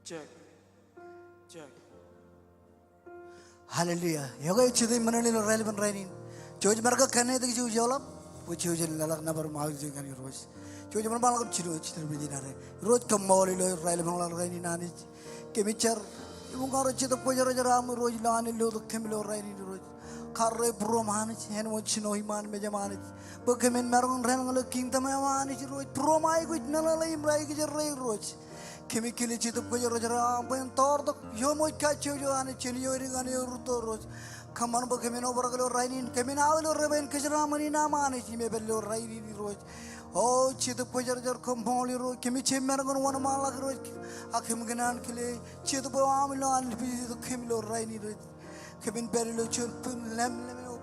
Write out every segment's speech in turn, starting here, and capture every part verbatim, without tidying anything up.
Check. Check. Hallelujah. Ekwe, jet ej men ilo raelepen rainin. Jouj im maroñ ke connect, jouj im ḷap. Bwe jouj im leḷọk nōbar im aolep ijo ñan Irooj. Jouj im bar ḷọk im jino jitōñ men in ad. Irooj, koṃṃool ilo raelepen ḷọk rainin Anij. Kōmij jar. Im uññūr ro Jetōb Kwōjarjar aṃ Irooj ilo an lotok kōm ilo rainin Irooj. Karreoik būruōm Anij, āinwōt jino iṃaan mejaṃ Anij. Bwe kōmin maroñ in deḷọñ ilo kingdom eo aṃ Anij Irooj. Būruōm aikuj meḷeḷe im ri-kōjparok Irooj. Kōmij kile Jetōb Kwōjarjar aṃ bwe en toortok ioṃōj kajjojo Anij jān ioon dik ñan eo rūtto Irooj. Kōṃṃan bwe kōmin obrak ilo rainin, kōmin aō ilo reban kōjeraaṃṃan in aṃ Anij im epād ilo rainin Irooj. O Jetōb Kwōjarjar, koṃṃool Irooj, kōmij jab maroñ in wōnṃaanḷọk Irooj, ak kōm kōṇaan kile Jetōb eo aṃ ilo an lepād ilo kōm ilo rainin Irooj. Kōmin pād ilo juon bwin lemlem eo.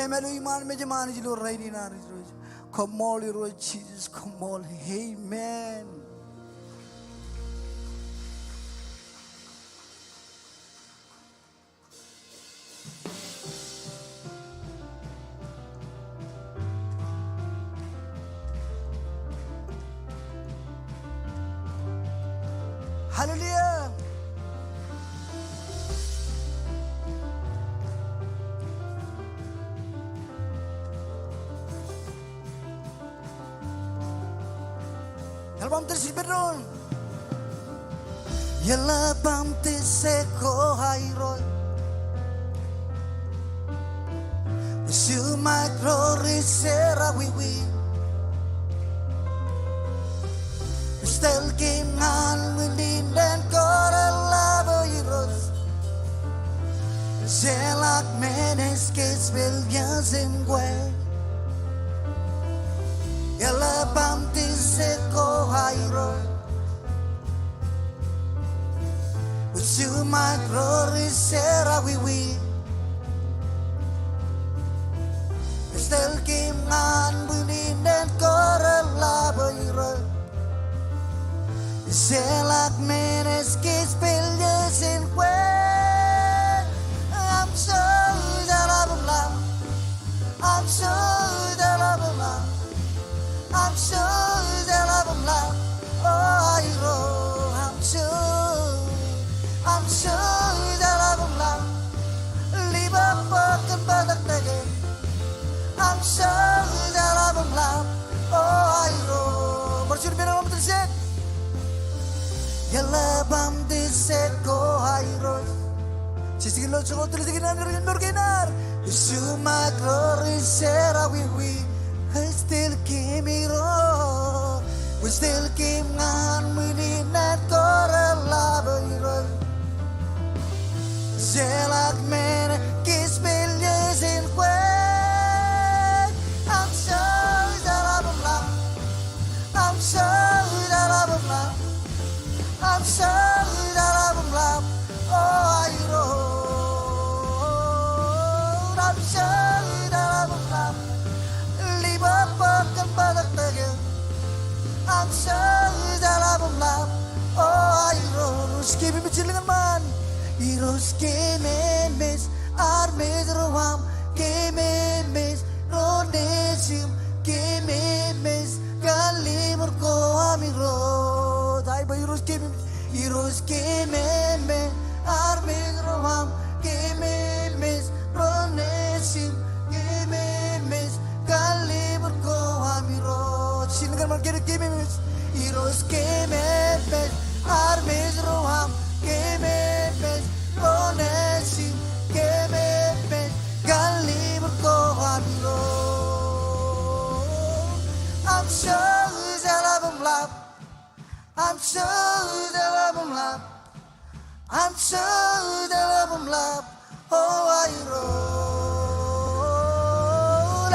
Im ilo iṃaan mejaṃ Anij ilo rainin Anij Irooj. Koṃṃool Irooj Jisōs, koṃṃool. Amen. Hallelujah. Eḷap aṃ tōl jidik pād doon. Eḷap aṃ tōl jidik ko Irooj. Isumaak ro ri jerọwiwi. Ij tōl kōm ñan ṃwiin in kōrā ḷap Irooj. Jeḷak men ej kōjepel jān kwe. Eḷap aṃ tōl jidik ko Irooj. Isumaak ro ri jerọwiwi. Ij tōl kōm ñan ṃwiin in kōrā ḷap Irooj. Jeḷak men ej kōjepel jān kwe. Aṃ jouj eḷap im ḷap. Aṃ jouj eḷap im ḷap. Aṃ jouj eḷap im ḷap. O Irooj, aṃ jouj. Aṃ jouj eḷap im ḷap. Ḷibōk bōk kōn bōtōktōke. Aṃ jouj eḷap im ḷap. O Irooj. Bar juon men eḷap aṃ tōl jidik. Eḷap aṃ tōl jidik ko Irooj. Jidik ilo jokwe tōl jidik in an Irooj, mour kein ad. Isumaak ro ri jerọwiwi. Ij tōl kōm Irooj. Ij tōl kōm ñan ṃwiin in kōrā ḷap Irooj. Jeḷak men ej kōjepel jān kwe. Aṃ jouj eḷap im ḷap. Aṃ jouj eḷap im ḷap. Aṃ jouj eḷap im ḷap. O Irooj, aṃ jouj eḷap im ḷap. Ḷibōk bōk kōn bōtōktōke. Aṃ jouj eḷap im ḷap. O Irooj, kōmemej, jilkinḷọk ṃaan. Irooj kōmemej, armej ro aṃ, kōmemej ro nejūṃ, kōmemej kar ḷimur ko aṃ Irooj. Ai bwe Irooj kōmemej, Irooj kōmemej, armej ro aṃ, kōmemej ro nejūṃ, kōmemej kar ḷimur ko aṃ Irooj. Jilkinḷọk ṃaan, kōmemej. Irooj kōmemej, armej ro aṃ, kōmemej ro nejūṃ, kōmemej kar ḷimur ko aṃ Irooj. Aṃ jouj eḷap im ḷap. Aṃ jouj eḷap im ḷap. Aṃ jouj eḷap im ḷap. O Irooj,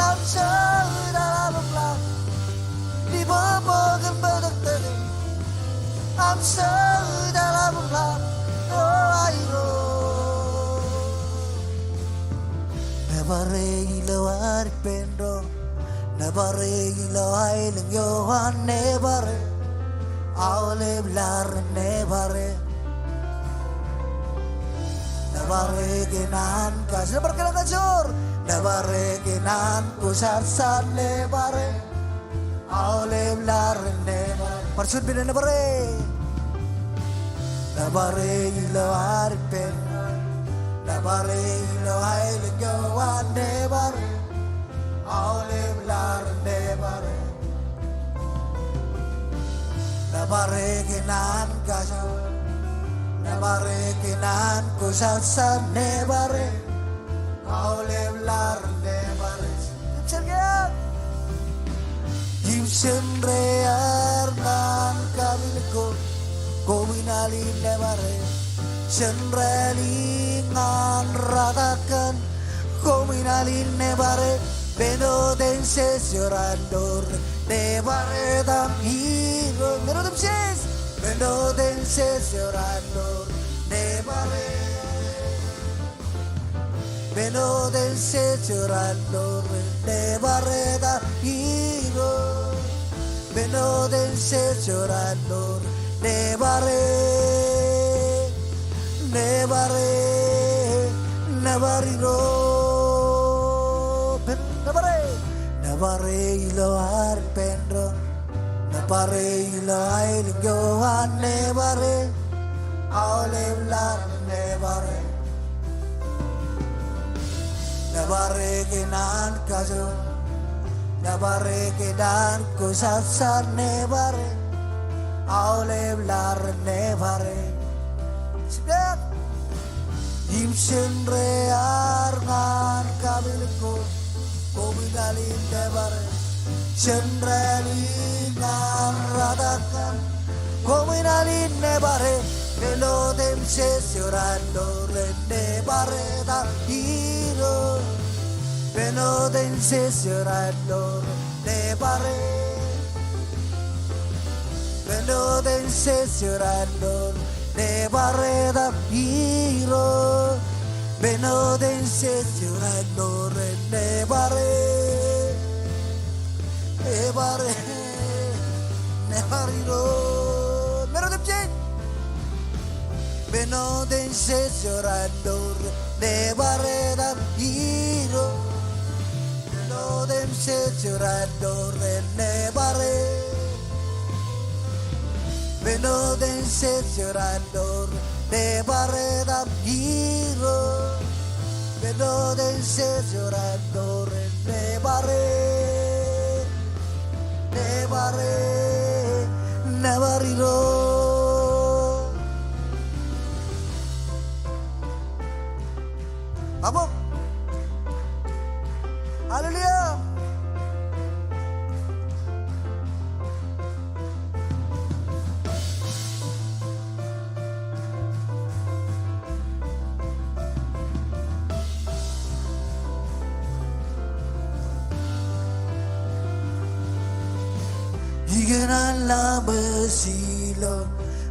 aṃ jouj eḷap im ḷap. Ḷibōk bōk kōn bōtōktōke. Aṃ jouj eḷap im ḷap. O Irooj. Nōbar eok ilo ad ippān doon. Nōbar eok ilo aelōñ eo an nōbar eok. Aolep laḷ ren nōbar eok. Nōbar eok kōn an kajjojo. Nōbar eok kōn an kajjojo. Nōbar eok kōn an kwōjarjar nōbar eok. Aolep laḷ ren nōbar eok. Bar juon pād, nōbar eok. Nōbar e ilo ad ippān, nōbar e ilo aelōñ ko an, nōbar e aolep laḷ, nōbar e. Nōbar e kōn an kajoor, nōbar e kōn an kosassan, nōbar e aolep laḷ, nōbar e. Im jar ke ear, im jen reiaar ñan kapilōk ko, koṃwin al in nōbar e. Jen rālik ñan rūttak kaṇ, koṃwin al in nōbar e. Bwe āinwōt en jej jorrāān doon, nōbar e etaṃ Irooj. Bwe āinwōt en jej, bwe āinwōt en jej jorrāān doon, nōbar e. Bwe āinwōt en jej jorrāān doon, nōbar e etaṃ Irooj. Bwe āinwōt en jej jorrāān doon, nōbar e, nōbar e, nōbar Irooj. Bwe nōbar e, nōbar e ilo ad ippān doon, nōbar e ilo aelōñ ko an, nōbar e aolep laḷ, nōbar e. Nōbar e kōn an kajoor, nōbar e kōn an kosassan, nōbar e aolep laḷ, nōbar e. Im jen reiaar ñan kapilōk ko, koṃwin al in nōbar e. Jen rālik ñan rūttak kaṇ, koṃwin al in nōbar e. Bwe āinwōt en jej jorrāān doon, nōbar e etaṃ Irooj. Bwe āinwōt en jej jorrāān doon, nōbar e. Bwe āinwōt en jej jorrāān doon, nōbar e etaṃ Irooj. Bwe āinwōt en jej jorrāān doon, nōbar e, nōbar e, nōbar Irooj. Bwe āinwōt en jej, bwe āinwōt en jej jorrāān doon, nōbar e etaṃ Irooj. Bwe āinwōt en jej jorrāān doon, nōbar e. Bwe āinwōt en jej jorrāān doon, nōbar e etaṃ Irooj. Bwe āinwōt en jej jorrāān doon, nōbar e, nōbar e, nōbar Irooj. Aṃo. Hallelujah. Ikōṇaan laṃōj ilo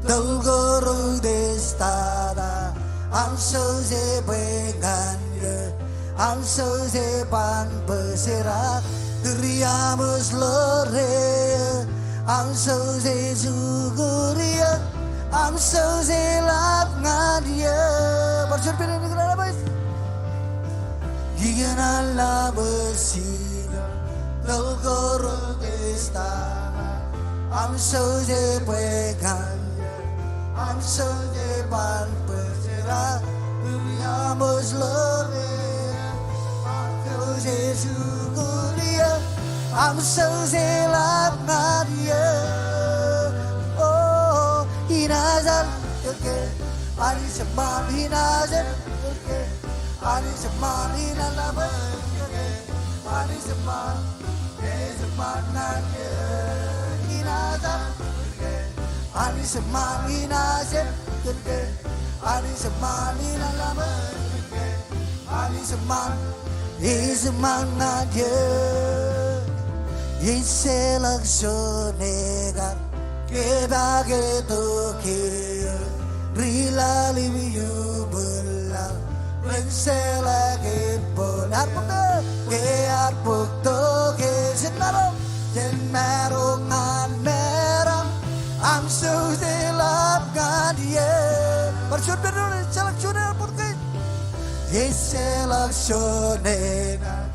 toḷ ko rūtōs tata, aṃ Joseph bwe ñan eō, aṃ Joseph ban bōjrak, tūriaṃōj ḷoor eō, aṃ Joseph jukur eō, aṃ Joseph ḷap ñan eō. Bar juon pād ilo ikōṇaan laṃōj. Ikōṇaan laṃōj ilo toḷ ko rūtōs tata, aṃ Joseph bwe ñan eō, aṃ Joseph ban bōjrak, tūriaṃōj ḷoor eō, aṃ Joseph jukur eō, aṃ Joseph ḷap ñan eō. O, inaaj al kōn ke Anij eṃṃan, inaaj al kōn ke Anij eṃṃan, inaaj al kōn ke Anij eṃṃan, Anij eṃṃan ñan eō. Inaaj al kōn ke Anij eṃṃan, inaaj al kōn ke Anij eṃṃan, inaaj al kōn ke Anij eṃṃan, Anij eṃṃan ñan eō. Ejjeḷọk juon ekar kōpaak tok ke eō, ri laḷ im iuṃwin laḷ, ren jeḷā kōn bōlen. Ear bōk tok ke, ear bōk tok ke, jen maroñ, jen maroñ ñan meram, aṃ Joseph ḷap ñan eō. Bar juon pād ilo, ejjeḷọk juon ear bōk tok ke. Ejjeḷọk juon ekar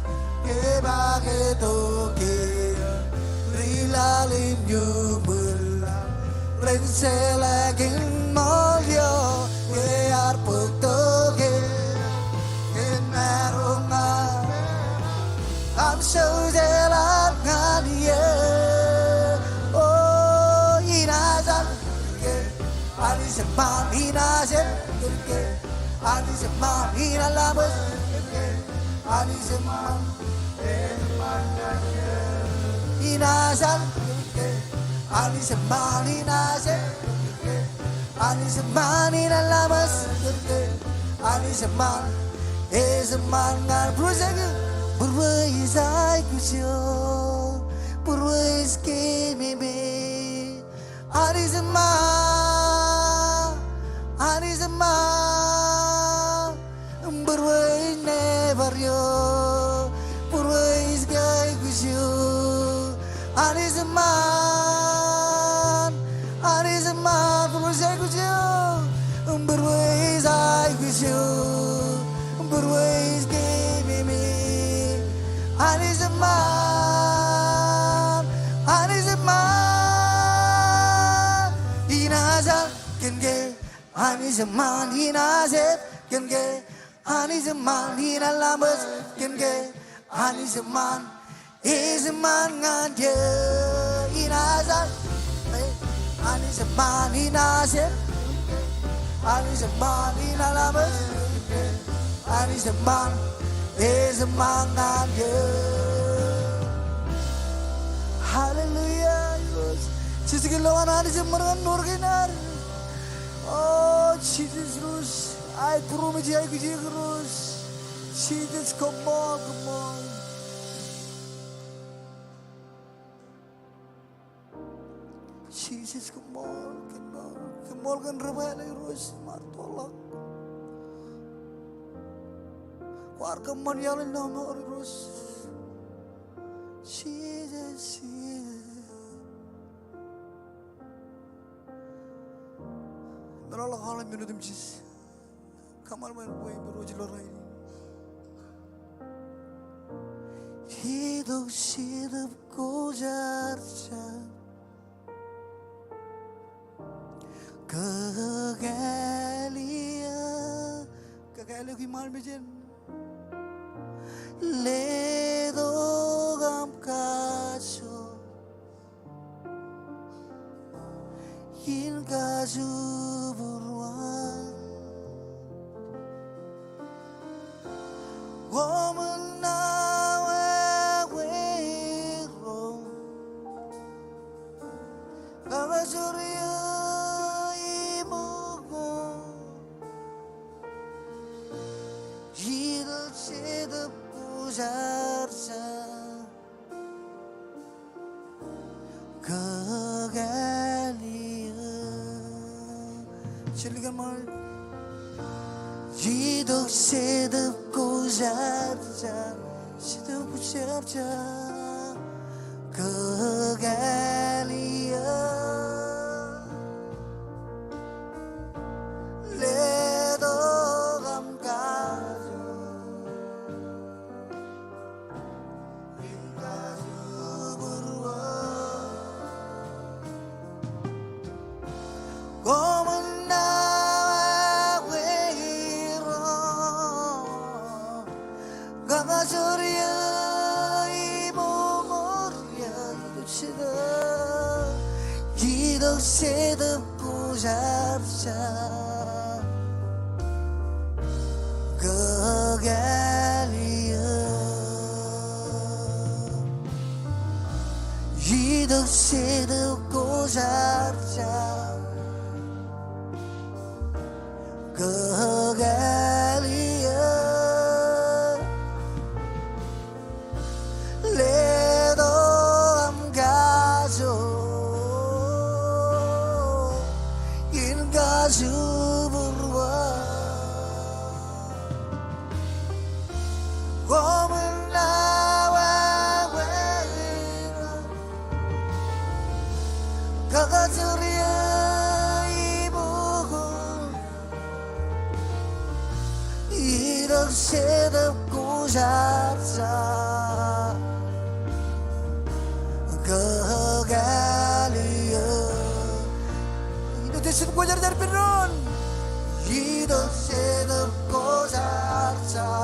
kōpaak tok ke eō, ri laḷ im iuṃwin laḷ, ren jeḷā kōn ṃool eō. Anij eṃṃan, Anij eṃṃan, Anij eṃṃan, Anij eṃṃan, Anij eṃṃan, Anij eṃṃan, Anij eṃṃan, Anij eṃṃan, Anij eṃṃan ñan būrueis, būrueis aikuj eo, būrueis keememej. Anij eṃṃan, Anij eṃṃan, būrueis nōbar eo, būrueis aikuj eo. Anij eṃṃan, Anij eṃṃan, būrueis aikuj eo, būrueis aikuj eo, būrueis keememej. Anij eṃṃan, Anij eṃṃan, inaaj al kōn ke. Anij eṃṃan, inaaj ep kōn ke. Anij eṃṃan, inaaj laṃōj kōn ke. Anij eṃṃan, ej eṃṃan ñan eō, inaaj al. Anij eṃṃan, inaaj ep. Anij eṃṃan, inaaj laṃōj. Anij eṃṃan, ej eṃṃan ñan eō. Hallelujah, Irooj. Jisōs, kiiō lowaan Anij eṃṃan ñan mour kein ad. O Jisōs Irooj, aet būruōm ej aikuj eok Irooj. Jisōs, koṃṃool, koṃṃool. Jisōs, koṃṃool, koṃṃool, koṃṃool kōn ri-bwe eo Irooj im ad toorḷọk. Kwaar kōṃṃan iaḷ in lọmọọr Irooj. Jisōs, Jisōs. Meḷọkḷọk aolep men otemjej. Kōṃṃan bwe en bwe im Irooj ilo rainin. Itok Jetōb Kwōjarjar, kakāāl eō, kakāāl eō, kiiō armej en. Letok aṃ kajoor in kajubūruon. Koṃwin ṇa wāween ro, kakajoor eō iṃōk koṃ. Itok Jetōb Kwōjarjar, kakāāl eō. Jen likūt ṃaan. Itok Jetōb Kwōjarjar, Jetōb Kwōjarjar, kakāāl eō. Letok aṃ kajoor in kajubūruon. Koṃwin ṇa wāween ro, kakajoor eō iṃōk mour eō. Itok Jetōb, Itok Jetōb Kwōjarjar, kakāāl eō. Itok Jetōb Kwōjarjar, kakāāl eō. Letok aṃ kajoor in kajubūruon. Koṃwin ṇa wāween ro, kakajoor eō iṃōk koṃ. Itok Jetōb Kwōjarjar, kakāāl eō. Itok Jetōb Kwōjarjar, pād doon. Itok Jetōb Kwōjarjar,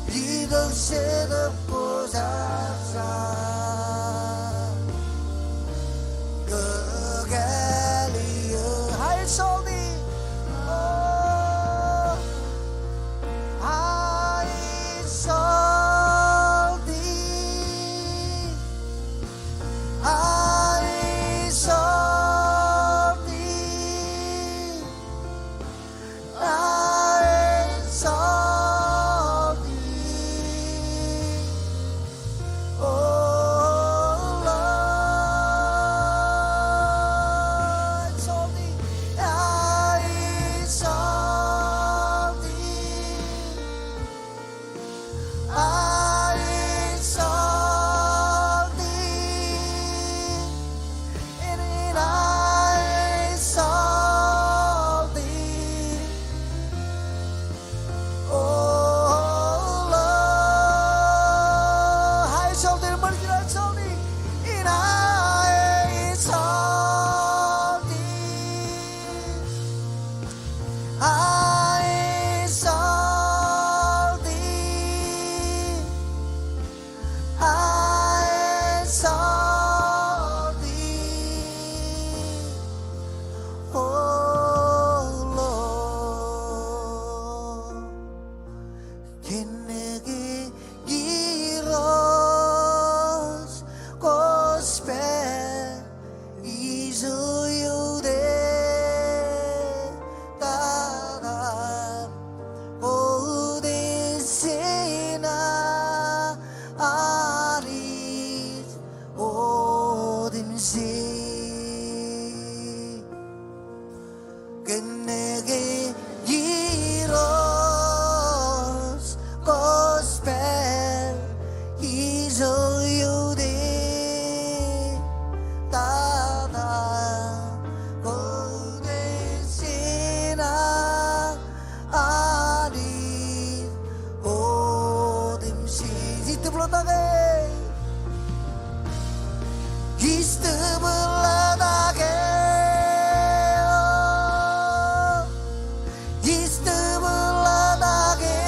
Itok Jetōb Kwōjarjar. Kōkāāl eō. High exalted. Oh, high exalted. High exalted. High exalted. Oh Lord, exalted. High exalted. High exalted. In high exalted. Oh Lord, high exalted, high exalted, in high exalted, high exalted. High exalted. Oh Lord. Kōnke Irooj gospel ijo iute tata, kote jeṇa Anij otemjej. Kōnke Irooj gospel ijo iute tata, kote jeṇa Anij otemjej. Istep ḷotak e. Istep ḷotak e. Istep ḷotak e.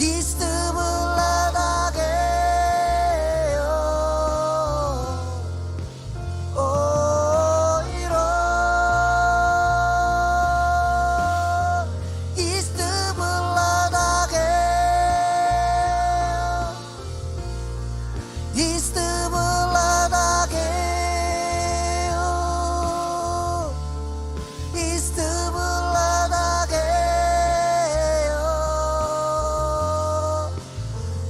Istep ḷotak e. O Irooj, istep ḷotak e. Istep ḷotak e. Istep ḷotak e.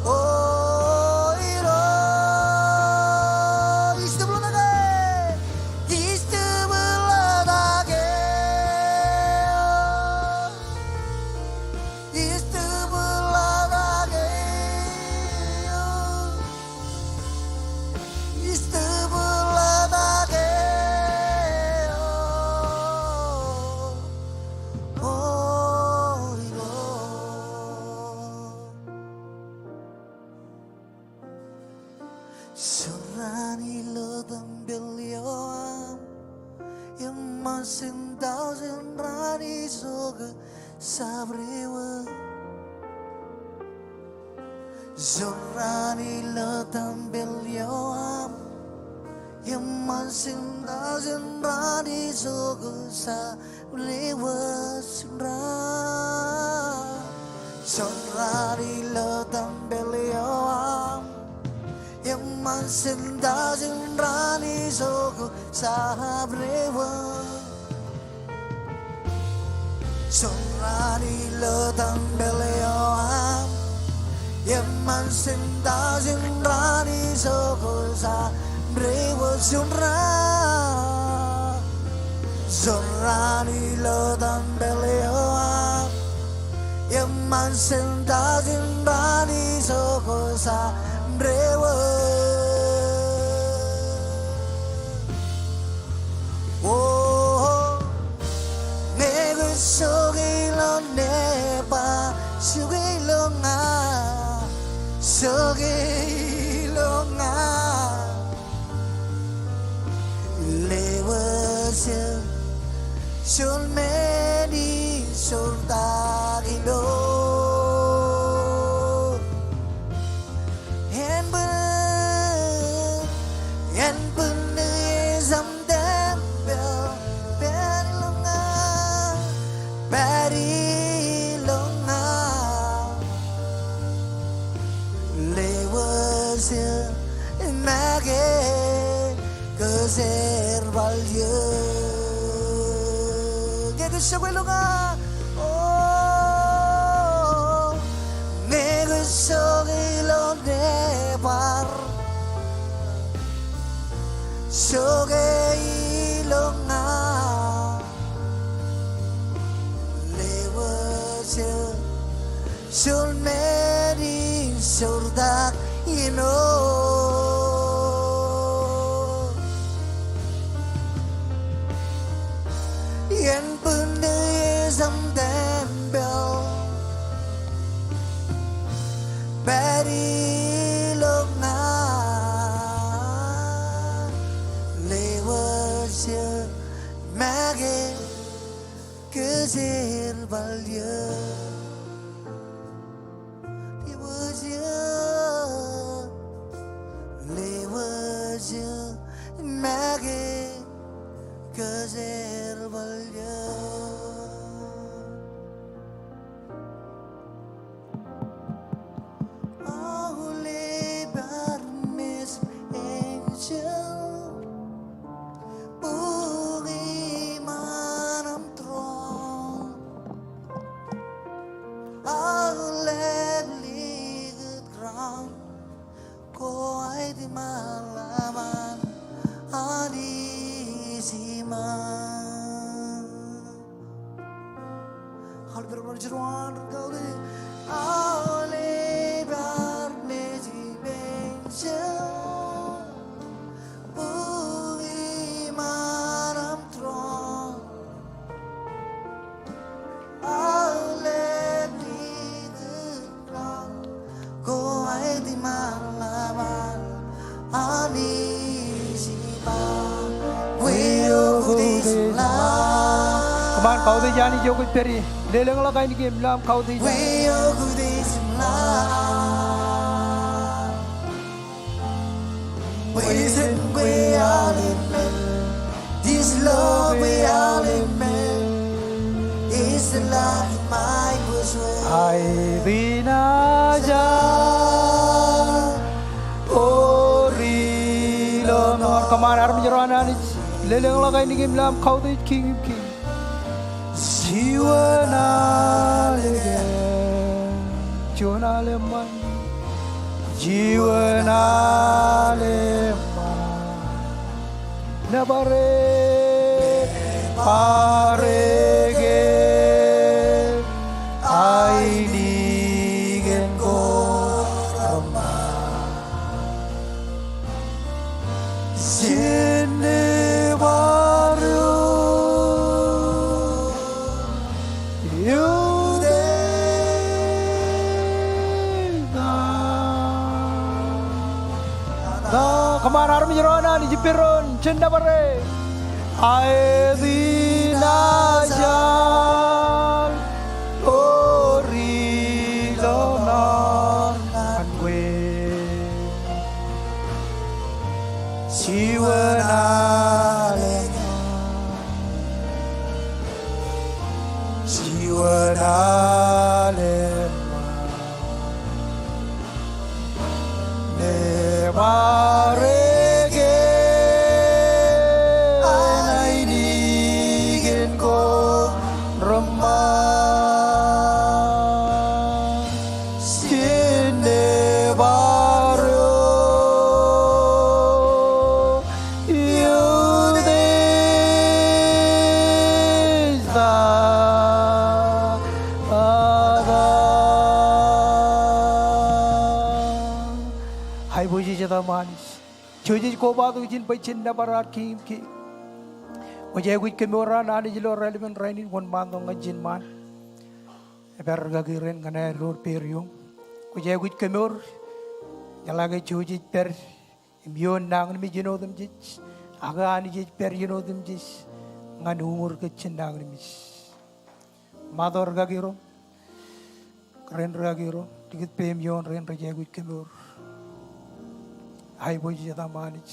O Irooj, istep ḷotak e. Istep ḷotak e. Istep ḷotak e. Istep ḷotak e. O Irooj. Jorraan ilo tempel eo aṃ, eṃṃan jān taujin raan ijo kōj jabdewōt. Jorraan ilo tempel eo aṃ, eṃṃan jān taujin raan ijo kōj jab dewōt jorraan. Jorraan ilo tempel eo aṃ, eṃṃan jān taujin raan ijo kōj jab dewōt. Jorraan ilo tempel eo aṃ, eṃṃan jān taujin raan ijo kōj jab dewōt jorraan. Jorraan ilo tempel eo aṃ, eṃṃan jān taujin raan ijo kōj jab dewōt. O, ñe kwōj jokwe ilo nepa, jokwe ilo ña, jokwe ilo ña. Lewōj eō, juon men ijorta. Ke kōj jokwe ilo ña. O, ñe kōj jokwe ilo nebar, jokwe ilo ña. Lewōj eō Jen men in joortak ilo ien bwinniō ej aṃ tempel, pād ilo ña. Lewōj eō make kōjerbal eō. Lewōj eō, lewōj eō, make kōjerbal eō. Aolep armej enjeḷ bukwi ṃaan aṃ throne. Aolep likūt raṇ ko aet iṃaan ḷap an Anij iṃaan. Aolep armej ro an kautiej, aolep armej enjeḷ bukwi ṃaan aṃ throne. Aolep likūt raṇ ko aet iṃaan ḷap an Anij iṃaan. Kwe eo kōj im ḷap. Kōṃṃan kautiej Anij eo kwōj pād ie. Lelōñḷọk ainikien im ḷap kautiej. Kwe eo kōj im ḷap. Bwe jen kwe aolep men. Ij lo kwe aolep men. Ij laki ṃae bwe jen. Aet in ajal. Ori lo nor. Kōṃṃan armej ro an Anij. Lelōñḷọk ainikien im ḷap kautiej Kiiñ in kiiñ. Juon alen, juon alen ṃaan, juon alen ṃaan. Nōbar e, nōbar e ke ainikiōn ko reṃṃan. Jen nōbar eok, eok ej ṇae. Kōṃṃan armej ro an Anij ippān doon, jen nōbar e. Aet in ajal ori lo nor ñan kwe. Juon alen, juon alen ṃaan. Nōbar e ke ainikiōn ko reṃṃan. Jen nōbar eok, eok ej ṇae. Aiboojoj Jeta ṃaan. Jej kobatok ijin bwe jen nōbar ad Kiiñ in kiiñ. Kwōj aikuj kemour an Anij ilo raelepen rainin, wōnṃaantok ñan ijin ṃaan. Epād rūkaki rein ñan aer door peid ioṃ. Kwōj aikuj kemour. Jeḷā ke jej pād im ioon nañinmej iien otemjej, ak Anij ej pād iien otemjej ñan uñūr kōj jān nañinmej. Ṃato rūkaki ro, kōrā in rūkaki ro, likūt peiṃ ioon rein rej aikuj kemour. Aiboojoj Jeta ṃaan Anij.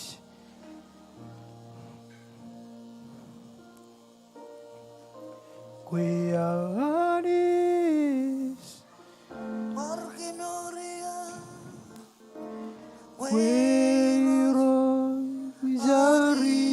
Kwe Anij. Kwe Irooj ri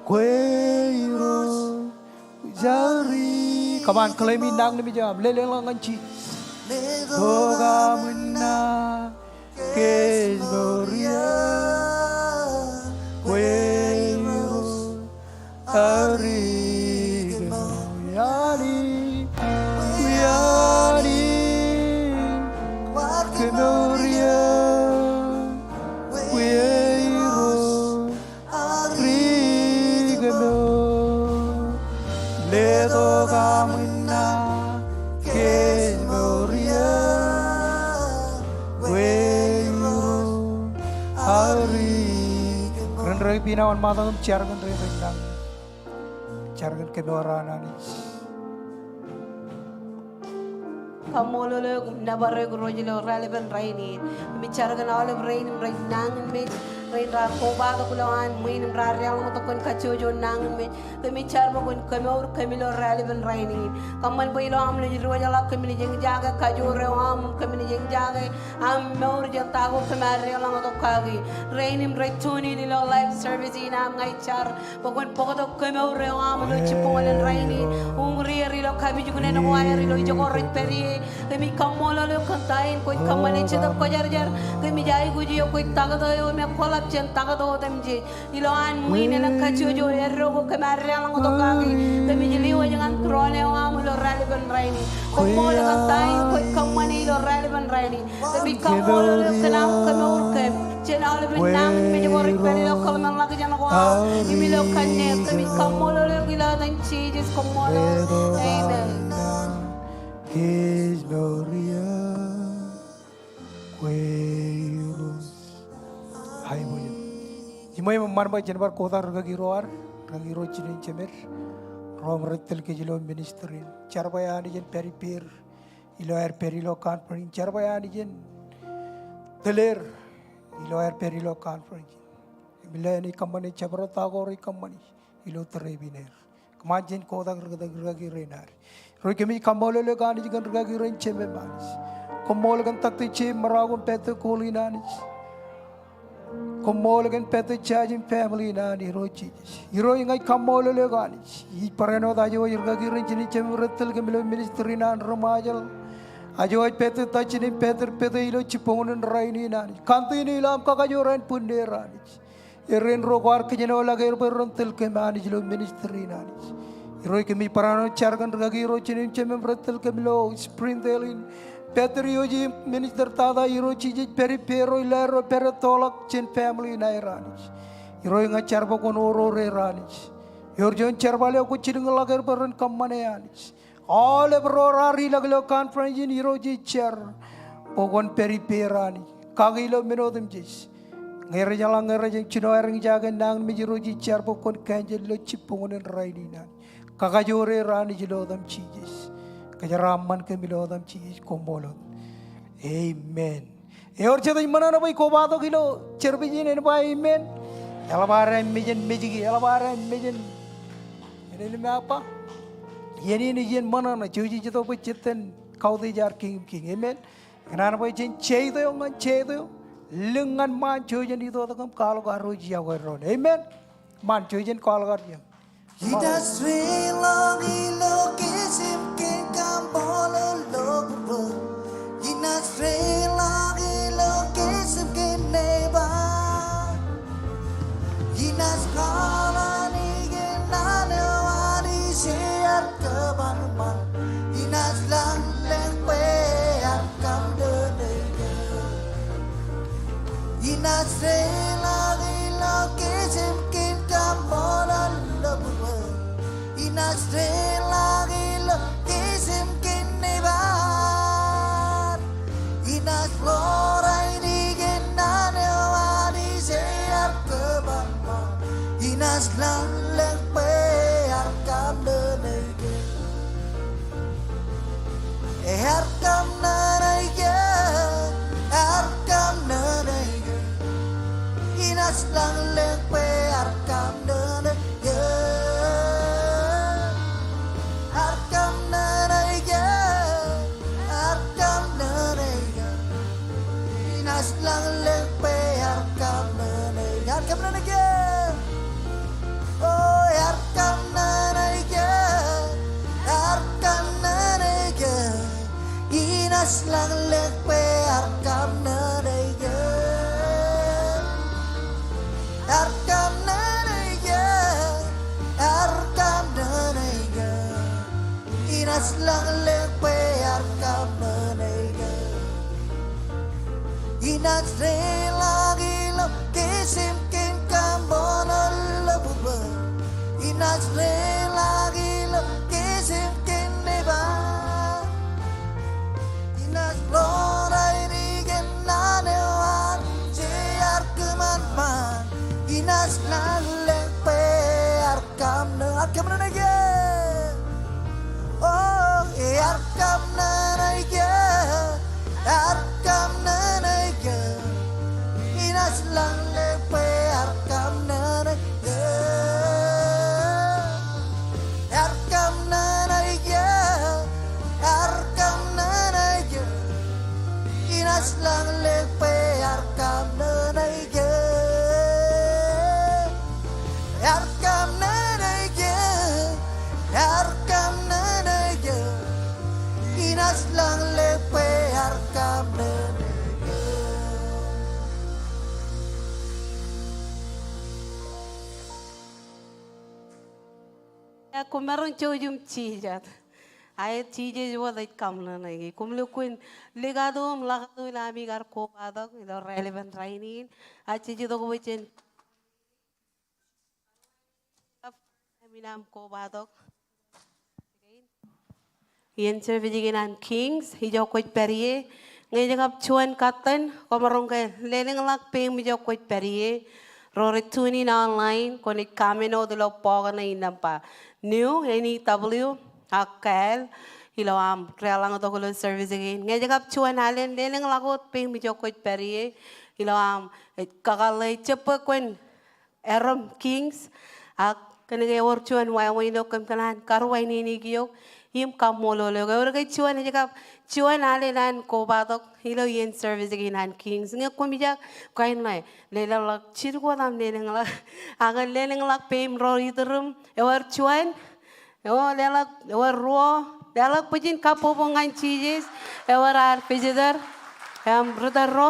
Kwe Irooj, jari. Come on, claim e nañinmej eo aṃ. Lelōñḷọk ñan Jisōs. Letok aṃ inna kōj mour iiō. Kwe Irooj, ear kōmour iaan in. Kwe ear kōmour iiō. Kwe Irooj, ear kōmour. Letok aṃ inna kōj mour iiō. Kwe Irooj, ear kōmour. Ren rej piin aō ṃaatōk im jar kōn rej rej nañinmej. Jar kōn kemour an Anij. Kaṃṃoolol eok im nōbar eok Irooj ilo raelepen rainin. Kōmij jar kōn aolep rein im rej nañinmej, rein raar kobatok ilowaan ṃwiin im raar deḷọñtok kōn kajjojo nañinmej. Kōmij jar bwe kwōn kemour kōm ilo raelepen rainin. Kōṃṃan bwe ilo aṃ naaj diwōjḷọk kōm naaj eñjake kajoor eo aṃ im kōm naaj eñjake aṃ mour jān ta ko kōm ar deḷọñtok kaki. Rein im rej tune in ilo live service in aṃ, ña ij jar bwe kwōn bōktok kemour eo aṃ ilo jibboñōn in rainin. Uñūri er ilo kapijuknen ko aer ilo ijo ko rej pād ie. Kōmij kaṃṃoolol eok kōn ta in kwōj kōṃṃane Jetōb Kwōjarjar. Kōmij aikuj eok kwōj taktō eo im ekwōḷap jān taktō otemjej. Ilowaan ṃwiin elōñ kajjojo eddo ko kōm ar deḷọñtok kaki. Kōmij diwōj ñan throne eo aṃ ilo raelepen rainin. Koṃṃool kōn ta in kwōj kōṃṃane ilo raelepen rainin. Kōmij kaṃṃoolol eok kōn aṃ kemour kōm jān aolepen nañinmej ko rej pād ilo kōḷmānḷọkjeṇ ko aṃ im ilo kanniōk. Kōmij kaṃṃoolol eok ilo etan Jisōs, koṃṃool. Amen. Kōj mour iiō. Kwe Irooj. Hallelujah. Iṃōj im eṃṃan bwe jen bar kotak rikaki ro ad, rikaki ro jinen jemed, ro im rej tōl kōj ilo ministry in. Jar bwe Anij en pād ippāer ilo aer pād ilo conference in. Jar bwe Anij en tōl er ilo aer pād ilo conference in. Im ilo enaaj kōṃṃane jabdewōt ta ko rej kōṃṃane ilo trip in aer. Kōṃṃan jen kotak rikaki rein ad. Irooj, kōmij kaṃṃoolol eok Anij kōn rikaki rein jemem Anij. Koṃṃool kōn Doctor Jim Marako im Pastor Colleen Anij. Koṃṃool kōn Pastor Judge im family in an Irooj Jisōs. Irooj, ña ij kaṃṃoolol eok Anij. Ij barāinwōt ajo wōj rikaki rein jinen jemem rej tōl kōm ilo ministry in an ri Ṃajeḷ. Ajo wōj Pastor Dustin im Pastor Peter ilo jibboñōn in rainin Anij. Continue ilo aṃ kakajoor ānbwinnier Anij. Errein ro kwaar kōjenolọk er bwe ren tōl kōm Anij ilo ministry in Anij. Irooj, kōmij barāinwōt jar kōn rikaki ro jinen jemem rej tōl kōm ilo Springdale in. Pastor Yoji, Minister Tata, Irooj Jisōs, pād ippāer ro ilo aerro pād ettoḷọk jān family in aer Anij. Irooj, ña ij jar bwe kwōn oror er Anij. Ewōr juon jerbal eo kwōj jilkinḷọk er bwe ren kōṃṃane Anij. Aolep ro raar ilọk ilo conference in, Irooj ij jar bwe kwōn pād ippāer Anij. Kaki ilo men otemjej. Ñe rej eḷaññe rej jino aer eñjake nañinmej, Irooj ij jar bwe kwōn cancelḷọk jibboñōn in rainin Anij. Kakajoor er Anij ilo etaṃ Jisōs. Kōjeraaṃṃan kōm ilo etaṃ Jisōs, koṃṃool wōt. Amen. Ewōr jet ej ṃōṇōṇō bwe ij kobatok ilo service in, en ba amen. Eḷap ad mejān mejki, eḷap ad mejān. Eñin im eḷap ad. Iien in ej iien ṃōṇōṇō, jouj im jet bwe jen kautiej ad Kiiñ im Kiiñ. Amen. Kōṇaan bwe jen jeitok ñan jeitok. Lōñ ñan ṃaan, jouj im itoitok im kwaḷọk arro ej yokwe doon. Amen. Ṃaan, jouj im kwaḷọk ad iọkwe. Inaaj reiḷọk ilo kiiñ im kiiñ kaṃṃoolol ḷọk bwe. Inaaj reiḷọk ilo kiiñ im kiiñ neighbor. Inaaj kaḷani kōn naan eo Anij ear kōṃṃan. Inaaj lañ lōñ bwe ear kaṃ doon Inaaj reiḷọk ilo kiiñ im kiiñ kaṃṃoolol ḷọk bwe. Inaaj reiḷọk ilo kiiñ im kiiñ neighbor. Inaaj ḷoraini kōn naan eo Anij ear kōṃṃan. Inaaj lañ lōñ bwe ear kaṃ doon Ear kaṃ doon aō, ear kaṃ doon aō. Inaaj lañ lōñ bwe ear kaṃ doon aō. Ear kaṃ doon aō, ear kaṃ doon aō. Inaaj lañ lōñ bwe ear kaṃ doon Come on again. O ear kaṃ nōn ijin, ear kaṃ nōn ijin, inaaj lañlōñ bwe ear kaṃ nōn ijin. Ear kaṃ nōn ijin, ear kaṃ nōn ijin. Inaaj lañlōñ bwe ear kaṃ nōn ijin. Inaaj deḷọñ ilo kiisim kein kaṃṃoolol ḷọk bwe inaaj deḷọñ ilo kiisim kein neban. Inaaj ḷoor ainikiin naan eo an je ear kōṃanṃan. Inaaj lañlōñ bwe ear kaṃ nōn, ear kaṃ nōn ijin. O ear kaṃ nōn ijin, ear kaṃ nōn ijin. Inaaj lañlōñ bwe ear kaṃ nōn ijin. Ear kaṃ nōn ijin, ear kaṃ nōn ijin. Inaaj lañlōñ bwe ear kaṃ nōn ijin. Ear kaṃ nōn ijin, ear kaṃ nōn ijin. Inaaj lañlōñ bwe ear kaṃ nōn ijin. Koṃ maroñ jouj im jijet. Aet, Jisōs wōt ej kaṃ nōn ijin. Koṃ lukkuun likatu im ḷakatu ilo ami kar kobatok ilo raelepen rainin. Ak jej itok bwe jen Im kobatok. Iien service kein an Kings, ijo kwōj pād ie. Ñe ej kab juon katten, koṃaroñ ke lelōñḷọk peiṃ ijo kwōj pād ie. Ro rej tune in online, kwōnaaj comment wōt ilo bọk ṇe innām ba New, N E W, ak kāāl, ilo aṃ deḷọñtok ilo service kein. Ñe ej kab juon alen, lelōñḷọk wōt peiṃ ijo kwōj pād ie. Ilo aṃ, eh, kakōḷḷe, ejjab bwe kwōn erom Kings, ak kōnke ewōr juon wāween eo kōm kōṇaan karwaineneik eok im kaṃṃoolol eok. Ewōr ke juon, ej kab juon alen an kobatok ilo iien service kein an Kings. Ñe koṃ ijak, kain ṇe, lelōñḷọk, jidik wōt aṃ lelōñḷọk. Ak lelōñḷọk peiṃ ro iturūṃ, ewōr juon, O, leḷọk, ewōr ruo, leḷọk bwijin kabbokbok ñan Jisōs, ewōr ad visitor, im ri tōl ro,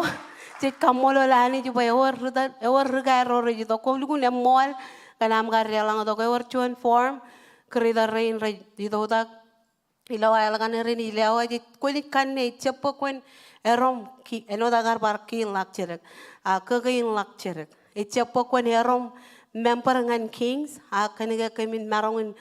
jej kaṃṃoolol Anij bwe ewōr ri tōl, ewōr ri kāāl ro rej itok, koṃ lukkuun eṃṃool, kōn aṃ kar deḷọñtok, ewōr juon form, kūr tōl rein rej itoktak, ilo aelōñ kaṇe rein ej lewōj, kwōnaaj kanne, ejjab bwe kwōn erom ki, āinwōt aō kar bar kiinḷọk jidik, a, kōkiinḷọk jidik. Ejjab bwe kwōn erom member ñan Kings, a kōnke kōmin maroñ in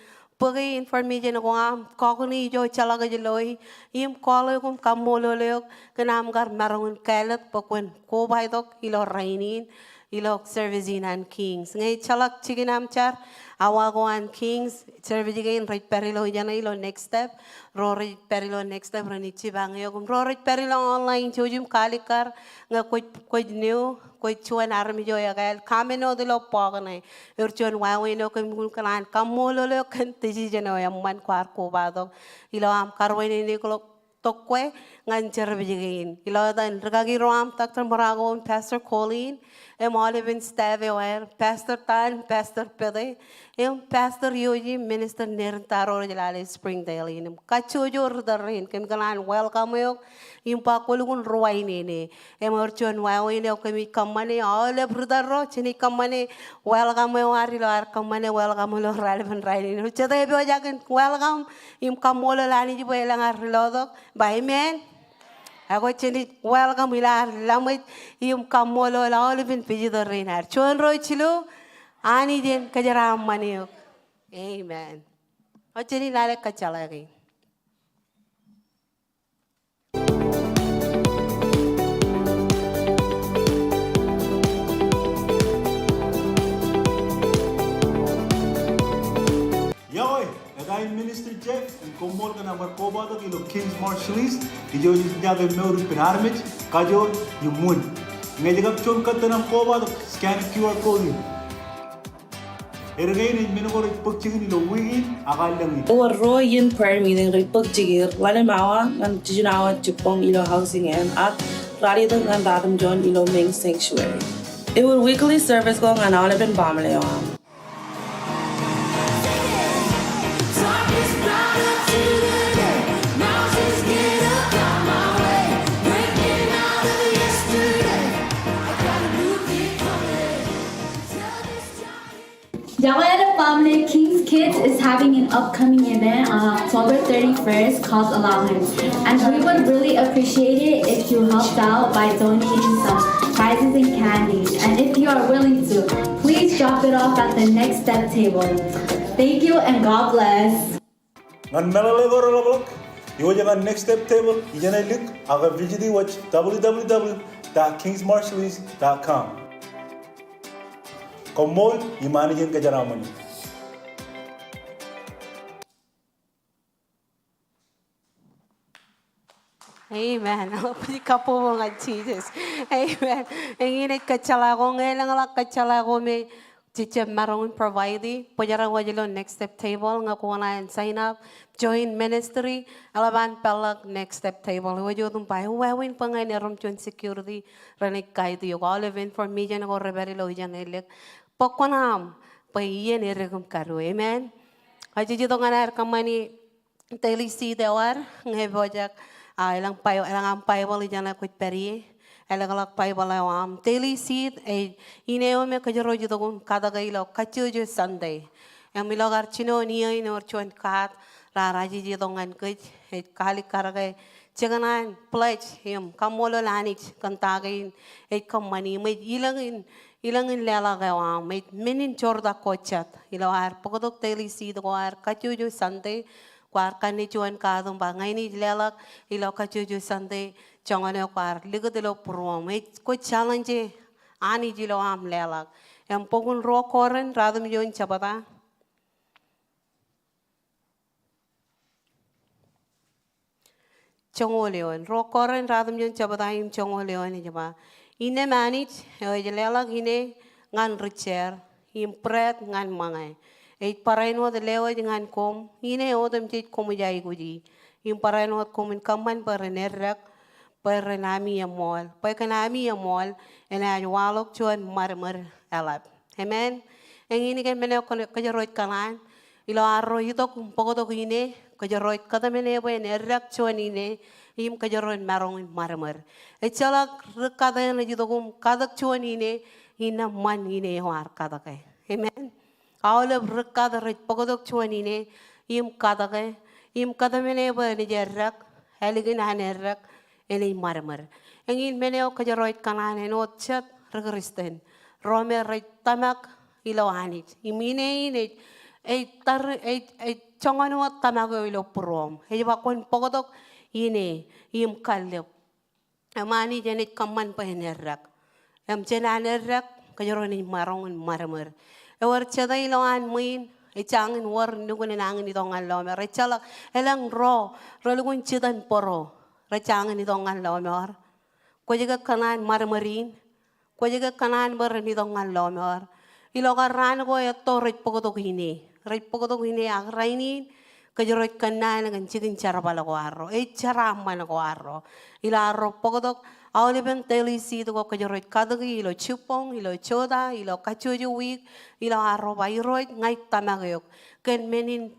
bōke information ko aṃ, kọkoṇi ijo ejjeḷọk ej loe, im call eok im kaṃṃoolol eok, kōn aṃ kar maroñ in kāālōt bwe kwōn kobatok ilo rainin, ilo service in an Kings. Ñe ejjeḷọk jikin aṃ jar, awa ko an Kings, service kein rej pād ilo ijeṇe ilo Next Step, ro rej pād ilo Next Step renaaj jipañ eok, im ro rej pād ilo online, jouj im kalikkar, ñe kwōj, kwōj new, kwōj juon armej eo ekāāl, comment wōt ilo bọk ṇe. Ewōr juon wāween eo kōm lukkuun kōṇaan kaṃṃoolol eok kōn decision eo eṃṃan kwaar kobatok. Ilo aṃ karwaineneik ḷọk tok kwe ñan service kein. Ilo etan rikaki ro aṃ, Doctor Morako im Pastor Colleen, im aolepen staff eo aer, Pastor Tan, Pastor Pete, im Pastor Yoji, Minister Nerinta ro rej lale Springdale in. Im kajjojo ri tōl rein, kōm kōṇaan welcome eok, im ba kwō lukkuun ruwainene. Im ewōr juon wāween eo kōmij kōṃṃane, aolep ri tōl ro, jenaaj kōṃṃane welcome eo ad ilo ad kōṃṃane welcome ilo raelepen rainin. Jete epojak in welcome, im kaṃṃoolol Anij bwe elōñ ad ri lotok, ba amen. Ak jenaaj welcome ilo ad laṃōj, im kaṃṃoolol aolepen visitor rein ad. Juon, ruo, jilu, Anij en kōjeraaṃṃan eok. Amen. Ak jenaaj lale kōjjeḷā kein. Iọkwe, eta in Minister Jeff, im koṃṃool kōn aṃ bar kobatok ilo Kings Marshallese, ijo ej jake mour ippān armej, kajoor, im wūn. Ñe ej kab juon kōttan aṃ kobatok, scan Q R code in. Ālikin ej men ko rej bōk jikin ilo wiik in ak allōñ in. Ewōr ruo iien prayer meeting rej bōk jikier, ḷalem awa ñan jiljino awa jibboñ ilo Housing Inn ak ralitōk ñan ratimjuon ilo Main Sanctuary. Ewōr weekly service ko ñan aolepen baaṃle eo aṃ. Jabdewōt baaṃle, King's Kids is having an upcoming event on October thirty-first called Alahun. And we would really appreciate it if you helped out by donating some prizes and candies. And if you are willing to, please drop it off at the Next Step table. Thank you and God bless. Ñan meḷeḷe ko reḷapḷọk, iwōj ñan Next Step table, ijeṇe lik, ak visit e website W W W dot kingsmarshallese dot com. Koṃṃool, im Anij en kōjeraaṃṃan eok. Amen. Kabbokbok ñan Jisōs. Amen. Eñin ej kōjjeḷā ko ñe elōñḷọk kōjjeḷā ko me jej jab maroñ in provide e, bōjrak wōj ilo Next Step table, ñe kwō kōṇaan sign up, join ministry, eḷap an peḷḷọk Next Step table. Ewōj otem ba, ewāween bwe ñe en erom juon security, renaaj guide eok. Aolep information ko repād ilo ijeṇe lik. Bōk kuṇaaṃ bwe iien edik im kadu. Amen. Ej jej itok ñan aer kōṃṃani Daily Seed eo ad, ñe pojak, a, elōñ Bi-, elōñ aṃ Baibōḷ ijeṇe kwōj pād ie, elōkḷọk Baibōḷ eo aṃ. Daily Seed, ej, ine eo me kōjro ej itok im katōke ilo kajjojo Sunday. Im ilo kar jinoin iiō in ewōr juon kaat raar ajej itok ñan kōj, ej kaalikkar ke jekōṇaan pledge im kaṃṃoolol Anij kōn ta kein ej kōṃṃani im ej ilōñ in, ilōñ in leḷọk eo aṃ, ej men in joortak ko jet. Ilo aer bōktok Daily Seed ko aer kajjojo Sunday, kwaar kanne juon kaat im ba ñe enaaj leḷọk ilo kajjojo Sunday, joñan eo kwaar likūt ilo būruōṃ. Ej kwōj challenge Anij ilo aṃ leḷọk. Im bok in ruo Korint ratimjuon jebta joñoul eoon. Ruo Korint ratimjuon jebta im joñoul eoon ej ba, innām Anij eo ej leḷọk ine ñan ri jeer im bread ñan ṃōñā, ej barāinwōt lewōj ñan koṃ ine otemjej koṃij aikuji, im barāinwōt koṃwin kōṃṃan bwe ren eddek, bwe ren ami eṃool, bwe kōn ami eṃool enaaj waḷọk juon ṃadṃōd eḷap. Amen. Eñin ke men eo kōn-, kōjro ej kōṇaan, ilo arro itok im bōktok ine, kōjro ej kōtmāne bwe en eddek juon ine, im kōjro en maroñ in ṃadṃōd. Ejjeḷọk ri kat eṇ ej itok im katōk juon ine, innām ṃan ine eo ear katōke. Amen. Aolep ri kat rej bōktok juon ine, im katōke, im kōtmāne bwe enaaj eddek, ālikin an eddek, enaaj ṃadṃōd. Eñin men eo kōjro ej kōṇaan āinwōt jet ri Kristian ro me rej tōmak ilo Anij. Im ine in ej, ej tar, ej, ej joñan wōt tōmak eo ilo būruōṃ. Ej ba kwōn bōktok ine im kallib. Im Anij enaaj kōṃṃan bwe en eddek. Im jān an eddek, kōjro enaaj maroñ in ṃadṃōd. Ewōr jete ilowaan ṃwiin, ej jañin wōr nukun enañin itok ñan lọmọọr. Ejjeḷọk, elōñ ro relukkuun jitōnbōro rej jañin itok ñan lọmọọr. Kwōj ke kōṇaan ṃadṃōd in? Kwōj ke kōṇaan bwe ren itok ñan lọmọọr? Ilo kar raan ko etto rej bōktok ine. Rej bōktok ine ak rainin, kōjro ej kōnnaan kōn jikin jerbal ko arro. Ej jeraaṃṃan ko arro. Ilo arro bōktok, aolepen Daily Seed ko kōjro ej katōki ilo jibboñ, ilo jota, ilo kajjojo wiik, ilo arro ba Irooj ña ij tōmak eok kōn men in,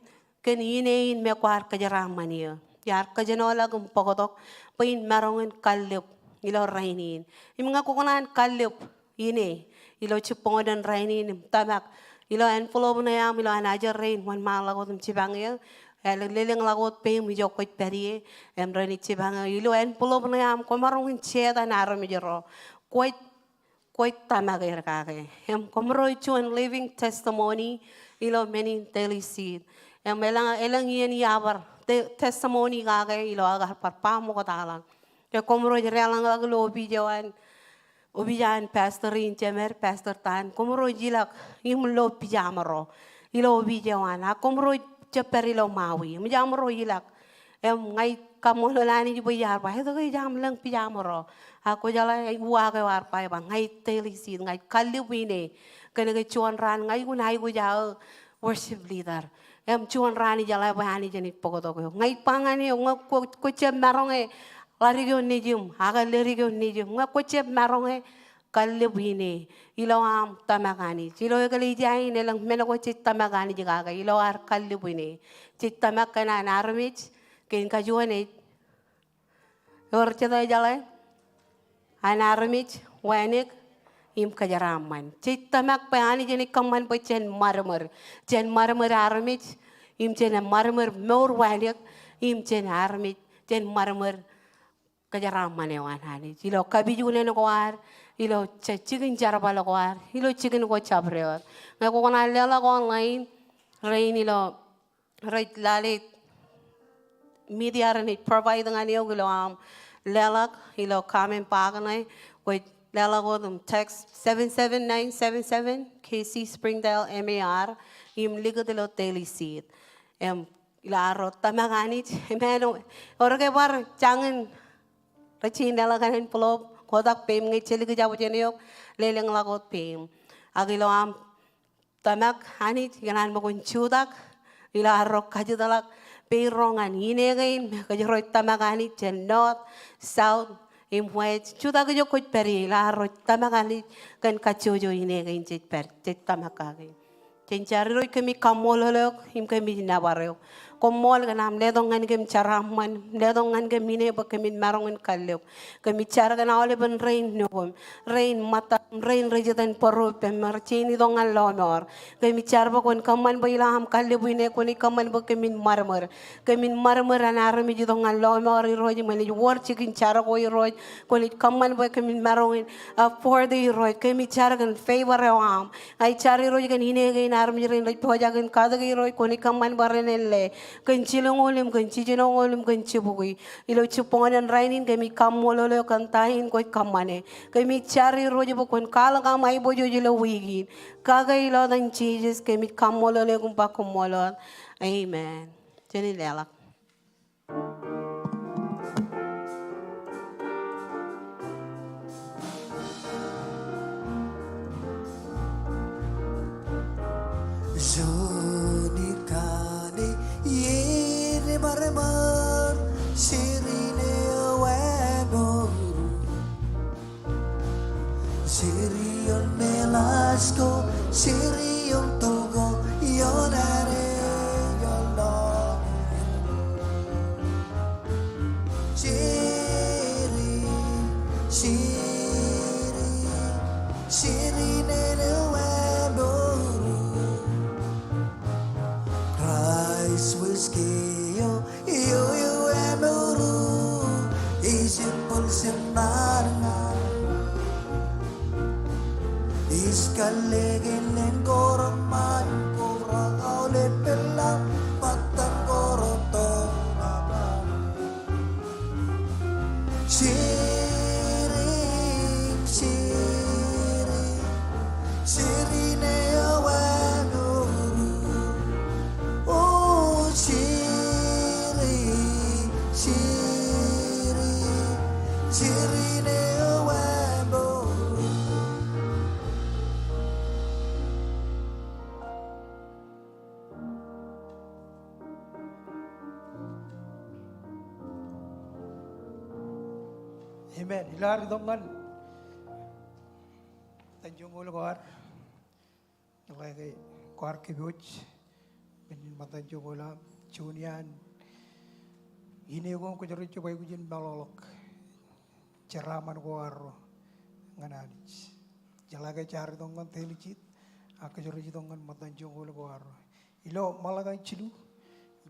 kōn ine in me kwaar kōjeraaṃṃan eō. Iar kōjenolọk im bōktok, bwe in maroñ in kallib ilo rainin. Im ñe kwō kōṇaan kallib ine, ilo jibboñōn rainin im tōmak, ilo envelope ṇe aṃ, ilo an ajri rein wōnṃaanḷọk wōt im jipañ eō, ālikin lelōñḷọk wōt peim ijo kwōj pād ie, im renaaj jipañ eō, ilo envelope ṇe aṃ, kwōmaroñ in jeetan armej ro. Kwōj, kwōj tōmak er kake. Im koṃro ej juon living testimony, ilo men in Daily Seed. Im elōñ, elōñ iien iar bar te-, testimony kake, ilo aō kar bar ba ṃoktaḷọk. Ke koṃro ej deḷọñḷọk ilo opiij eo an, opiij an pastor in jemed, Pastor Tan, koṃro ej ilọk im lo pijamro ilo opiij eo an. Ak koṃro ej jab pād ilo Maui im ijamro ilọk. Im ña ij kaṃṃoolol Anij bwe iar ba, etke ij aṃ lōñ pijamro? Ak kwōjeḷā uwaak eo ear ba, ej ba ña ij Daily Seed, ña ij kallib ine. Kōnke juon raan ña ikōṇaan aikuj aō worship leader. Im juon raan ijeḷā bwe Anij enaaj bōktok eok. Ña ij ba ñan eok, ñe kwō, kwō jab maroñe ḷadik eo nejiṃ, ak ledik eo nejiṃ, ñe kwō jab maroñe kallib ine ilo aṃ tōmak Anij. Ilo eklejia in elōñ men ko jej tōmak Anij kake ilo ad kallib ine. Jej tōmak kōn an armej, kein kajuon ej ewōr jete ejeḷā, an armej, wānōk, im kōjeraaṃṃan. Jej tōmak bwe Anij enaaj kōṃṃan bwe jen ṃadṃōd. Jen ṃadṃōd armej, im jen ṃadṃōd mour wānōk, im jen armej, jen ṃadṃōd kōjeraaṃṃan eo an Anij. Ilo kapijuknen ko ad, ilo jikin jerbal ko ad, ilo jikin ko jabdewōt. Ñe kwō kōṇaan leḷọk online, rein ilo rej lale media rein ej provide ñan eok ilo aṃ leḷọk ilo comment box ṇe, kwōj leḷọk wōt im text seven seven nine seven seven, K C Springdale M A R, im likūt ilo Daily Seed. Im ilo arro tōmak Anij, amen. Ewōr ke bar jañin rej jañin leḷọk an envelope, kotak peiṃ ñe jelikjab jān eok, lelōñḷọk wōt peiṃ. Ak ilo aṃ tōmak Anij, ikōṇaan bwe kwōn jutak ilo arro kajjitōḷọk peirro ñan ine kein me kōjro ej tōmak Anij jān north, south, im west. Jutak ijo kwōj pād ie ilo arro tōmak Anij kōn kajjojo ine kein jej pād, jej tōmak kake. Jen jar Irooj kōmij kaṃṃoolol eok im kōmij nōbar eok. Koṃṃool kōn aṃ letok ñan kōm jeraaṃṃan, letok ñan kōm ine bwe kōmin maroñ in kallib. Kōmij jar kōn aolepen rein nukūṃ, rein ṃōttan, rein rej itōn bōro ippem, rej jañin itok ñan lọmọọr. Kōmij jar bwe kwōn kōṃṃan bwe ilo aṃ kallib ine kwōnaaj kōṃṃan bwe kōmin ṃadṃōd. Kōmin ṃadṃōd an armej itok ñan lọmọọr Irooj, im enaaj wōr jikin jar ko Irooj, kwōnaaj kōṃṃan bwe kōmin maroñ in afford e Irooj. Kōmij jar kōn favor eo aṃ. Ij jar Irooj kōn ine kein armej rein rej pojak in katōk Irooj, kwōnaaj kōṃṃan bwe ren ālle kōn jilñuul im kōn jijinoñoul im kōn jibukwi. Ilo jibboñōn rainin kōmij kaṃṃoolol eok kōn ta in kwōj kōṃṃane. Kōmij jar Irooj bwe kwōn kwaḷọk aṃ aiboojoj ilo wiik in. Kake ilo etan Jisōs kōmij kaṃṃoolol eok im ba koṃṃool wōt. Amen. Jen leḷọk. Juon ikane, iien emaroñ ṃōr, jeri ṇe eo āinwōt. Jeri ioon meḷaaj ko, jeri ioon tu ko, ioon āne ioon lọñiō. Jeri, jeri, jeri ṇe eo āinwōt. Kraist wōj ke eo, eo eo āinwōt, ej jibboñ jān ṃaan. Ij kalleke len ko reṃṃan, kobrak aolep peḷḷọk, ṃōttan ko rot to. Jeri, jeri, jeri ṇe eo āinwōt. O jeri, jeri, jeri ṇe eo āinwōt. Amen. Ilo ad itok ñan ṃōttan joñoul ko ad. Ḷe ke kwaar kōpooj men in ṃōttan joñoul aṃ, juon iaan ine ko kōjro jab aikuj in meḷọkḷọk jeraaṃṃan ko arro ñan Anij. Jeḷā ke jaar itok ñan Daily Seed, ak kōjro ej itok ñan ṃōttan joñoul ko arro. Ilo Malakai jilu,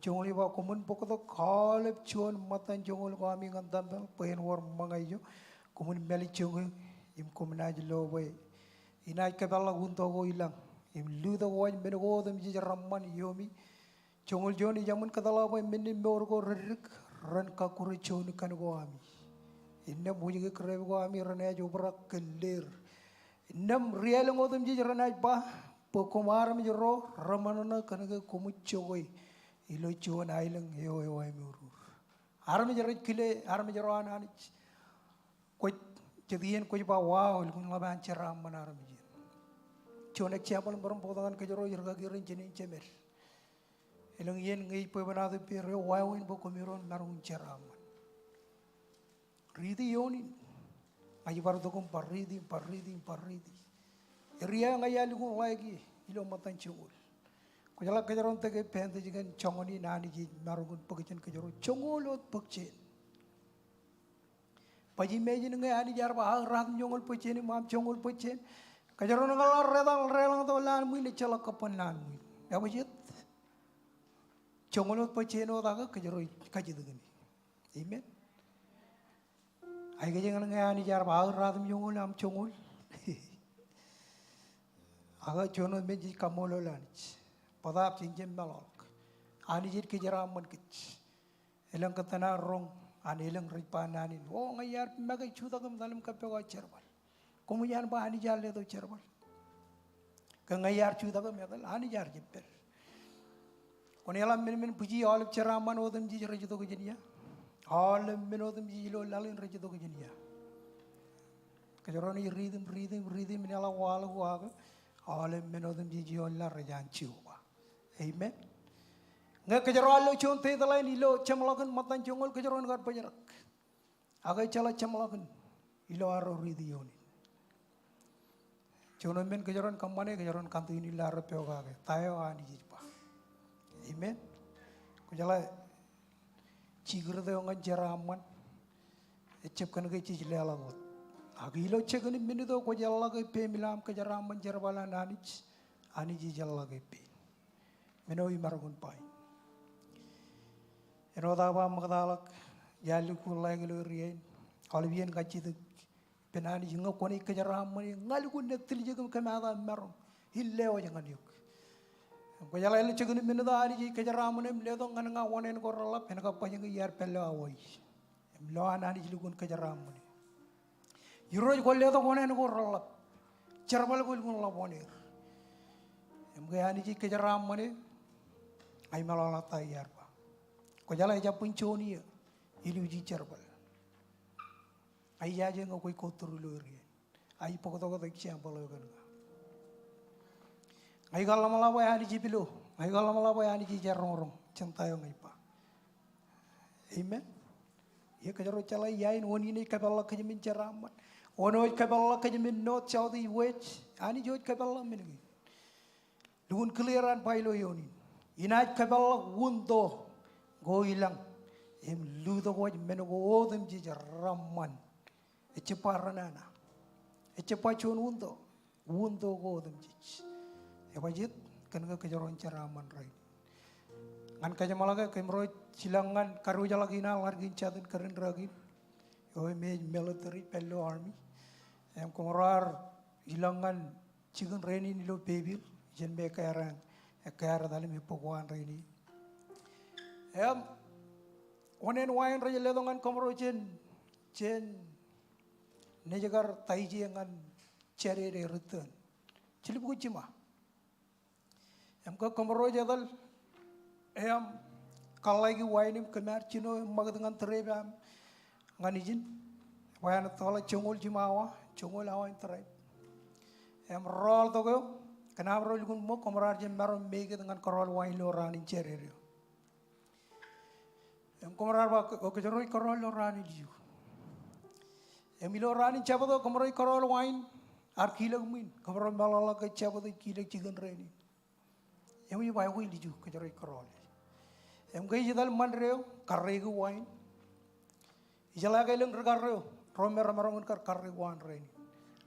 joñoul ej ba, koṃwin bōktok aolep juon ṃōttan joñoul ko ami ñan tempel bwe en wōr ṃōñā ijo. Koṃwin mālejjoñe im koṃ naaj lo bwe inaaj kōpeḷḷọk unin ko ilañ im lutōk wōj men ko otemjej reṃṃan iomi. Joñoul juon ej eṃṃan kōtḷọk bwe men in mour ko reddik ren kakkure juon kan ko ami. Innām wōjke grep ko ami renaaj obrak kōn leer. Innām ri-aelōñ otemjej renaaj ba bwe koṃ armej ro reṃōṇōṇō kōnke koṃij jokwe ilo juon aelōñ eo eo aṃ ur. Armej rej kile armej ro an Anij. Kwōj jet iien kwōj ba, wow, elukkuun ḷap an jeraaṃṃan armej in. Juon example im bar bōktok ñan kōjro ri-kaki rein jenaaj jemed. Elōñ iien ñe ij bwebwenato ippāer eo, wāween bwe koṃiro maroñ in jeraaṃṃan. Riiti eoon in. Ña ij bar tok im bar riiti, bar riiti, bar riiti. Area eo ña iar lukkuun ḷaik ie ilo ṃōttan joñoul. Kwōjeḷā kōjro en take advantage kōn joñan in Anij ej maroñ in bōk jān kōjro joñoul wōt bōk jān. Baj imagine ñe Anij ear ba aō ratimjuonñoul bōk jān im aṃ joñoul bōk jān. Kōjro en ñan ḷọk retal reḷọñtok lowaan ṃwiin, ejjeḷọk kab ban lowaan ṃwiin. Ebajet. Joñoul wōt bōk jān wōt ak kōjro ej kajjitōk in. Amen. Ak ej ñan ñe Anij ear ba aō ratimjuonñoul aṃ joñoul. Ak juon wōt men jej kaṃṃoolol Anij. Bōtaab jen jab meḷọkḷọk. Anij ej kōjeraaṃṃan kōj. Elōñ kōttan ad roñ an elōñ rej ba naan in, o, ña iar make jutak im etal im kōppoke aō jerbal. Koṃij an ba Anij ear letok jerbal? Ke ña iar jutak im etal, Anij ear jab pād. Kwōn eḷap men, men bwiji aolep jeraaṃṃan otemjej rej itok jān ia? Aolep men otemjej ilo laḷ in rej itok jān ia? Kōjro naaj riiti im riiti im riiti im eḷak waḷọk ak aolep men otemjej ioon laḷ rej an Jeova. Amen. Ñe kōjro ar lo juon deadline ilo jeṃḷọkin ṃōttan joñoul, kōjro en kar bōjrak. Ak ejjeḷọk jeṃḷọkin ilo arro riiti ioon in. Juon wōt men kōjro en kōṃṃane, kōjro en continue ilo arro pokake ta eo Anij ej ba. Amen. Kwōjeḷā secret eo ñan jeraaṃṃan ejjab kōn ke jej leḷọk wōt. Ak ilo second minute eo kwōj eḷḷọke peim ilo aṃ kōjeraaṃṃan jerbal an Anij, Anij ej eḷḷọke pein. Men eo imaroñ in ba in. Āinwōt aō ba ṃaktaḷọk, iar lukkuun ḷaik ilo area in. Aolep iien kajjitōk ippān Anij ñe kwōnaaj kōjeraaṃṃane, ña lukkuun naaj tiljek im kōmaat aō maroñ in lewōj ñan eok. Im kwōjeḷā ilo second minute eo Anij ej kōjeraaṃṃane im letok ñan ña oṇāān ko reḷḷap, en kab baj ñe iar pād ilo Hawaii. Im lowaan Anij lukkuun kōjeraaṃṃane. Irooj kwōn letok oṇāān ko reḷḷap. Jerbal ko lukkuun ḷap oṇāer. Im ke Anij ej kōjeraaṃṃane, ña imeḷọkḷọk ta iar ba. Kwōjeḷā ejabōn juon iiō ilo ij jerbal. Ña ijaje ñe kwōj go through ilo area in. Ak ij bōktok wōt example eo kōn ña. Ña ikar ḷōmṇak bwe Anij epilo. Ña ikar ḷōmṇak bwe Anij ejeroñroñ jān ta eo ña iba. Amen. Ie kōjro jeḷā ia in wōn in ej kōpeḷḷọk kōj men jeraaṃṃan. Wōn eo ej kōpeḷḷọk kōj men north, south, east, west. Anij eo ej kōpeḷḷọk men kein. Lukkuun clear an ba ilo eoon in. Inaaj kōpeḷḷọk window ko i lañ im lutōkwōj men ko otemjej reṃṃan. Ejjab ba renana. Ejjab ba juon window. Window ko otemjej. Ebajet kōn ke kōjro en jeraaṃṃan rainin. Ñan kajeṃḷọke, kōmro ej ilọk ñan kadiwōjḷọk in an ḷaddik in jatū in kōrā in rūkaki. Eo im ej military, pād ilo army. Im kōmro ar ilọk ñan jikin rainin ilo Fayetteville, jān me ekkā ear, ekkā ear etal im ebbok waan rainin. Im oṇāān wa in rej letok ñan kōmro jān, jān nejkar taije ñan Jādede return. Jilubukwi jiṃa. Im ke kōmro ej etal, im kōḷḷāiki wa in im kōm ar jino im ṃakūt ñan tribe eo aṃ ñan ijin. Bwe an ettoḷọk joñoul jiṃa awa, joñoul awa in tribe. Im rọọltok eo, kōn aṃro lukkuun ṃōk, kōmro ar jab maroñ make it ñan kōrọọl wa in ilo raan in Jādede eo. Im kōmro ar ba, o, kōjro ej kōrọọl ilo raan in ilju. Im ilo raan in Jabōt eo kōmro ej kōrọọl wa in, ar kilōk ṃwiin, kōmro meḷọkḷọk ke Jabōt ej kilōk jikin rainin. Im ij ba, eokwe ilju kōjro ej kōrọọl. Im ke ij etal Ṃande eo, karreoiki wa in. Ijeḷā ke elōñ ri karreo ro me remaroñ in kar karreoik wa in rainin.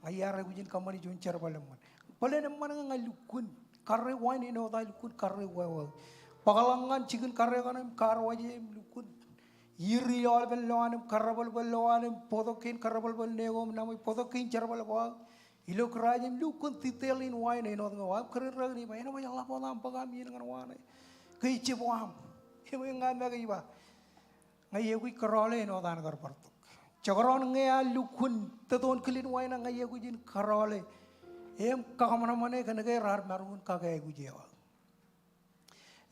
Ña iar aikuj in kōṃṃane juon jerbal eṃṃan. Bōlen eṃṃan ñe ña lukkuun karreoik wa in āinwōt aō lukkuun karreoik wāween. Bōkḷọk ñan jikin karreo kaṇe im car wash e im lukkuun iri aolepen lowaan im karrebalbal lowaan im bōktok kein karrebalbal ne ko im naṃ e, bōktok kein jerbal ko aō ilo garage im lukkuun detail in wa in āinwōt ñe wa im kōrā in rūkaki in ej ba, enaaj ḷap wōt aṃ bōk aṃ iien ñan wa ṇe. Ke ejjab wa aṃ. Im ña make ij ba, ña iikuj kōrọọle āinwōt an kar bar tok. Jekdọọn ñe ear lukkuun tōtōn kilin wa in, ña iikuj in kōrọọle im kakōṃanṃane kōn ke raar maroñ in kake aikuj eo aō.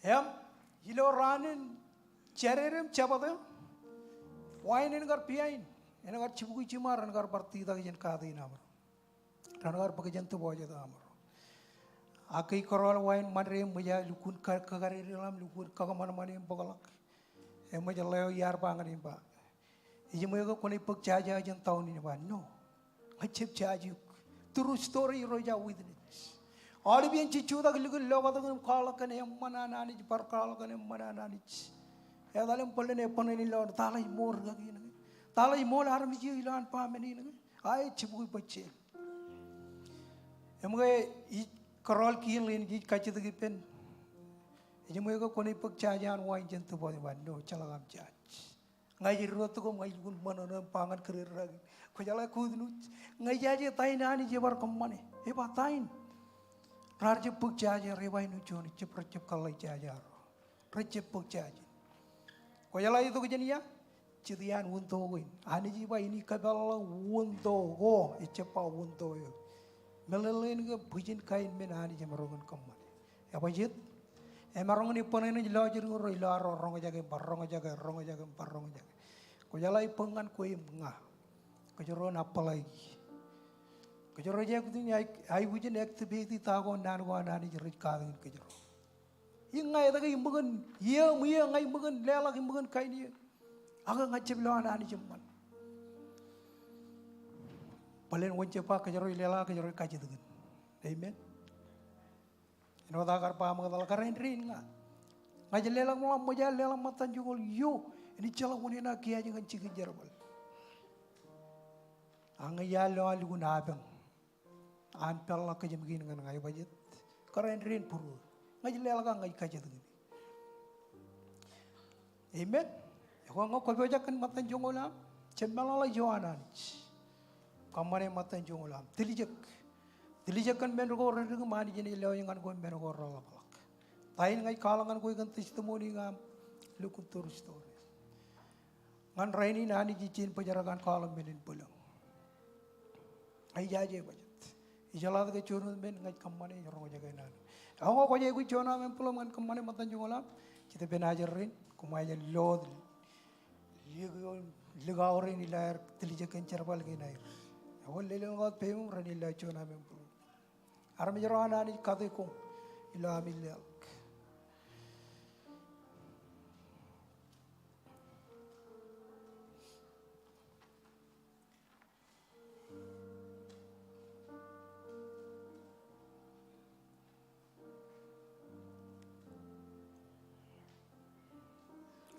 Im ilo raan in Jādede im Jabōt eo, wa in en kar behind, en kar jibukwi jiṃa, ren kar bar titak jān kaat in aṃro. Ren kar bōk jān deposit eo aṃro. Ak ke ij kōrọọl wa in Ṃande im ṃōj aō lukkuun ka-, kakadede ḷọk im lukkuun kakōṃanṃane im bōkḷọk. Im ṃōj ḷeo iar ba ñan e im ba, ij ṃool ke kwōnaaj bōk jaja jān town in? Ba, no. jab jaje eok. True story, Irooj ej witness. Aolep iien jej jutak likin loktok im kwaḷọk kōn eṃṃan an Anij, bar kwaḷọk kōn eṃṃan an Anij. Etal im bōlen e bōnen ilo aō, ta ḷe ṃool rikaki in ke? Ta ḷe ṃool armej eo ilo an ba men in ke? A, ejjab kwe bōjjel. Im ke ij kōrọọl kiiō in, ij kajjitōk ippān. Ej ṃool ke kwōnaaj bōk jaje an wain jān tibwat? Im ba, no, jeḷak aṃ jaje. Ña ij rūtto kōm, ña ij lukkuun ṃōṇōṇō im ba ñan kōrā rikaki, kwōjeḷā good news. Ña ijaje ta in Anij ebar kōṃṃane. Ej ba ta in? Raar jab bōk jaje, rej ba āinwōt juon, jab, rej jab kōḷḷā jaje arro. Rej jab bōk jaje. Kwōjeḷā itok jān ia? Jet iaan window ko in. Anij ej ba inaaj kōpeḷḷọk window ko. Ejjab ba window eo. Meḷeḷein ke bwijin kain men Anij emaroñ in kōṃṃane. Ej ba jet? Emaroñ in bōnen ej lọjilñūrro ilo arro roñjake im bar roñjake, roñjake im bar roñjake. Kwōjeḷā ej bōk ñan kwe im ña. Kōjro en apply. Kōjro ej aikuj in, aikuj in activate ta ko naan ko an Anij rej katakin kōjro. Im ña etke ij ṃōk in, iiō im iiō ña ij ṃōk in leḷọk, ij ṃōk in kain iiō. Ak ña jab lo an Anij eṃṃan. Bōlen wōn jab ba kōjro ej leḷọk, kōjro ej kajjitōk in. Amen. Āinwōt aō kar ba ṃōk etal kar āindein ña. Ña ij leḷọk ṃōḷa, ṃōj aō leḷọk ṃōttan joñoul eo enaaj jeḷā wōn enaaj kiyaaj ñan jikin jerbal. Ak ña iar lo an lukkuun apañ an peḷḷọk kōjām kein ñan ña. Ej ba jet? Kar āindein būruō. Ña ij leḷọk ak ña ij kajjitōk in. Amen. Ekwe ñe kwōpojak kōn ṃōttan joñoul aṃ, jab meḷọkḷọk ijo an Anij. Kōṃṃane ṃōttan joñoul aṃ. Tiljek. Tiljek kōn men ko redik im Anij enaaj lewōj ñan kwe men ko reḷapḷọk. Ta in ña ij kwaḷọk ñan kwe kōn testimony eo aṃ? Lukkuun true story. Ñan rainin Anij ej jañin bōjrak an kwaḷọk men in bwilōñ. Ij jaje bwe jet. Ij jeḷā ke juon wōt men ña ij kōṃṃane ej roñjake naan. Ak ñe kwōj aikuj juon aṃ envelope ñan kōṃṃane ṃōttan joñoul aṃ, jet ippān ajri rein, koṃ aikuj lo wōt likao rein ilo aer tiljek kōn jerbal kein aer. Ekwe lelōñḷọk wōt peiṃ im renaaj lo juon aṃ envelope. Armej ro an Anij kate koṃ ilo ami leḷọk.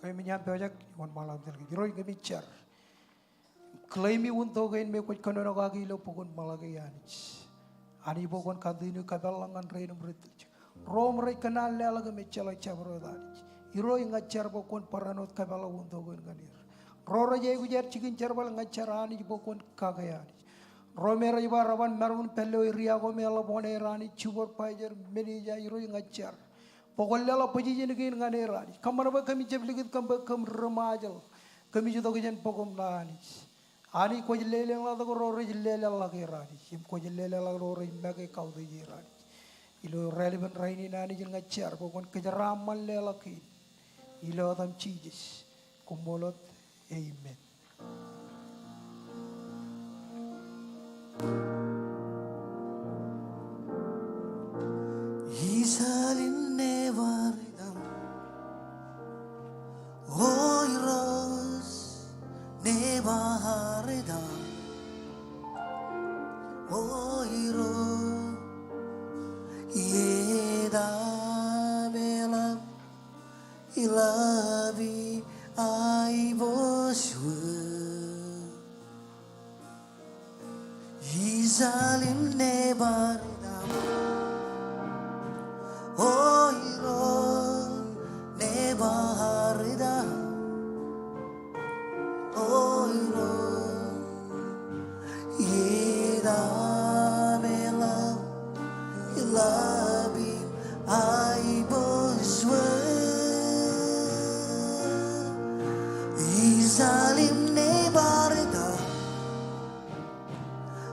Kōmij pojak, wōnṃaanḷọk im tōl kōj. Irooj, kōmij jar. Claim-i window kein me kwōj kōnono kaki ilo bok in Malakai, Anij. Anij bwe kwōn continue kōpeḷḷọk ñan rein im rej tiljek. Ro im rej kōṇaan leḷọk im ejjeḷọk jabdewōt, Anij. Irooj, ña ij jar bwe kwōn barāinwōt kōpeḷḷọk window kein ñan er. Ro rej aikuj aer jikin jerbal, ña ij jar, Anij, bwe kwōn kake, Anij. Ro me rej ba reban maroñ in pād ilo area ko me eḷap wōṇāer, Anij, supervisor, manager, Irooj, ña ij jar bwe kwōn leḷọk position kein ñan er, Anij. Kōṃṃan bwe kōmij jab likūt kōm bwe kōm ri Ṃajeḷ. Kōmij itok jān bok im ṇa, Anij. Anij, kwōj lelōñḷọk ro rej lelōñḷọk er, Anij. Im kwōj lelōñḷọk ro rej make kautiej er, Anij. Ilo raelepin rainin, Anij, ña ij jar bwe kwōn kōjeraaṃṃan leḷọk kein. Ilo etaṃ Jisōs. Koṃṃool wōt. Amen. Isaḷ in nebar etaṃ, O Irooj, nebar etaṃ, O Irooj, etaṃ eḷap, eḷap im aiboojoj. Isaḷ in nebar etaṃ, O Irooj, nebar etaṃ, O Irooj, etaṃ eḷap, eḷap im aiboojoj. Isaḷ in nebar etaṃ,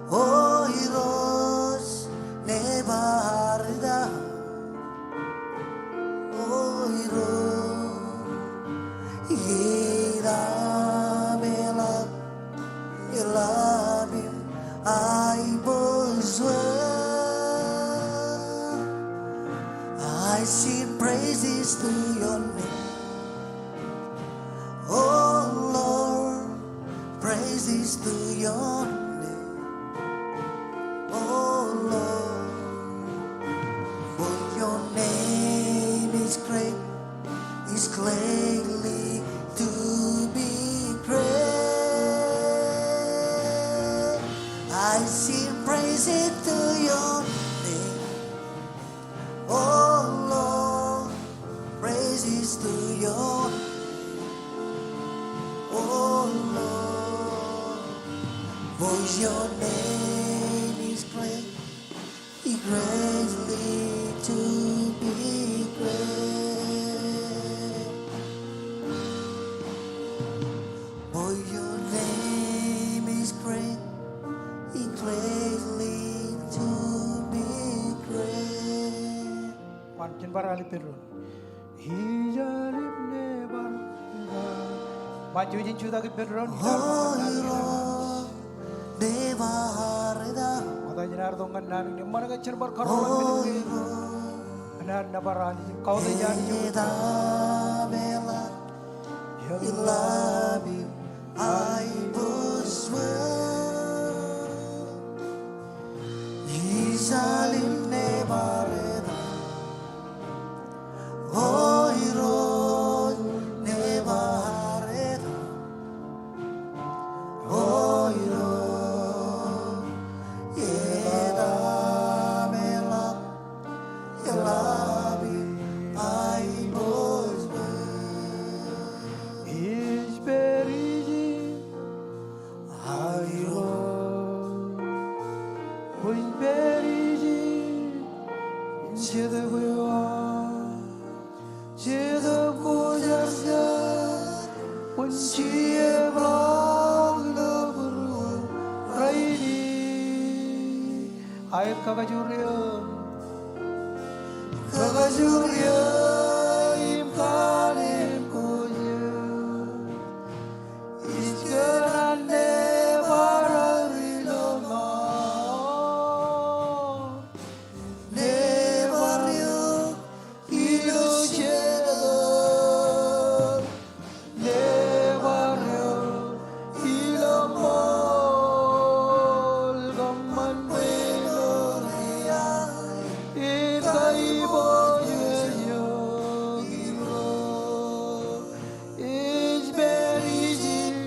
O Irooj, nebar etaṃ, O Irooj, etaṃ eḷap, eḷap im aiboojoj. I sing praises to your name. Oh Lord, praises to your name. Greatly to be praised. I sing praises to your name. Oh Lord, praises to your name. Oh Lord, for your name is great. Greatly to be praised. For your name is great, greatly to be praised. Ṃaan, jen bar al ippān doon. Ij al im nebar etal. Ṃaan, jouj im jutak ippān doon. Oiro, nebar etal. Ṃokta jān ad tok ñan naan in, eṃṃan ke jen bar karuoḷan men in ke. Oiro, ñan ad nōbar Anij, kautiej Anij. Etal meḷeḷe. Your love, I was well. Ij al im nebar etal. Oiro, nebar etal. Oiro, etal meḷeḷe. Your love, I was well. Ij pād ijin. Airo, kwōj pād ijin, Jetōb eo aṃ, Jetōb Kwōjarjar, kwōn jeṃḷọk ilo būruōm rainin. Aer kakajoor eō, kakajoor eō im kanem ko jet. Ij kōṇaan nebar ilo ṃaan. Nebar eok ilo jetōb. Nebar eok ilo ṃool. Kōṃṃan bwe mour eo aō en kaiboojoj eok Irooj. Ij pād ijin,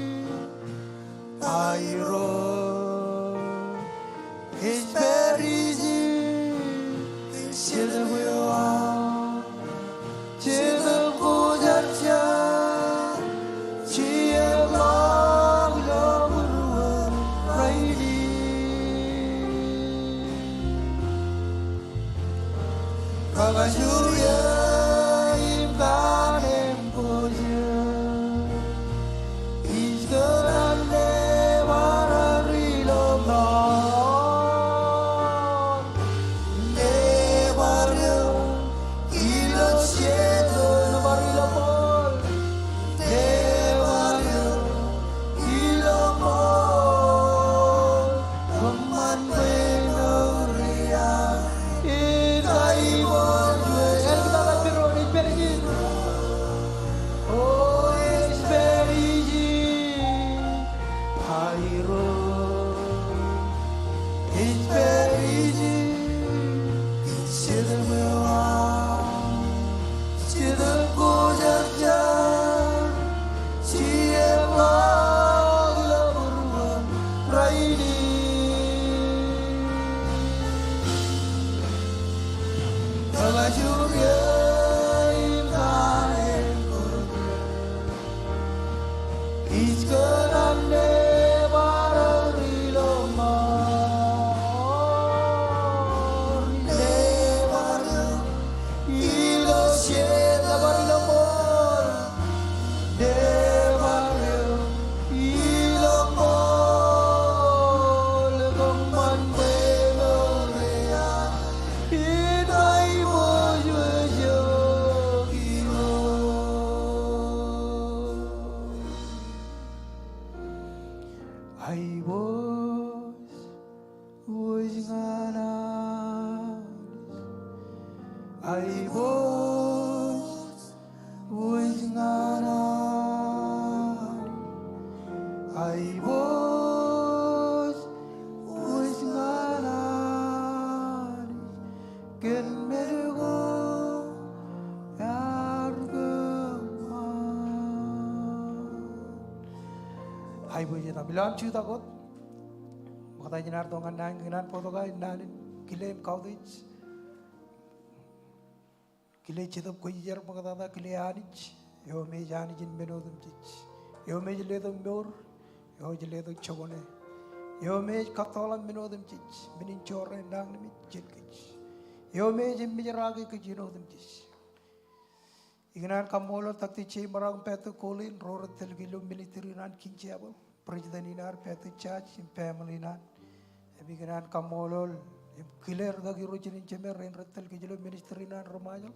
Irooj. Ij pād ijin, Jetōb eo aṃ, Jetōb Kwōjarjar, jeṃḷọk ilo būruōm rainin. Kakajoor eō im kanem ko jet. Ij kōṇaan nebar ilo ṃaan. Nebar eok ilo jetōb. Nebar ilo ṃool. Nebar eok ilo ṃool. Kōṃṃan bwe mour eo aō en kaiboojoj eok. Ej pād ijin. O, ij pād ijin. Irooj. Ij pād ijin. Jetōb eo aṃ, Jetōb Kwōjarjar, jeṃḷọk ilo būruōm rainin. Kakajoor eō im kanem ko jet. Ij kōṇaan nebar ilo ṃaan. Nebar eok ilo jet. Nebar ilo ṃool. Nebar eok ilo ṃool. Kōṃṃan bwe mour eo aō en kaiboojoj eok Irooj. Aiboojoj ñan Anij. Aiboojoj ñan Anij. Aiboojoj ñan Anij. Kōn men ko ear kōṃṃan. Aiboojoj etaṃ. Ilo aṃ jutak wōt, ṃokta jān ad itok ñan naan in, ikōṇaan bōktok aō naan in kile im kautiej. Kile Jetōb Kwōjarjar ṃoktata, kile Anij eo me ej Anij in men otemjej, eo me ej letok mour, eo ej letok jokwane, eo me ej kōttoḷọk men otemjej, men in jorrāān nañinmej jān kōj, eo me ej emmejraake kōj iien otemjej. Ikōṇaan kaṃṃoolol Doctor J. Marak im Pastor Colleen ro rej tōl kōj ilo ministry in an King Chapel, president in ad Pastor Judge im family in an. Im ikōṇaan kaṃṃoolol im kile rūkaki ro jinen jemed rein rej tōl kōj ilo ministry in an ri Ṃajeḷ,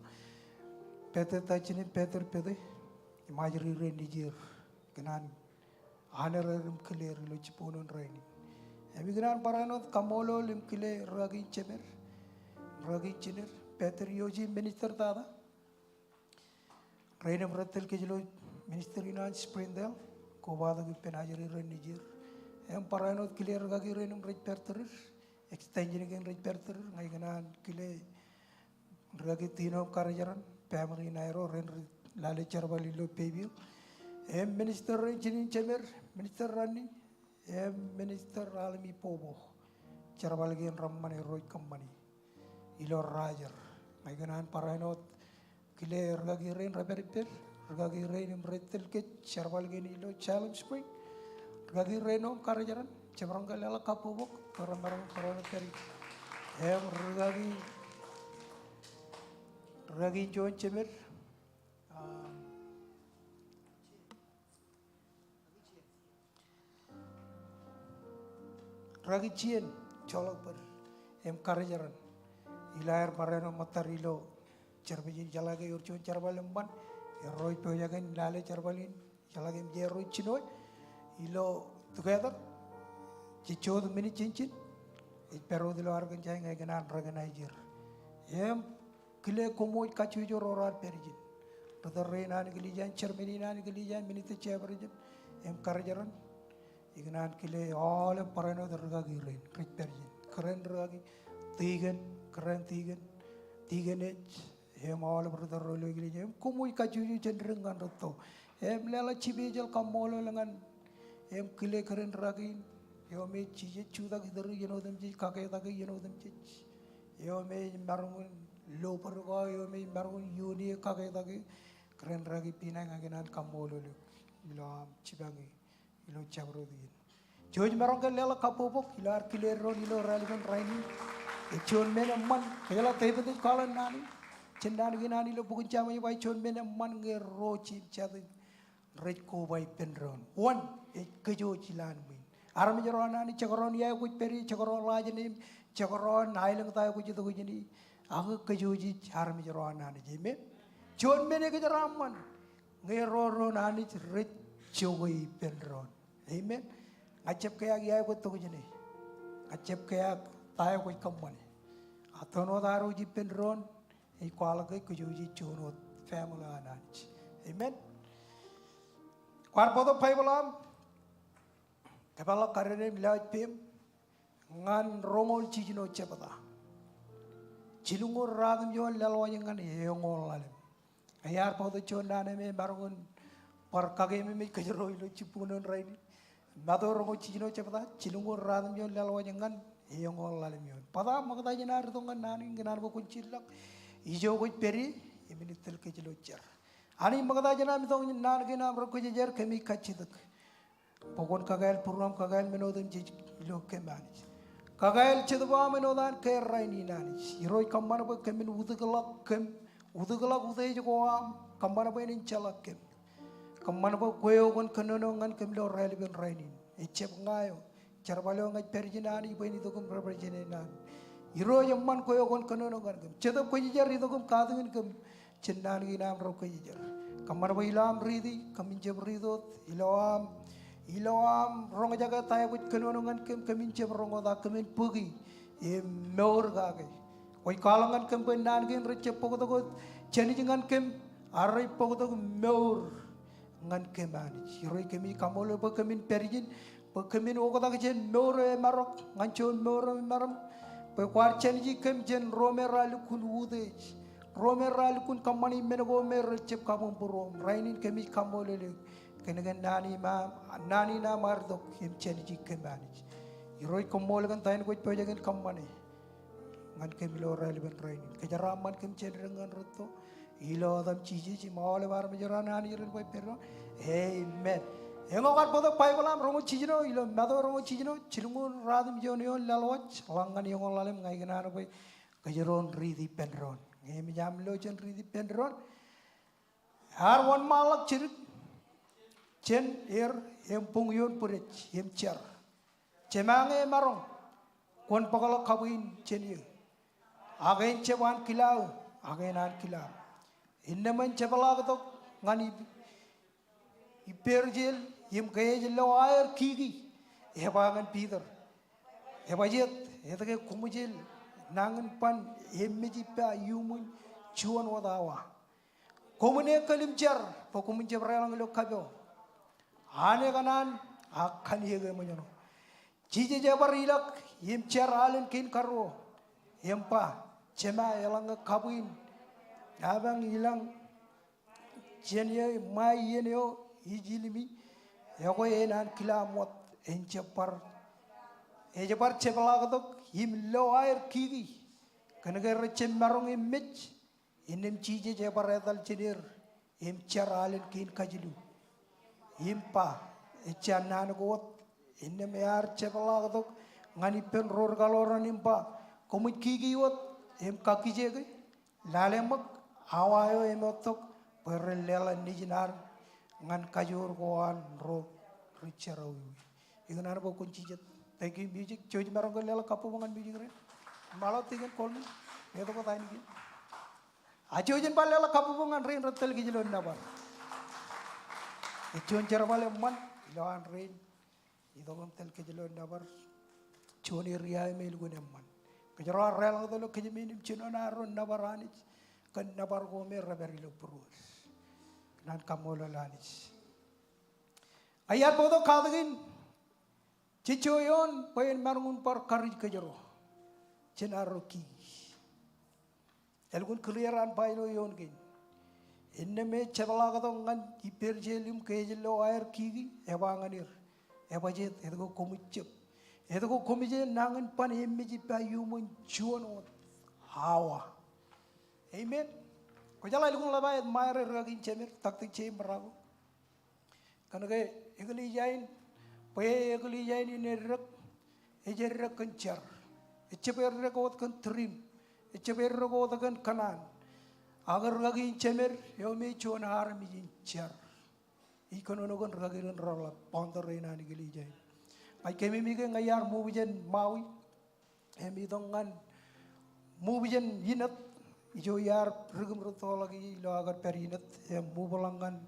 Pastor Tajin im Pastor Pete, im ajri rein nejier. Ikōṇaan honor er im kile er ilo jibboñōn rainin. Im ikōṇaan barāinwōt kaṃṃoolol im kile rūkaki in jemed, rūkaki in jined, Pastor Yoshi, minister tata, rein im rej tōl kōj ilo ministry in an Springdale, kobatok ippān ajri rein nejier. Im barāinwōt kile rūkaki rein im rej pād tōre, extension kein rej pād tōre, ña ikōṇaan kile rūkaki Tino im Karijeran, family in aerro, rein rej lale jerbal ilo Bayview. Im minister rein jinen jemed, Minister Ranni, im minister Alimi Bobo, jerbal kein reṃṃan erro ej kōṃṃani ilo Roger. Ña ikōṇaan barāinwōt kile rūkaki rein rej pād ippād, rūkaki rein im rej tōl kōj jerbal kein ilo Siloam Spring, rūkaki rein eo im Karijeran, jab roñ ke leḷọk kabbokbok bwe remaroñ barāinwōt pād ie. Im rūkaki, rūkaki in juon jemed, um, Rūkaki Jien, joḷọk bōd im Karijeran. Ilo aer barāinwōt ṃōttad ilo jerbal in, ijeḷā ke ewōr juon jerbal eṃṃan, erro ej pojak in lale jerbal in, ijeḷā ke eṃōj erro ej jino ilo together, jej jota minit jān ijin, ej pād wōt ilo Arkansas, ña ikōṇaan recognize er. Im kile koṃ wōj kajjojo ro raar pād ijin. Ri tōl rein an eklejia in, chairman in an eklejia in, minister chairperson im Karijeran. Ikōṇaan kile aolep barāinwōt rūkaki rein rej pād ijin. Kōrā in rūkaki, deacon, kōrā in deacon, deaconess, im aolep ri tōl ro ilo eklejia. Im koṃ wōj kajjojo jān dik ñan rūtto. Im leḷọk special kaṃṃoolol ñan im kile kōrā in rūkaki in, eo me jej jutak itōri iien otemjej, kaketak iien otemjej. Eo me ej maroñ in lo bōd ko aō, eo me ej maroñ in iioon ie, kaketak e. Kōrā in rūkaki Pina, ña ikōṇaan kaṃṃoolol eok ilo aṃ jipañ e ilo jabdewōt iien. Jej maroñ ke leḷọk kabbokbok ilo ad kile doon ilo raelepen rainin. Ej juon men eṃṃan, kōjeḷā David ej kwaḷọk naan in, jān naan kein an ilo bok in James ej ba ej juon men eṃṃan ñe ro jeiū im jatū rej koba ippān doon. Wōn? Ej kōjwōj ilowaan ṃwiin. Armej ro an Anij, jekdọọn ia eo kwōj pād ie, jekdọọn last name, jekdọọn aelōñ ta eo kwōj itok jān e, ak kōjwōj ej armej ro an Anij. Amen. Juon men ekōjdat eṃṃan ñe ro doon Anij rej jokwe ippān doon. Amen. Ña ij jab keaak ia eo kwōj itok jān e. Ña ij jab keaak ta eo kwōj kōṃṃane. A toon wōt ad wōj ippān doon, ej kwaḷọk ke kōjwōj ej juon wōt family an Anij. Amen. Kwaar bōktok Baibōḷ eo aṃ, kōpeḷḷọk kadedeem im lewōj peiṃ ñan roñoul jiljino jebta. Jilñuul ruatimjuon laḷwaj ñan eñoul ḷalem. Iar bōktok juon naan eo me emaroñ in bar kakeememej kōjro ilo jibboñōn rainin. Matu roñoul jiljino jebta, jilñuul ruatimjuon laḷwaj ñan eñoul ḷalem eoon. Bōtab ṃokta jān ad itok ñan naan in, ikōṇaan bwe kwōn jillọk ijo kwōj pād ie im in tōl kōj ilo jar. Anij, ṃokta jān am itok ñan naan kein aṃ rekwōjarjar, kōmij kajjitōk bwe kwōn kakāāl būruōm, kakāāl men otemjej ilo kōm Anij. Kakāāl Jetōb eo aṃ āinwōt an kāāl rainin Anij. Irooj, kōṃṃan bwe kōmin utikḷọk kōm, utikḷọk utiej ko aṃ, kōṃṃan bwe en enjeḷā kōm. Kōṃṃan bwe kwe eo kwōn kōnono ñan kōm ilo raelepen rainin. Ejjab ña eo, jerbal eo ña ij pād ijin Anij bwe en itok im represent e naan. Irooj, eṃṃan kwe eo kwōn kōnono ñan kōm. Jetōb Kwōjarjar, itok im katakin kōm jān naan kein aṃ rekwōjarjar. Kōṃṃan bwe ilo am riiti, kōmin jab riit wōt, ilo am, ilo am roñjake ta eo kwōj kōnono ñan kōm, kōmin jab roñ wōt, ak kōmin bōki im mour kake. Kwōj kwaḷọk ñan kōm bwe naan kein rejjab bōktok wōt jān ijin ñan kōm, ak rej bōktok mour ñan kōm Anij. Irooj, kōmij kaṃṃoolol bwe kōmin pād ijin, bwe kōmin oktak jān mour eo emarok ñan juon mour eo emaroñ. Bwe kwaar jāniji kōm jān ro me raar lukkuun utiej, ro me raar lukkuun kōṃṃani men ko me rejjab kabuñ būruōm. Rainin kōmij kaṃṃoolol eok Kōn ke naan in aṃ, naan in aṃ ear itok im jān ijin kōm Anij. Irooj, koṃṃool kōn ta in kwōj pojak in kōṃṃane ñan kōm ilo raelepen rainin. Kōjeraaṃṃan kōm jān dik ñan rūtto. Ilo etaṃ Jisōs im aolep armej ro an Anij ren bwe pād doon. Amen. Eñoul kar bōktok Baibōḷ aṃ roñoul jiljino, ilo Matu roñoul jiljino, jilñuul ruatimjuon eoon laḷ wōj, ḷak ñan eñoul ḷalem, ña ikōṇaan bwe kōjro en riiti ippān doon. Ñe eṃōj aṃ lo jān riiti ippān doon. Ear wōnṃaanḷọk jidik jān er im buñ ioon bwidej im jar. Jema ñe emaroñ, kwōn bōkḷọk kabwiin jān eō. Ak en jab ankilaaō, ak en ankilaaṃ. Innām en jepḷaaktok ñan ip-, ippāer jeḷ im ke ej lo aer kiki, eba ñan Piter. Ebajjeet, etke koṃij jeḷ nañin ban emmej ippa iuṃwin juon wōt awa? Koṃwin ekkōl im jar bwe koṃwin jab deḷọñ ilo kapo. Anne kōṇaan ak kaniōk eṃōjṇọ. Jisōs ebar ilọk im jar alen kein karuo im ba, Jema, eḷaññe kabwiin apañ ilañ jān eō ṃae iien eo ij ilimi, ekwe en ankilaaṃ wōt, en jab bar, ej bar jepḷaaktok im lo aer kiki. Kōn ke rejjab maroñ emmej. Innām Jisōs ebar etal jān er im jar alen kein kajilu im ba, Ejja naan ko wōt. Innām ear jepḷaaktok ñan ippān ro rikaḷoran im ba, Koṃij kiki wōt im kakkije ke? Lale ṃōk, awa eo eṃoottok bwe ren leḷọk nejin an ñan kajoor ko an ro ri jerọwiwi. Ikōṇaan bwe kwōn jijet. Thank you, music. Jouj maroñ ke leḷọk kabbokbok ñan music rein. Ṃaḷo, tikōn Kolmin. Letok tok ainikien. A jouj im bar leḷọk kabbokbok ñan rein rej tōl kōj ilo nōbar. Ej juon jerbal eṃṃan ilo an rein itok im tōl kōj ilo nōbar. Juon area eo me elukkuun eṃṃan. Kōjro ar deḷọñtok ilo kōjmān im jinoin arro nōbar Anij kōn nōbar ko me rej pād ilo būruōd. Kōn an kaṃṃoolol Anij. Ña iar bōktok katak in jejjo eoon bwe en maroñ in bar karuj kōjro jān arro kiki. Elukkuun clear an ba ilo eoon kein. Innām ej jepḷaaktok ñan ippāer jeḷ im ke ej lo aer kiki, eba ñan er, Ebajjeet, etke koṃij jab, etke koṃij jeḷ nañin ban emmej ippa iuṃwin juon wōt awa? Amen. Kwōjeḷā, elukkuun ḷap aō ṃaer rūkaki in jemed, taktik je im rako. Kōnke eklejia in, bwe eklejia in en eddek, ej eddek kōn jar. Ejjab eddek wōt kōn tūriim. Ejjab eddek wōt kōn kōṇaan. Ak rūkaki in jemed eo me ej juon armej in jar. Ij kōnono kōn rūkaki rein reḷap, founder rein an eklejia in. Ña ij keememej ke ña iar move jān Maui im itok ñan move jān Inōt. Ijo iar dik im rūttoḷọk ilo aō kar pād Inōt im move ḷọk ñan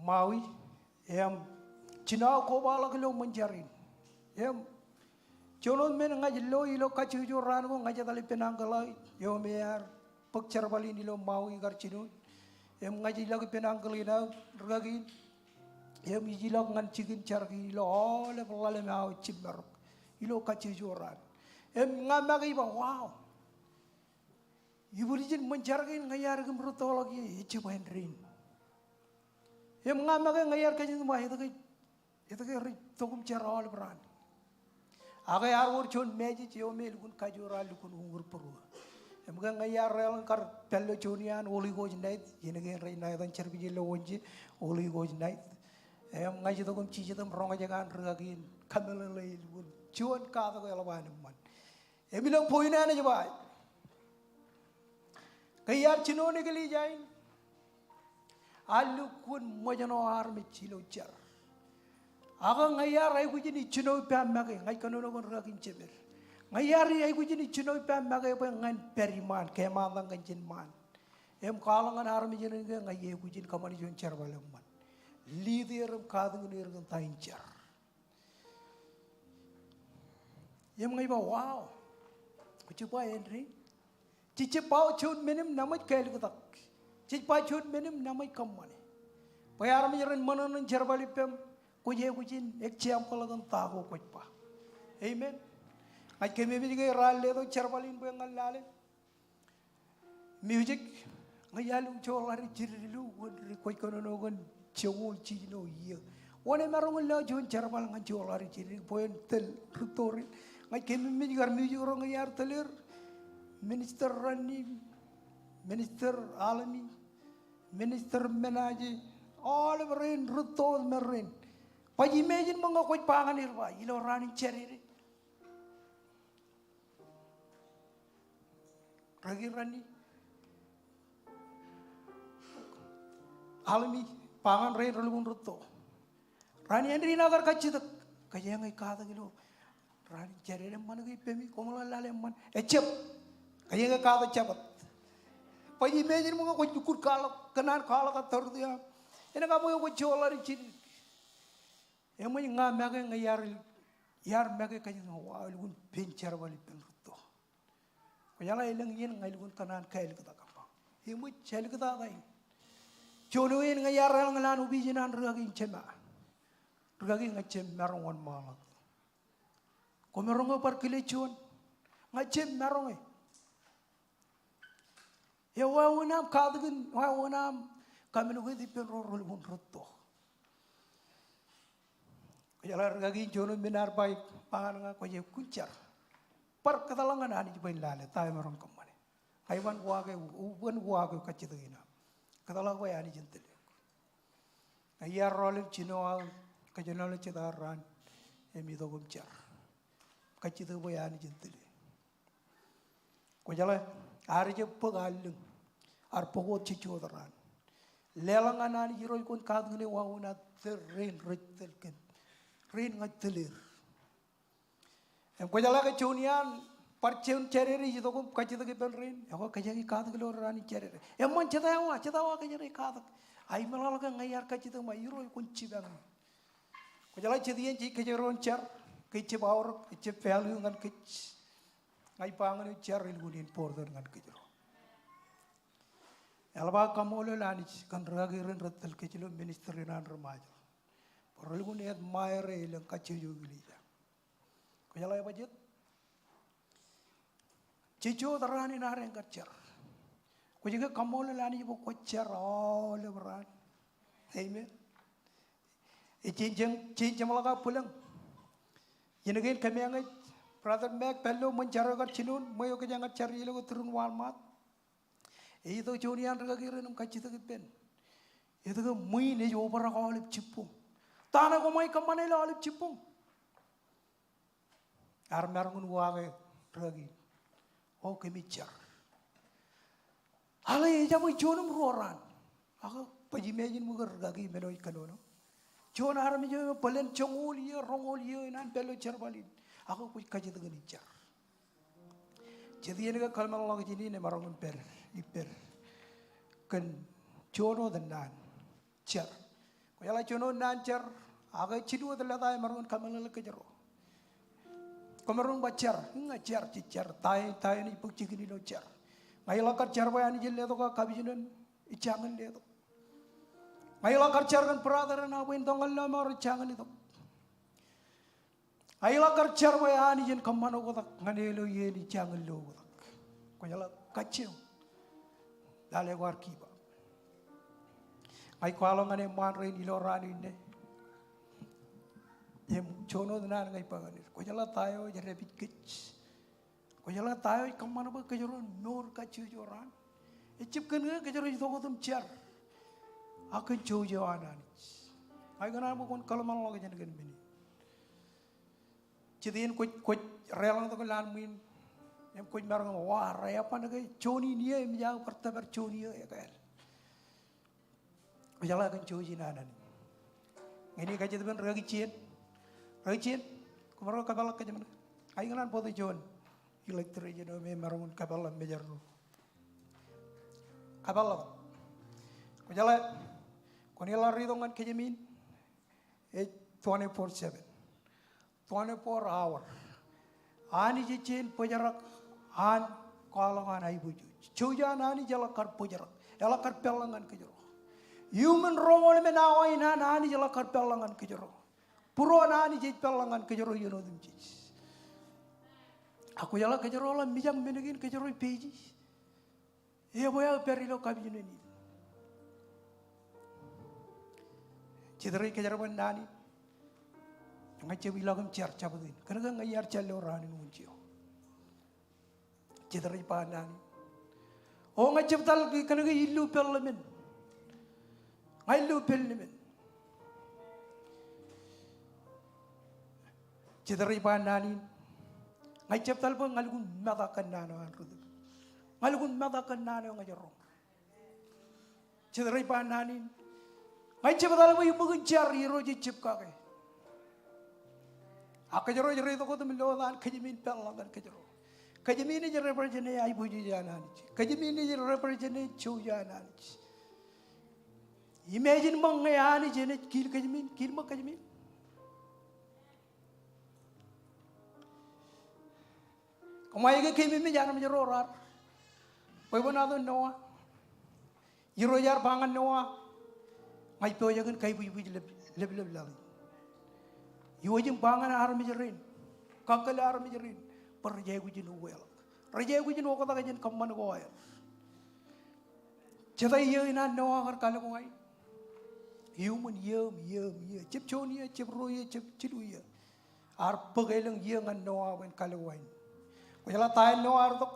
Maui im jino aō kobaḷọk ilo ṃōn jar in. Im juon wōt men ña ij lo ilo kajjojo raan ko, ña ij etal ippān uncle eo eo me ear bōk jerbal in ilo Maui kar jinoin. Im ña ij ilọk ippān uncle in aō rūkaki in. Im ij ilọk ñan jikin jar kein ilo aolep ḷalem aō jimmarok ilo kajjojo raan. Im ña make ij ba, wow. Ibwiljin ṃōn jar kein ña iar dik im rūttoḷọk ie, ejjab āindein. Im ña make ña iar kajjitōk im ba, etke, etke rej tok im jar aolep raan? Ak ear wōr juon message eo me elukkuun kajoor, lukkuun uññūr būruō. Im ke ña iar deḷọñ kar pād ilo juon iaan Holy Ghost night, iien kein rej ṇa etan service ilo Wōnje, Holy Ghost night. Im ña ij itok im jijet im roñjake an rūkaki in, kameḷeḷe, elukkuun juon katak eḷap an eṃṃan. Im ilo point eo ej ba, ke iar jinoin eklejia in, a lukkuun ṃōjṇọ armej ilo jar. Ak ña iar aikuj in ijjino ippa make, ña ij kōnono kōn rūkaki in jemed. Ña iar aikuj in ijjino ippa make bwe ñan pād iṃaan, keemān tok kōn jān ṃaan. Im kwaḷọk ñan armej rein ke ña iaikuj in kōṃṃane juon jerbal eṃṃan. Lead er im katakin er kōn ta in jar. Im ña ij ba, wow. Kwōj ba āindein. Jej jab ba juon men im naṃōj kāliktak. Jej ba juon men im naṃōj kōṃṃane. Bwe armej ren ṃōṇōṇō in jerbal ippem, kwōj aikuj in example kōn ta ko kwōj ba. Amen. Ña ij keememej ke raar letok jerbal in bwe ñan lale. Music, ña iar lukkuun joḷọk ri jidid lu, wōn ri kwōj kōnono kōn joñoul jiljino iiō. Wōn emaroñ in lewōj juon jerbal ñan joḷọk ri jidikdik bwe en tōl rūtto rein? Ña ij kememej kar music ro ñe iar tōl er. Minister Rannim, Minister Almi, Minister Menaje, aolep rein rūtto wōt me rein. Baj imagine ṃōk ñe kwōj ba ñan er ba ilo raan in Jādede. Rūkaki Rannim, Almi, ba ñan rein relukkuun rūtto. Raan in āindein aō kar kajjitōk, kōjeañ ej katak ilo raan in Jādede eṃṃan ke ippemi, koṃ ḷe lale eṃṃan? Ejjab. Kōjeañ ej katak Jabōt. Baj imagine ṃōk ñe kwōj lukkuun kwaḷọk, kōṇaan kwaḷọk aō tọrutiaṃ. Enaaj bwe kwōj joḷọk ri jidikdik. Eṃōj ña make ñe iar, iar make kajjitōk, wow, elukkuun pen jerbal ippān rūtto. Kwōjeḷā elōñ iien ña elukkuun kōṇaan kāliktak aṃ ba, eṃōj āliktata in. Juon eo iien ña iar eḷaññe lowaan opiij in an rūkaki in jema. Rūkaki, ña ij jab maroñ wōnṃaanḷọk. Kwōmaroñ bar kile juon? Ña ij jab maroñ e. Eo wāween aṃ katakin, wāween aṃ communicate ippān ro relukkuun rūtto. Kwōjeḷā rūkaki in juon eo men ear ba, ba ñan ña, kwōj aikuj jar. Bar kōtḷọk ñan Anij bwe en lale ta emaroñ kōṃṃane. Ña iban uwaak eo, iban uwaak eo kajjitōk in aṃ. Kōtḷọk bwe Anij en tōl eok. Ña iar rọọl im jino aō kōjenolọk jet aō raan im itok im jar. Kajjitōk bwe Anij en tōl e. Kwōjeḷā, ear jab bōk allōñ, ear bōk wōt jejjo wōt raan. Leḷọk ñan Anij, Irooj kwōn katakin wāween aō tōl rein rej tōl kōm, rein ña ij tōl er. Im kwōjeḷā ke juon iaan bar juon Jādede ej itok im kajjitōk ippān rein, ekwe kōjeañ ij katak ilo raan in Jādede. Eṃṃan, jete awa, jete awa kōjeañ ij katak. Ak imeḷeḷe ke ña iar kajjitōk im ba Irooj kwōn jipañ. Kwōjeḷā jet iien jej kōjro in jar, ke ejjab aorōk, ejjab value ñan kōj. Ña ij ba ñan eok, jar elukkuun important ñan kōjro. Eḷap aō kaṃṃoolol Anij kōn rūkaki rein rej tōl kōj ilo ministry in an ri Ṃajeḷ. Bwe relukkuun admire e elōñ kajjojo kileja. Kwōjeḷā, ebajjeet. Jejjo wōt raan in ad kar jar. Kwōj ke kaṃṃoolol Anij bwe kwōj jar aolep raan? Amen. Ej jen, jen jeṃḷọk aō bwilōñ. Iien kein kōmeañ ej, Brother Mac, pād ilo ṃōn jar eo kar jinoin, ṃweo kōjeañ jar ilo ke turin Walmart. Ej itok juon iaan rūkaki rein im kajjitōk ippān. Etke? Ṃwiin ej obrak aolep jibboñ. Ta ṇe koṃij kōṃṃane ilo aolep jibboñ? Ear maroñ in uwaake rūkaki in. O, kōmij jar. Eḷap ejjab juon im ruo raan. Ak baj imagine ṃōk rūkaki men eo ej kōnono. Juon armej eo bōlen joñoul iiō, roñoul iiō in an pād ilo jerbal in. Ak kwōj kajjitōk in jar. Jet iien ke kōḷmānḷọkjeṇ in emaroñ in pād ippād kōn juon wōt naan. Jar. Kwōjeḷā juon wōt naan jar, ak jilu wōt lōta emaroñ in kōmeḷeḷeik kōjro. Koṃaroñ ba jar, ña jar, jej jar, ta eo, ta eo enaaj bōk jikin ilo jar. Ña iḷak kar jar bwe Anij en letok aō kapijuknen, ij jañin letok. Ña iḷak kar jar kōn brother eṇ aō bwe en itok ñan lọmọọr, ij jañin itok. Ña iḷak kar jar bwe Anij en kōṃṃan oktak ñan e ilo iien in, ij jañin lo oktak. Kwōjeḷā, kajjioñ. Lale kwaar give up. Ña ij kwaḷọk ñan eṃṃaan rein ilo raan in inne. Im juon wōt naan ña ij ba ñan er. Kwōjeḷā ta eo ej dāpij kōj. Kwōjeḷā ta eo ej kōṃṃan bwe kōjro en mour kajjojo raan. Ejjab kōn ke kōjro ej itok wōt im jar, ak kōn jouj eo an Anij. Ña ikōṇaan bwe kwōn kōḷmānḷọkjeṇ kōn men in. Jet iien kwōj, kwōj deḷọñtok lowaan ṃwiin im kwōj maroñ ba, wa, reban ke juon in iiō, eṃōj aō bar tōpar juon iiō, ekāāl. Kwōjeḷā kōn jouj in an Anij. Ñe ij kajjitōk ippān rūkaki Jien. Rūkaki Jien, koṃro kapeḷḷọk kōjmān. Ña ikōṇaan bōktok juon electrician eo me emaroñ in kapeḷḷọk mejerro. Kapeḷḷọk. Kwōjeḷā, kwōn eḷap itok ñan kōjmān in. Ej twenty-four seven. Twenty-four hour. Anij ej jañin bōjrak an kwaḷọk an aiboojoj. Jouj an Anij eḷak kar bōjrak. Eḷak kar peḷḷọk ñan kōjro. Iuṃwin roñoul emān awa in an Anij eḷak kar peḷḷọk ñan kōjro. Būruon Anij ej peḷḷọk ñan kōjro iien otemjej. Ak kwōjeḷā kōjro ḷak mijak men kein kōjro ej peje. Ebwe aō pād ilo kapijuknen in. Jet rej kōjerbal naan in. Ña ij jab ilọk im jar jabōt in. Kōnke ña iar jar ilo raan in wōn jeo. Jet rej ba naan in. O ña ij jab etal kōnke illu pād ḷōmān. Ña illu pād ḷōmān. Jet rej ba naan in. Ña ij jab etal bwe ña lukkuun metak kōn naan eo an ri tōl. Ña lukkuun metak kōn naan eo ña ij roñ. Jet rej ba naan in. Ña ij jab etal bwe iṃōk in jar, Irooj ej jab kake. A kōjro ej reitok wōt im lo wōt an kōjām in pād ḷọk ñan kōjro. Kōjām in ej represent e aiboojoj an Anij. Kōjām in ej represent e jouj an Anij. Imagine ṃōk ñe Anij enaaj kiil kōjām in, kiil ṃōk kōjām in. Kōṃṃane ke keememej armej ro raar bwebwenato Noa. Irooj ear ba ñan Noa, ña ij pojak in kaibwijbwij lep, lepḷep laḷ in. Iwōj im ba ñan armej rein, kakkōl armej rein, bwe rej aikuj in uweḷọk. Rej aikuj in oktak jān kōṃṃan ko aer. Jete iiō in an Noa kar kalōk wa in? Iuṃwin iiō im iiō im iiō. Jab juon iiō, jab ruo iiō, jab jilu iiō. Ear bōk elōñ iiō ñan Noa bwe en kalōk wa in. Kwōjeḷā ta eo Noa ear itok?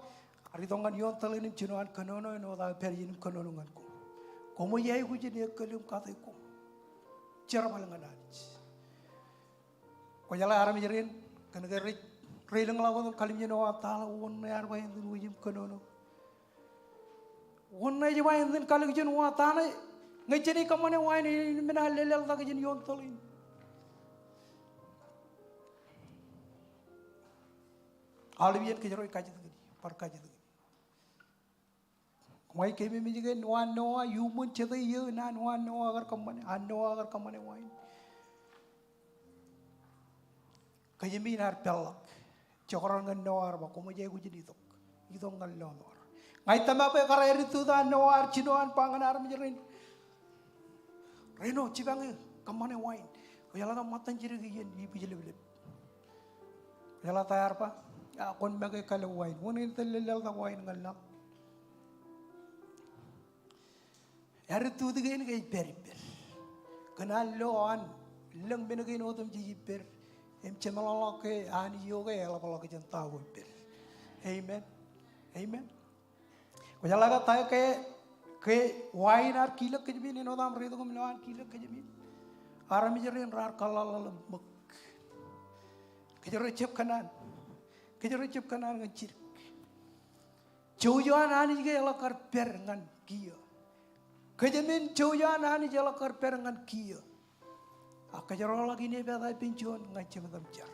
Ear itok ñan ioon tōḷ in im jino an kōnono āinwōt aō pād ijin im kōnono ñan koṃ. Koṃij aikuj in ekkal im kate koṃ. Jerbal ñan Anij. Kwōjeḷā armej rein, kōnke rej, rej lōñḷọk wōt im kallimjek Noa, ta ḷọk wōn ṇe ear ba en iten wōj im kōnono? Wōn ṇe ej ba en iten kalōk jān wa? Ta ṇe ñe jenaaj kōṃṃane wa in, en men an lōḷḷāḷtak jān ioon tōḷ in? Aolep iien kōjro ej kajjitōk in, bar kajjitōk in. Kōṃṃane keememej ke wa Noa, iuṃwin jete iiō in an wa Noa kar kōṃṃane, an Noa kar kōṃṃane wa in? Kōjām in ear peḷḷọk. Jekdọọn ñan Noa ear ba, koṃij aikuj in itok. Itok ñan lọmọọr. Ña ij tōmak bwe kar attitude an Noa ear jino an ba ñan armej rein, reno, jipañ eō, kōṃṃane wa in. Kwōjeḷā ta ṃōttan jidik iien ibwijleplep? Kwōjeḷā ta ear ba? A, kwōn make kalōk wa in. Wōn ṇe en iten lōḷḷāḷtak wa in ñan laḷ? Attitude kein ke ej pād ippād. Kōn an lo an lōñ men kein otemjej ippād im jeṃḷọkḷọk ke Anij eo ke eḷapḷọk jān ta ko ippād. Amen. Amen. Kwōjeḷā ke ta eo ke, ke wa in ear kilōk kōjām in, āinwōt aṃ reitok im lo an kilōk kōjām in? Armej rein raar kōḷḷaḷḷaḷ im ṃōk. Kōjro ejjab kōṇaan. Kōjro ejjab kōṇaan ñan jidik. Jouj eo an Anij ke eḷak kar pād ñan kiiō. Kōjām in jouj eo an Anij eḷak kar pād ñan kiiō. A kōjro ḷak inepata ippān juon, ña ij jab etal im jar.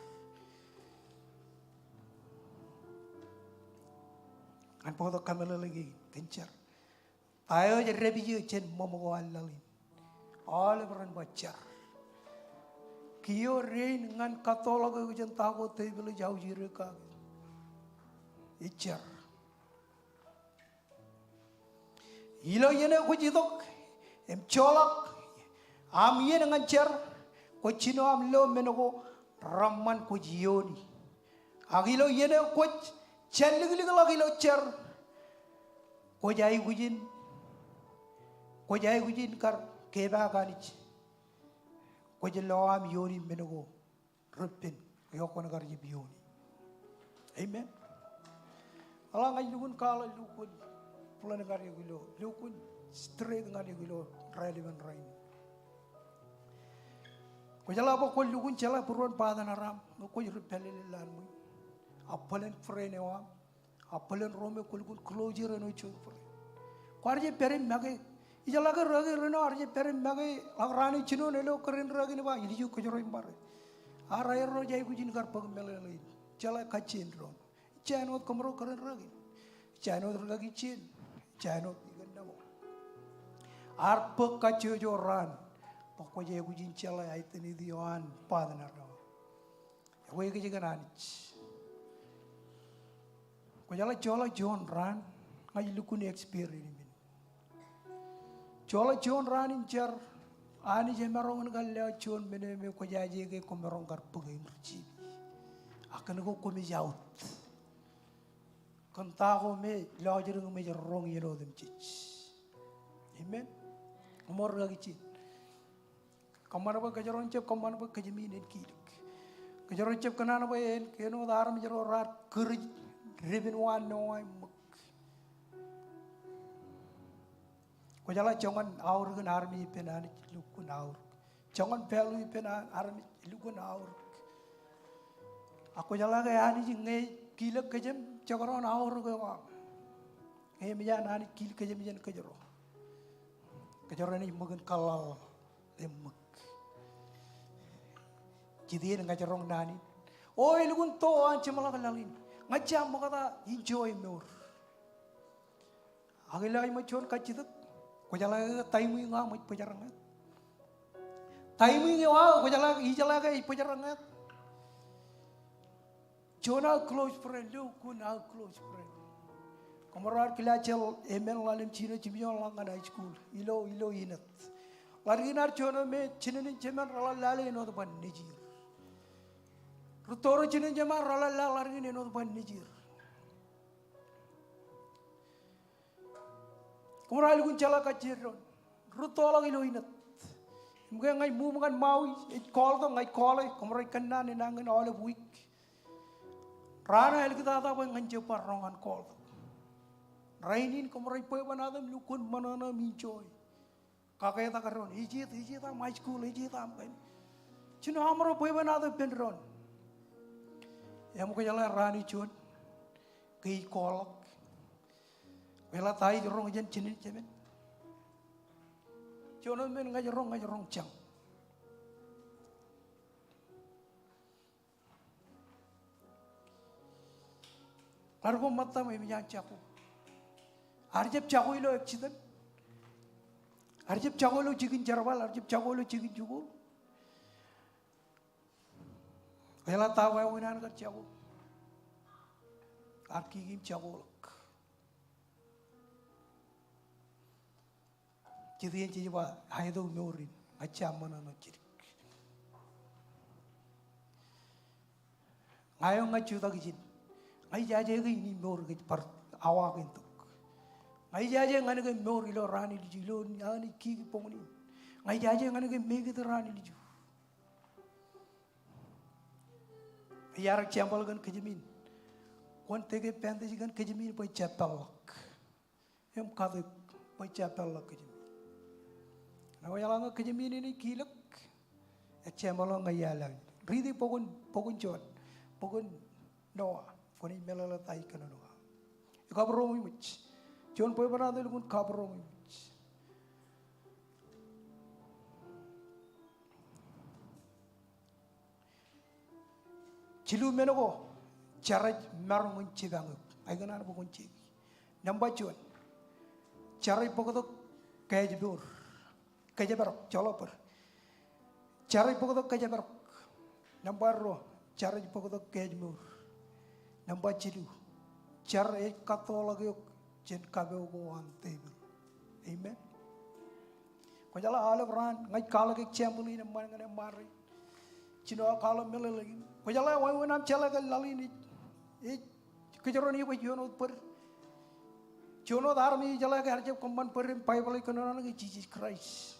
Ñan bōktok kameḷeḷe kein kōn jar. Ta eo ej dāpij eō jān ṃōṃ ko an laḷ in? Aolep ren ba jar. Kiiō dein ñan kattoḷọk eok jān ta ko tepil ej aujir eō kake. Ej jar. Ilo iien eo kwōj itok im joḷọk aṃ iien ñan jar, kwōj jino aṃ lo men ko reṃṃan kwōj iioni. Ak ilo iien eo kwōj jān liklikḷọk ilo jar, kwōj aikuj in, kwōj aikuj in kar kepaak Anij. Kwōj lo aṃ iioni men ko repen eo kwōn kar jab iioni. Amen. Eḷaññe ij lukkuun kwaḷọk lukkuun bōlen ñan eok ilo, lukkuun straight ñan eok ilo raelepen rainin. Kwōjeḷā bwe kwōn lukkuun jeḷā būruon partner eo aṃ, ñe kwōj ri pālele lowaan ṃwiin. A bōlen friend eo aṃ, a bōlen ro me kwō lukkuun close er āinwōt juon friend. Kwaar jab pād im make. Ijeḷā ke rūkaki reno ear jab pād im make, ak raan eo jinoin ilo kōrā in rūkaki in ba, ilju kōjro im bar. Ak raerro ej aikuj in kar bōk meḷeḷe in. Jeḷā kajjien doon. Ejja āinwōt kōmro kōrā in rūkaki in. Ejja āinwōt rūkaki Jane. Ejja āinwōt ikōn Nemo. Ear bōk kajjojo raan bwe kwōj aikuj in jeḷā identity eo an partner eo. Ekwe kōjkan Anij. Kwōjeḷā joḷọk juon raan, ña ij lukkuun experience men. Joḷọk juon raan in jar, Anij emaroñ in kar lewōj juon men eo me kwōjaje ke kwōmaroñ kar bōke im receive. Ak kōn ko kwōmej out kōn ta ko me lọjilñim ej roñ iien otemjej. Amen. Koṃro rūkaki Jane. Kōṃṃan bwe kōjro en jab kōṃṃan bwe kōjām in en kilōk. Kōjro jab kōṇaan bwe en, en wōt armej ro raar kūrij dāpin wa Noa im ṃōk. Kwōjeḷā joñan aorōk in armej ippān Anij, lukkuun aorōk. Joñan pālle ippān a-, armej, lukkuun aorōk. Ak kwōjeḷā ke Anij ñe ej kilōk kōjām, jekdọọn aorōk eo aṃ. Ñe eṃōj an Anij kil kōjām jān kōjro, kōjro naaj ṃōk in kōḷḷaḷḷaḷ im ṃōk. Jitien ña ij roñ naan in. O, elukkuun to an jeṃḷọk laḷ in. Ña ij jab ṃokta enjoy mour. Ak ilo āinwōt juon kajjitōk, kwōjeḷā ke taimwin eo aṃ ej bōjrak ñāāt. Taimwin eo aō, kwōjeḷā, ijeḷā ke ej bōjrak ñāāt. Juon aō close friend, lukkuun aō close friend. Koṃro ar kilaajjel emān ḷalem jino jimjuon ḷọk ñan high school, ilo, ilo Enid. Ḷaddik in ad juon eo me jinen in jemān reḷap lale āinwōt ban nejier. Rūtto ro jinen jemān reḷap lale ḷaddik in āinwōt ban nejier. Koṃro ar lukkuun jeḷā kajjien doon. Rūttoḷọk ilo Enid. Im ke ña ij move ñan Maui, ej call tok, ña ij call e, koṃro ej kōnnaan enañin aolep wiik. Raan eo āliktata bwe ña ij jab bar roñ an call tok. Rainin koṃro ej bwebwenato im lukkuun ṃōṇōṇō im enjoy. Kaketak doon, ejiet, ejiet aṃ high school, ejiet aṃ kain. Jino aṃro bwebwenato ippān doon. Im kwōjeḷā raan eo juon, ke ij call ḷọk. Kwōjeḷā ta ij roñ jān jinen jemān. Juon eo men ña ij roñ, ña ij roñ jañ. Ḷaddik ko ṃōttam eṃōj an jako. Ar jab jako ilo accident. Ar jab jako ilo jikin jerbal, ar jab jako ilo jikin jikuuḷ. Kwōjeḷā ta wāween an kar jako. Ar kiki im jakoḷọk. Jitien jej ba, aetok mour in, ña ij jab ṃōṇōṇō jidik. Ña eo ña jutak ijin. Ña ijaje ke in mour kōj bar awa kein tok. Ña ijaje ñan ke mour ilo raan ilju, ilo Anij kiki boñōn in. Ña ijaje ñan ke make it raan ilju. Iar example kōn kōjām in. Kwōn take advantage kōn kōjām in bwe jab peḷḷọk. Im kate bwe jab peḷḷọk kōjām in. Ñe kwōjeḷā ñe kōjām in enaaj kilōk, example eo ña iar lale. Riiti bok in, bok in juon, bok in Noa, kwōnaaj meḷeḷe ta ij kōnono aō. Ikabūroṃōj. Juon bwebwenato elukkuun kabūroṃōj. Jilu men ko, jerej maroñ in jipañ eok. Ña ikōṇaan bwe kwōn jeiki. Nōṃba juon, jerej bōktok kōjmour. Kōjparok, joḷọk bōd. Jerej bōktok kōjparok. Nōṃba ruo, jerej bōktok kōjmour. Nōṃba jilu, jerej kattoḷọk eok jān kapo ko an tepil. Amen. Kwōjeḷā aolep raan, ña ij kwaḷọk example in eṃṃan ñan eṃṃaan rein. Jino aō kwaḷọk meḷeḷe in. Kwōjeḷā wāween aṃ jeḷā ke laḷ in ej, ej, kōjro naaj baj juon wōt bōd. Juon wōt armej ijeḷā ke ear jab kōṃṃan bōd im Baibōḷ ej kōnono ke Jisōs Kraist.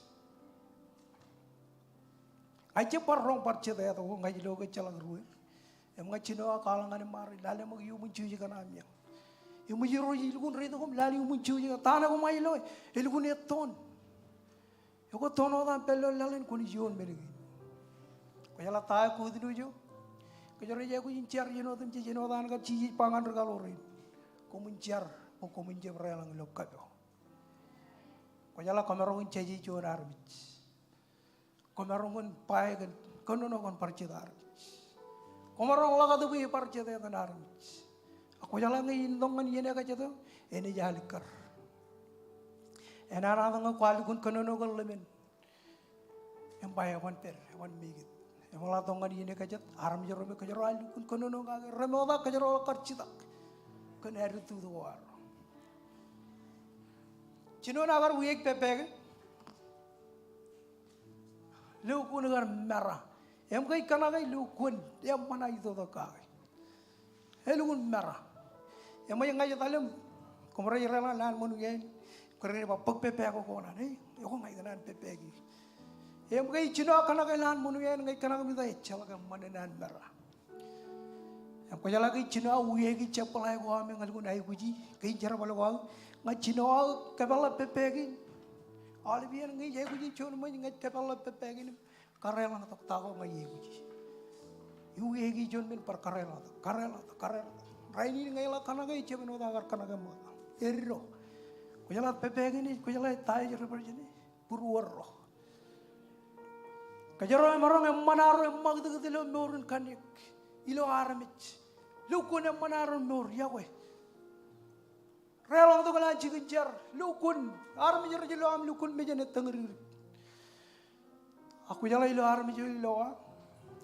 Ña ij jab bar roñ bar jet āt ko, ña ij lo ke ejjeḷọk ruōer. Im ña jino aō kwaḷọk ñan eṃṃaan rein, lale ṃōk iuṃwin jouj kaṇ aṃ iañ. Im ij ro ij lukkuun reitok im lale iuṃwin jouj kaṇ. Ta ṇe koṃij lo, elukkuun ettoon. Ekwe toon wōt aṃ pād ilo laḷ in kwōnaaj ioon men kein. Kwōjeḷā ta eo kōtnoj eo. Kōjro ej aikuj in jar āinwōt im jej āinwōt an kar Jisōs ba ñan ri kaḷoor in. Koṃwin jar, bwe koṃwin jab deḷọñ ilo kapo. Kwōjeḷā komaroñ in jaje juon armej. Komaroñ in ba kōn, kōnono kōn bar jet armej. Komaroñ ḷōkatōk bwe bar jet etan armej. Ak kwōjeḷā ñe in tok ñan iien ekajet eo, enaaj alikkar. Enaaj tok ñe kwaar lukkuun kōnono kōn ḷōmān. Im ba eban pād, eban make it. Im ḷak tok ñan iien ekajet, armej ro me kōjro ar lukkuun kōnono kake, remootḷọk kōjro kar jitak kōn attitude ko ad. Jino aō kar wiaik peppake. Lukkuun kar mera. Im ke ij kōṇake lukkuun eṃṃan aō itoitok kake. Elukkuun mera. Im ña ij etal im, koṃ rej deḷọñ naan ṃōn wiain, kwōj rej ba bōk peppake ko kōṇaan, e, ekwe ña ikōṇaan peppake. Im ke ij jino kōṇak ilowaan ṃōṇōṇō in, ñe ij kōṇak im ejjeḷọk eṃṃan in an mera. Im kwōjeḷā ke ij jino wiaiki jerbal eo aṃ ñan lukkuun aikuji, ke in jerbal ko aō, ña ij jino aō kōpeḷḷọk peppākin. Aolep iien ñe ij aikuji juon ṃōj, ña ij kōpeḷḷọk peppākin im kareḷọñtok ta ko ña ij aikuji. Iwiaiki juon men bar kareḷọñtok, kareḷọñtok, kareḷọñtok. Rainin ñe iḷak kōṇake, ij jab āinwōt aō kar kōṇake ṃokta. Eddo. Kwōjeḷā peppākin ej, kwōjeḷā ta ej represent e? Būruorro. Kōjro emaroñ eṃṃan arro eṃṃakūtkūt ilo mour in kanniōk, ilo armej. Lukkuun eṃṃan arro mour, iọkwe. Reḷọñtok lowaan jikin jar, lukkuun armej rej lo aṃ lukkuun mejān ettōñdik. Ak kwōjeḷā ilo armej eo ilo aṃ,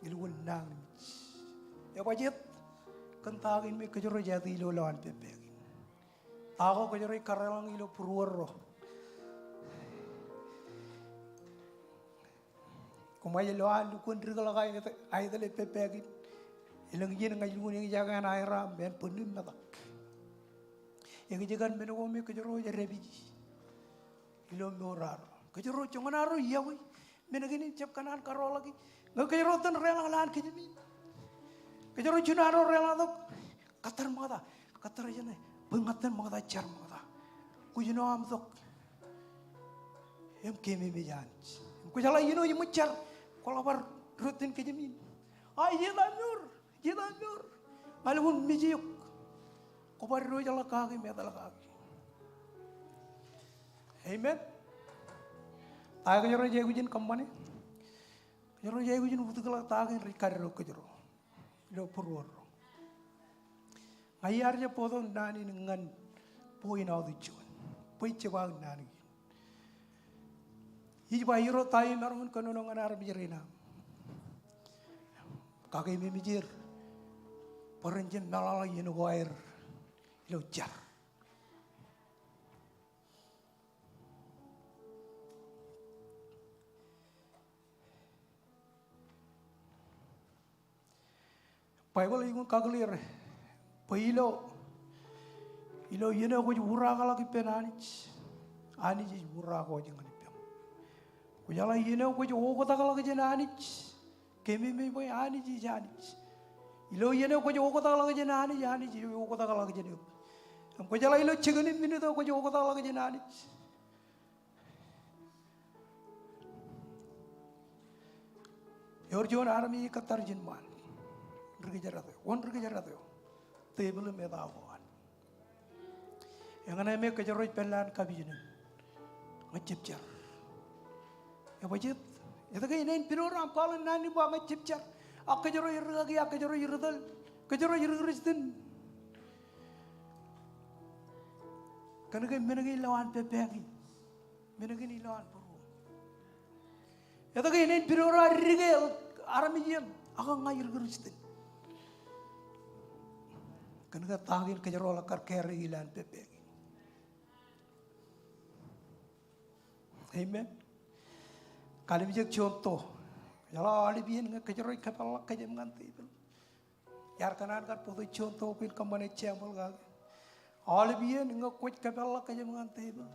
elukkuun nañinmej. Ebajjeet, kōn ta kein me kōjro ej ātō ilo lowaan peppākin. Ta ko kōjro ej kareḷọñ ilo būruorro. Koṃij lowaan lukkuun dikḷọk aet, aetale peppākin. Elōñ iien ña ij lukkuun eñjake an aerro im en bōd im metak. Eñjake an men ko me kōjro ej dāpiji ilo mour arro. Kōjro joñan arro iọkwe. Men kein im jab kōṇaan karoḷọki. Ñe kōjro itōn reḷọk lowaan kōjām in, kōjro juon arro reḷọñtok. Kōttar ṃokta, kōttar jāne, bwe ña itōn ṃokta, jar ṃokta. Kwōj jino aṃ tok im keememej Anij. Im kwōjeḷā iien eo eṃōj jar, kwōḷak bar rot in kōjām in. A, ij etal mour, ij etal mour. Ña lukkuun mej eok. Kwō bar diwōjḷọk kaki im etal kaki. Amen. Ta eo kōjro ej aikuj in kōṃṃane? Kōjro ej aikuj in utkḷọk ta kein rej kaddek kōjro ilo būruorro. Ña iar jab bōktok naan in ñan point eo aō juon, bwe ij jab aō naan kein. Ij ba Irooj ta eo maroñ in kōnono ñan armej rein aṃ. Kakeememej er bwe ren jab meḷọkḷọk iien ko aer ilo jar. Baibōḷ ej lukkuun kakōḷḷe er bwe ilo, ilo iien eo kwōj uraakḷọk ippān Anij, Anij ej uraak wōj ñan ippaṃ. Kwōjeḷā iien eo kwōj oktakḷọk jān Anij, keememej bwe Anij ej Anij. Ilo iien eo kwōj oktakḷọk jān Anij, Anij ej oktakḷọk jān eok. Im kwōjeḷā ilo jikin im minit eo kwōj oktakḷọk jān Anij, ewōr juon armej ej kōttar ijin ṃaan. Ri kōjdat eo, wōn ri kōjdat eo? Tepil im eta ko an. Eñṇe me kōjro ej pād lowaan kapijuknen, ña ij jab jar. Ebajjeet, etke enaaj pidodo aṃ kwaḷọk naan in ba ña ij jab jar? Ak kōjro ej rikaki, ak kōjro ej ri tōl, kōjro ej ri Kristian. Kōn ke men kein ilowaan peppākin. Men kein ilowaan būruōm. Etke enaaj pidodo ad dike armej in ak ña ij ri Kristian? Kōn ke ta kein kōjro ḷak kar carry ilowaan peppākin. Amen. Kallimjek juon to. Eḷap aolep iien ñe kōjro ej kōpeḷḷọk kōjām ñan tepil. Iar kōṇaan kar bōktok juon to bwe in kōṃṃane example kake. Aolep iien ñe kwōj kōpeḷḷọk kōjām ñan tepil,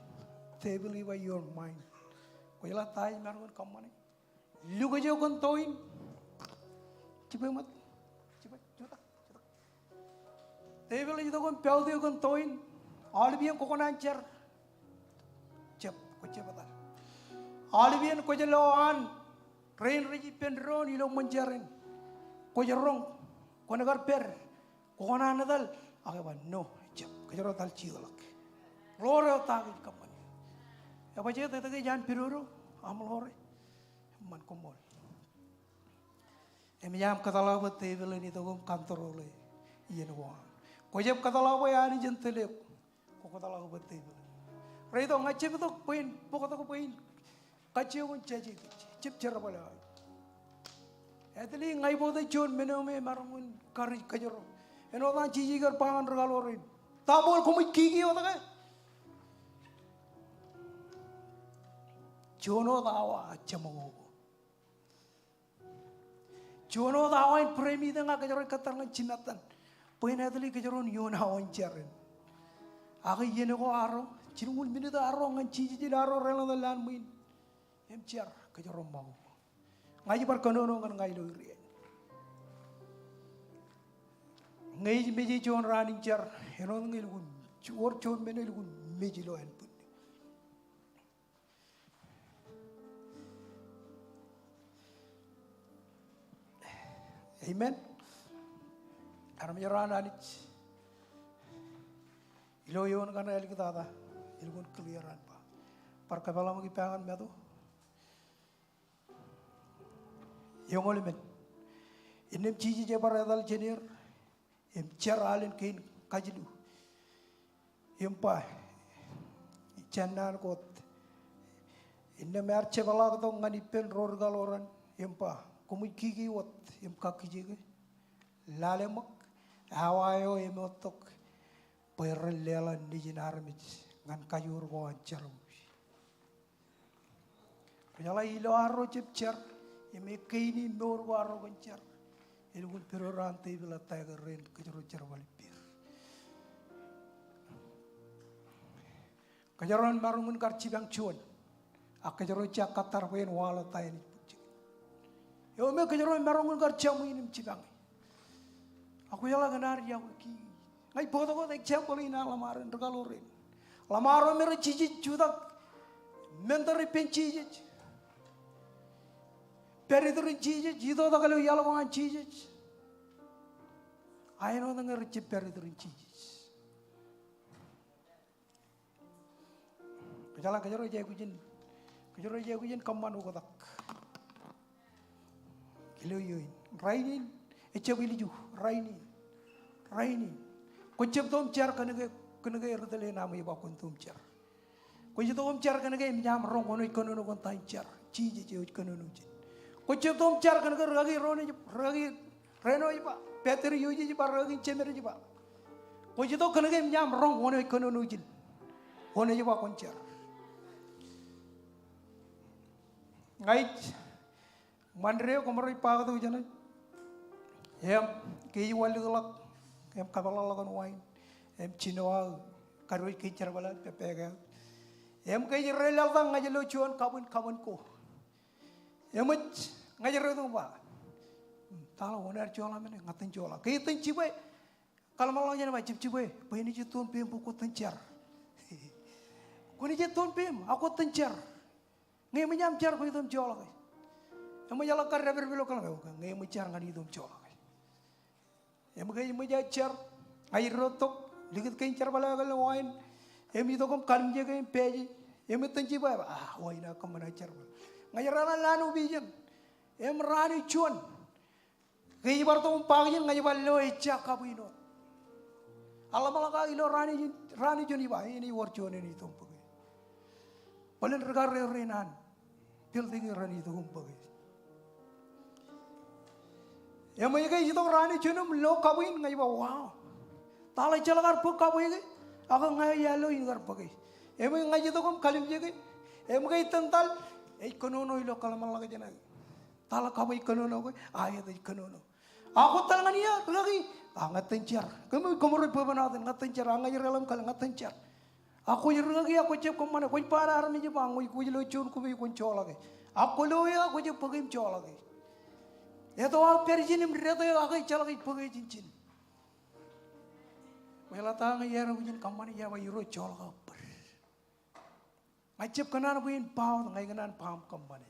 tepil ej ba your mind. Kwōjeḷā ta eo emaroñ in kōṃṃane? Lukkuun eo kōn to in. Jibwe ṃōt. Jibwe, jutak, jutak. Tepil ej itok im pout eok kōn to in. Aolep iien kwō kōṇaan jar. Jab, kwōj jab etal. Aolep iien kwōj lo an rein rej ippān doon ilo ṃōn jar in. Kwōj roñ, kwōn kar pād, kwō kōṇaan etal, ak e ba no, jab, kōjro etal jitḷọk. Ḷoor eo ta kein kōṃṃane. Ebajjeet, etke ej an pidodo aṃ ḷoore? Eṃṃan, koṃṃool. Im ij aṃ kōtḷọk bwe tepil en itok im control e iien ko aṃ. Kwō jab kōtḷọk bwe Anij en tōl eok. Kwō kōtḷọk bwe tepil. Reitok, ña ij jab itok bwe in bōktok bwe in kajjioñ in jaje kōj. Jab jerbal eo aō. Ātleast ña ibootok juon men eo me emaroñ in kar kōjro. Āinwōt an Jisōs kar ba ñan rūkaḷoor in, ta ṃool koṃij kiki wōt ke? Juon wōt awa ejjeṃakoko. Juon wōt awa in būremitōñ ak kōjro ej kōttar ñan jimattan bwe en ātleast kōjro en ioon awa in jar in. Ak iien ko arro, jilñuul minit arro ñan jijet ilo arro reḷọñtok lowaan ṃwiin im jar, kōjro ṃakoko. Ña ij bar kōnono ñan ña ilo area in. Ñe ij mej juon raan in jar, āinwōt ñe elukkuun, wōr juon men elukkuun mej ilo ānbwinnin. Amen. Armej ro an Anij. Ilo eoon kaṇ āliktata, elukkuun clear an ba. Bar kōpeḷḷọk ippa ñan meto. Eñoul emān. Innām Jisōs ebar etal jān er im jar alen kein kajilu im ba, jān naan ko wōt. Innām ear jepḷaaktok ñan ippān ro ri kaḷoran im ba, koṃij kiki wōt im kakkije ke? Lale ṃōk, awa eo eṃoottok bwe ren leḷọk Nejin armej ñan kajoor ko an jerọwiwi. Kwōjeḷā ilo arro jab jar, im ekkā in mour ko arro kōn jar, elukkuun pād ilo raan tepil eo ta ke rein kōjro jerbal ippāer. Kōjro en maroñ in kar jipañ juon, ak kōjro ej jab kōttar bwe en waḷọk ta enaaj bōk jikin. Eo me kōjro en maroñ in kar jaṃwe in im jipañ. Ak kwōjeḷā kōn ad iọkwe kiiō. Ña ij bōktok wōt example in an ḷōṃaro ri kaḷoran. Ḷōṃaro me rej jijet jutak, mentor ippān Jisōs. Pād iturin Jisōs, itoitak ilo iaḷ ko an Jisōs. Āinwōt ñe rej jab pād iturin Jisōs. Kwōjeḷā kōjro ej aikuj in, kōjro ej aikuj in kōṃṃan oktak. Ilo ioin. Rainin, ejjab ilju, rainin. Rainin. Kwōjjab itok im jar kōnke, kōnke ri tōl eṇ aṃ ej ba kwōn itok im jar. Kwōj itok im jar kōnke eṃōj aṃ roñ wōn eo ej kōnono kōn ta in jar. Jisōs eo ej kōnono ijin. Kwōjjab itok im jar kōnke rikaki ro ṇe ej, rikaki Reno ej ba, Peter eo ej ba, rikaki Jemes ej ba. Kwōj itok kōnke eṃōj aṃ roñ wōn eo ej kōnono ijin. Wōn eo ej ba kwōn jar. Ña ij, Monday eo koṃ rej ba tok jān e. Im, ke ij wanlikḷọk, im kapeḷḷọk ḷọk kōn wain. Im jino aō, kadiwōj ke ij jerbal aō, pepe ke aō. Im ke ij ri laḷtak ña ij lo juon kabwin, kabwin ko. Eṃōj, ña ij ri itok im ba. Hmm, ta ḷọk wōn ear joḷọk men e, ña itōn joḷọk. Ke itōn jibwe, kōḷmānḷọkjeṇ ba jab jibwe, bwe enaaj itok im peim bwe kwōj itōn jar. Kwōnaaj itok im peim, ak kwōj itōn jar. Ñe eṃōj aṃ jar, kwōj itok im joḷọk e. Eṃōj ḷọk kar dāpdep ilo kōḷmānḷọkjeṇ, ñe eṃōj jar ñan itok im joḷọk e. Im ke eṃōj aō jar, ña ij ri itok, likūt kein jerbal eo ilo wain, im itok im kalimjeke im peje, im itōn jibwe, ah, wain eo kōṃṃan aō jerbal. Ña ij ri ḷọk lowaan opiij in, im raan in juon. Ke ij bar itok im pakijin, ña ij bar lo ejja kabwin wōt. Aḷ ṃōḷ kake ilo raan in, raan in juon ij ba, enaaj wōr juon enaaj itok im bōke. Bōlen rikaki rein an building in ren itok im bōke. Eṃōj ke ij itok raan in juon im lo kabwin, ña ij ba, wow. Ta ḷọk ejjeḷọk kar bōk kabwe ke, ak ña eo iar lo in kar bōke. Eṃōj ña ij itok im kalimjeke, im ke itōn tal, ej kōnono ilo kōḷmānḷọkjeṇ aō. Ta ḷọk kabwe ej kōnono ke, aet ej kōnono. Ak kwōj etal ñan iiō, rikaki, a ña itōn jar. Kōmij, kōmro bwebwenato, ña itōn jar, a ña ij ri ḷọk im kal, ña itōn jar. Ak kwōj rikaki, ak kwōj jab kōṃṃane, kwōj ba armej ej ba, ñe kwōj lo juon kupe kwōn joḷọk e. Ak kwō lo e, ak kwōj jab bōke im joḷọk e. Eto aō pād ijin im deto eo, ak ejjeḷọk ej bōke ijin. Kwōjeḷā ta ñe iar aikuj in kōṃṃane, iar ba Irooj joḷọk aō bōd. Ña ij jab kōṇaan bwe in ba wōt, ña ikōṇaan ba im kōṃṃane.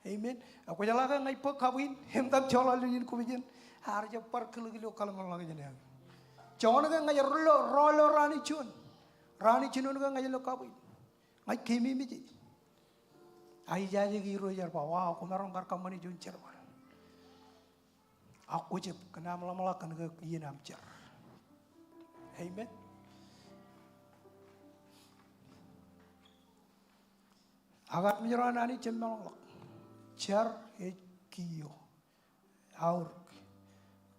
Amen. Ak kwōjeḷā ke ña ij bōk kabwin, im tōm joḷọk ilo iien kupe in, ear jab bar kilōk ilo kōḷmānḷọkjeṇ eo. Joñan ke ña ij ro lo, ro lo raan in juon. Raan in jinoin ke ña ij lo kabwin. Ña ij keememej e. A ijaje ke Irooj ear ba, wow, kwōmaroñ kar kōṃṃane juon jerbal. Ak kwō jab, kōn aṃ ḷōmṇak kōn ke iien aṃ jar. Amen. Ak armej ro an Anij, jab meḷọkḷọk. Jar ej kiiō. Aorōk.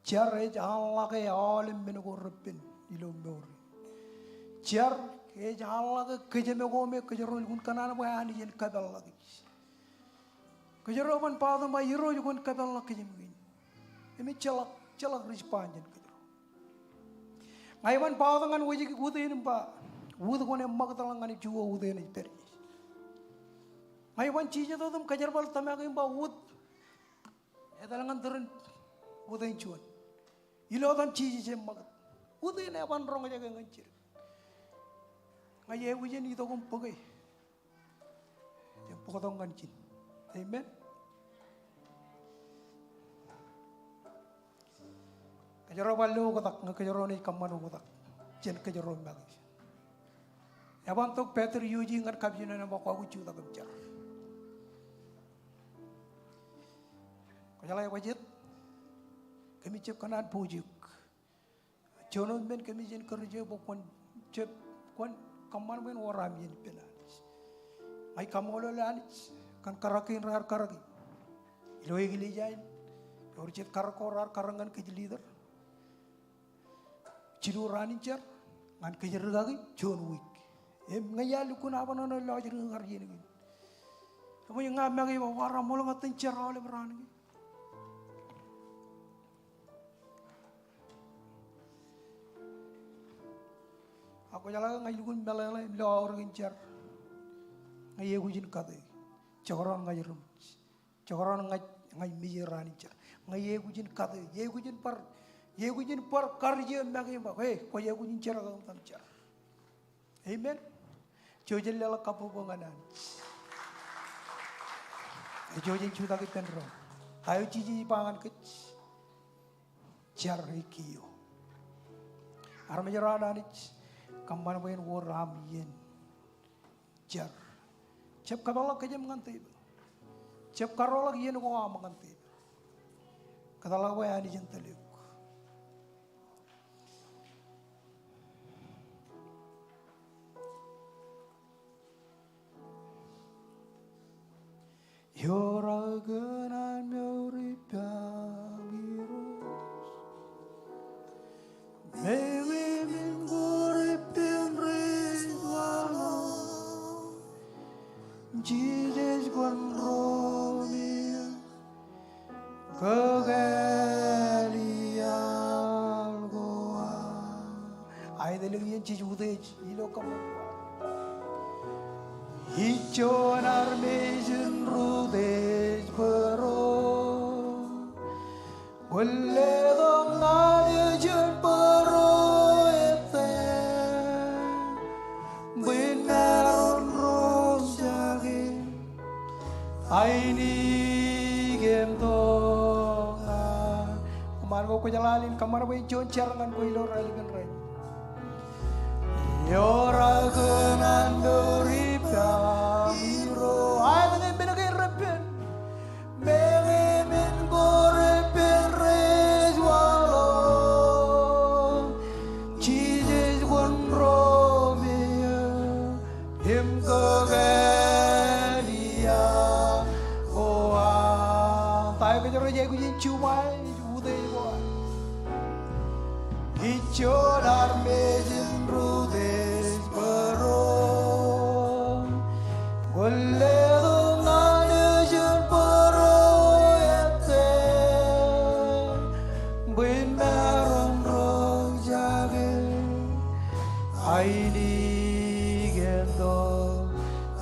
Jar ej eḷḷọke aolep men ko repen ilo mour in. Jar ej eḷḷọke kōjām ko me kōjro lukkuun kōṇaan bwe Anij en kapeḷḷọk. Kōjro ban ba wōt im ba Irooj kwōn kapeḷḷọk kōjām kein. Im ejjeḷọk, ejjeḷọk respond jān kōjro. Ña iban ba wōt ñan wōj, wōt in im ba, wōt kwōn eṃṃakūt ḷọk ñan juon wōt eṇ ej pād ie. Ña iban jijet wōt im kōjerbal tōmak im ba wōt Etal ñan tōre in utiej juon. Ilo etan Jisōs eṃṃakūt. Utiej eban roñjake ñan jidik. Ña iaikuj in itok im bōke im bōktok ñan jin. Amen. Kōjro bar lo oktak, ñe kōjro naaj kōṃṃan oktak jān kōjro make. Eban tok Peter ioji ñan kapijuknen im ba kwaikuj jutak im jar. Kwōjeḷā bwe jet, kōmij jab kōṇaan pojak. Juon wōt men kōmij jab kōrā ijin bwe kwōn jab, kwōn kōṃṃan bwe en wōr aṃ iien ippān Anij. Ña ij kaṃṃoolol Anij kōn karōk kein raar karōk ilo eklejia in. Ewōr jet karōk ko raar karōk ñan kōj leader. Jilu raan in jar ñan kōj rikaki juon wiik. Im ña iar lukkuun abṇōṇō lọjilñiṃ kar iien kein. Eṃōj ña make bwe kwaar ṃool ñan jar aolep raan kein. Ak kwōjeḷā ke ña ij lukkuun meḷeḷe im lo aorōk in jar. Ña iaikuj in kate. Jekdọọn ña ij ri-, jekdọọn ña ij, ña ij mej raan in jar. Ña iaikuj in kate, iaikuj in bar, iaikuj in bar karijeḷ make im ba, hey, kwōj aikuj in jar kōn aṃ jar. Amen. Jouj im leḷọk kabbokbok ñan Anij. Ej jouj im jutak ippān doon. Ta eo Jisōs ej ba ñan kōj? Jar e kiiō. Armej ro an Anij, kōṃṃan bwe en wōr aṃ iien jar. Jab kōpeḷḷọk kōjām ñan tepil. Jab karoḷọk iien ko aṃ ñan tepil. Kōtḷọk bwe Anij en tōl eok. Ewōr aō kōṇaan mour ippaṃ Irooj. Meñe men ko repen rej waḷọk. Jisōs kwōn ro me eō. Kōkāāl iaḷ ko aṃ. Aet elōñ iien jej utiej ilo kōṃṃan. Ij juon armej in rūtiej bōro. Kwōn letok ñan eō juon bōro ettā. Bwe en maroñ roñjake ainikien tok ñan. Kōṃṃan bwe kwōjeḷā alen kōṃṃan bwe en juon jar ñan kwe ilo raelepen rainin. Ewōr aō kōṇaan mour ippaṃ Irooj. Aet ñe men kein repen. Meñe men ko repen rej waḷọk. Jisōs kwōn ro me eō. Im kōkāāl iaḷ ko aṃ. Ta eo kōjro ej aikuj in juṃae, utiej ko aṃ. Ij juon armej in rūtiej bōro. Kwōn letok ñan eō juon bōro ettā. Bwe en maroñ roñjake ainikien tok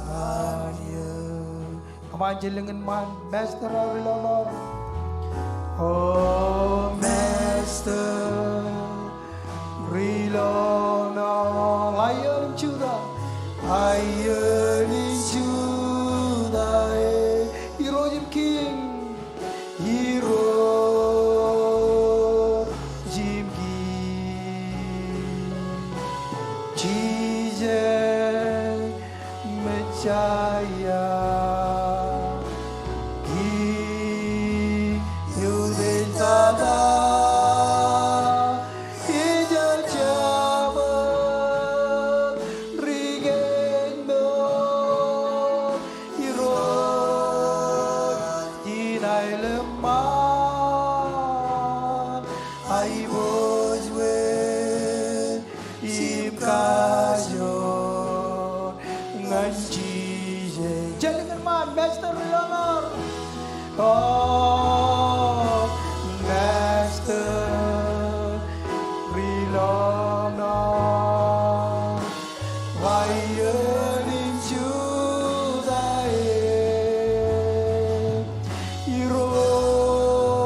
ñan eō. Kōṃṃan jen lōñ in ṃaan, Master ri lọmọọr. O Master ri lọmọọr. Lion in Judah. Lion in Judah e. Irooj im King. Irooj im King. Jisōs Messiah, King eo ej tata, ej jabōt ri kōj mour, Irooj in aelōñ ṃaan, aiboojoj im kajoor ñan Jisōs. Jen lōñ in ṃaan, Master ri lọmọọr. O Master ri lọmọọr. Lion in Judah e. Irooj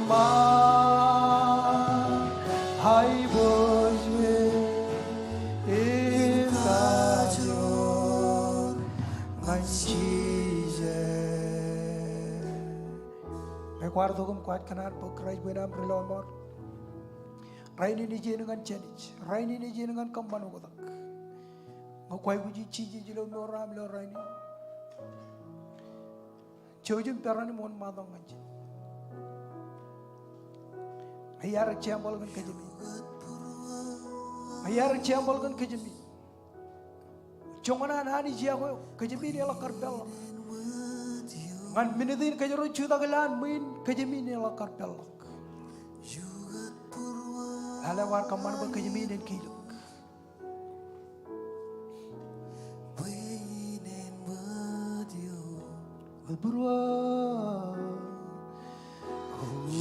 ṃaan aiboojoj im kajoor ñan Jisōs. Ñe kwaar tok im kwaar kōṇaan bwe Kraist bwe en aṃ Ri-lọmọọr, rainin ej iien ñan Jānij. Rainin ej iien ñan kōṃṃan oktak. Ñe kwaikuji Jisōs ilo mour eo aṃ ilo rainin, jouj im peran im wōnṃaantok ñan ijin. Ña iar example kōn kōjām in. Ña iar example kōn kōjām in. Joñan an Anij iọkwe eok, kōjām in eḷak kar peḷḷọk. Ñan minit in kōjro jutak ilowaan ṃwiin, kōjām in eḷak kar peḷḷọk. Lale kwaar kōṃṃan bwe kōjām in en kilōk. Bwe inen wōt eo. Būruō.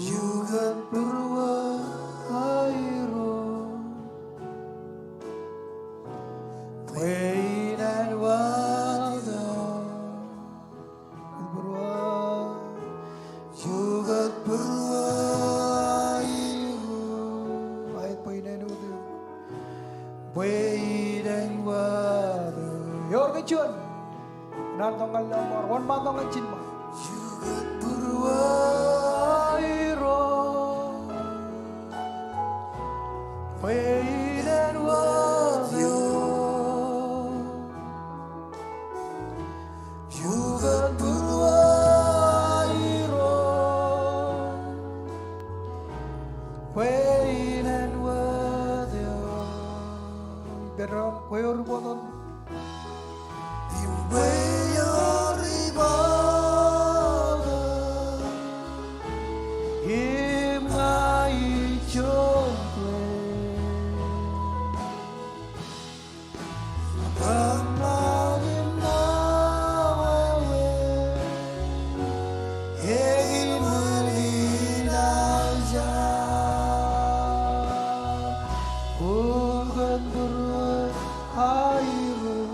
Jukot būruō Irooj. Bwe inen wōt eo. Būruō, jukot būruō Irooj. Aet bwe inen wōt eo. Bwe inen wōt eo. Ewōr kōj juon. Naan tok ñan lọmọọr, wōnṃaantok ñan ijin ṃaan. Jukot būruō Irooj. Bwe inen wōt eo. Jukot būruō Irooj. Bwe inen wōt eo. Ippān doon, kwe ewōr ibootōk. Im kwe ewōr ibootōk. Im ña ij juon kwe. Bwe ṃōk im ṇa wāween, eñin wōt in aō jab. Jukot būruō Irooj.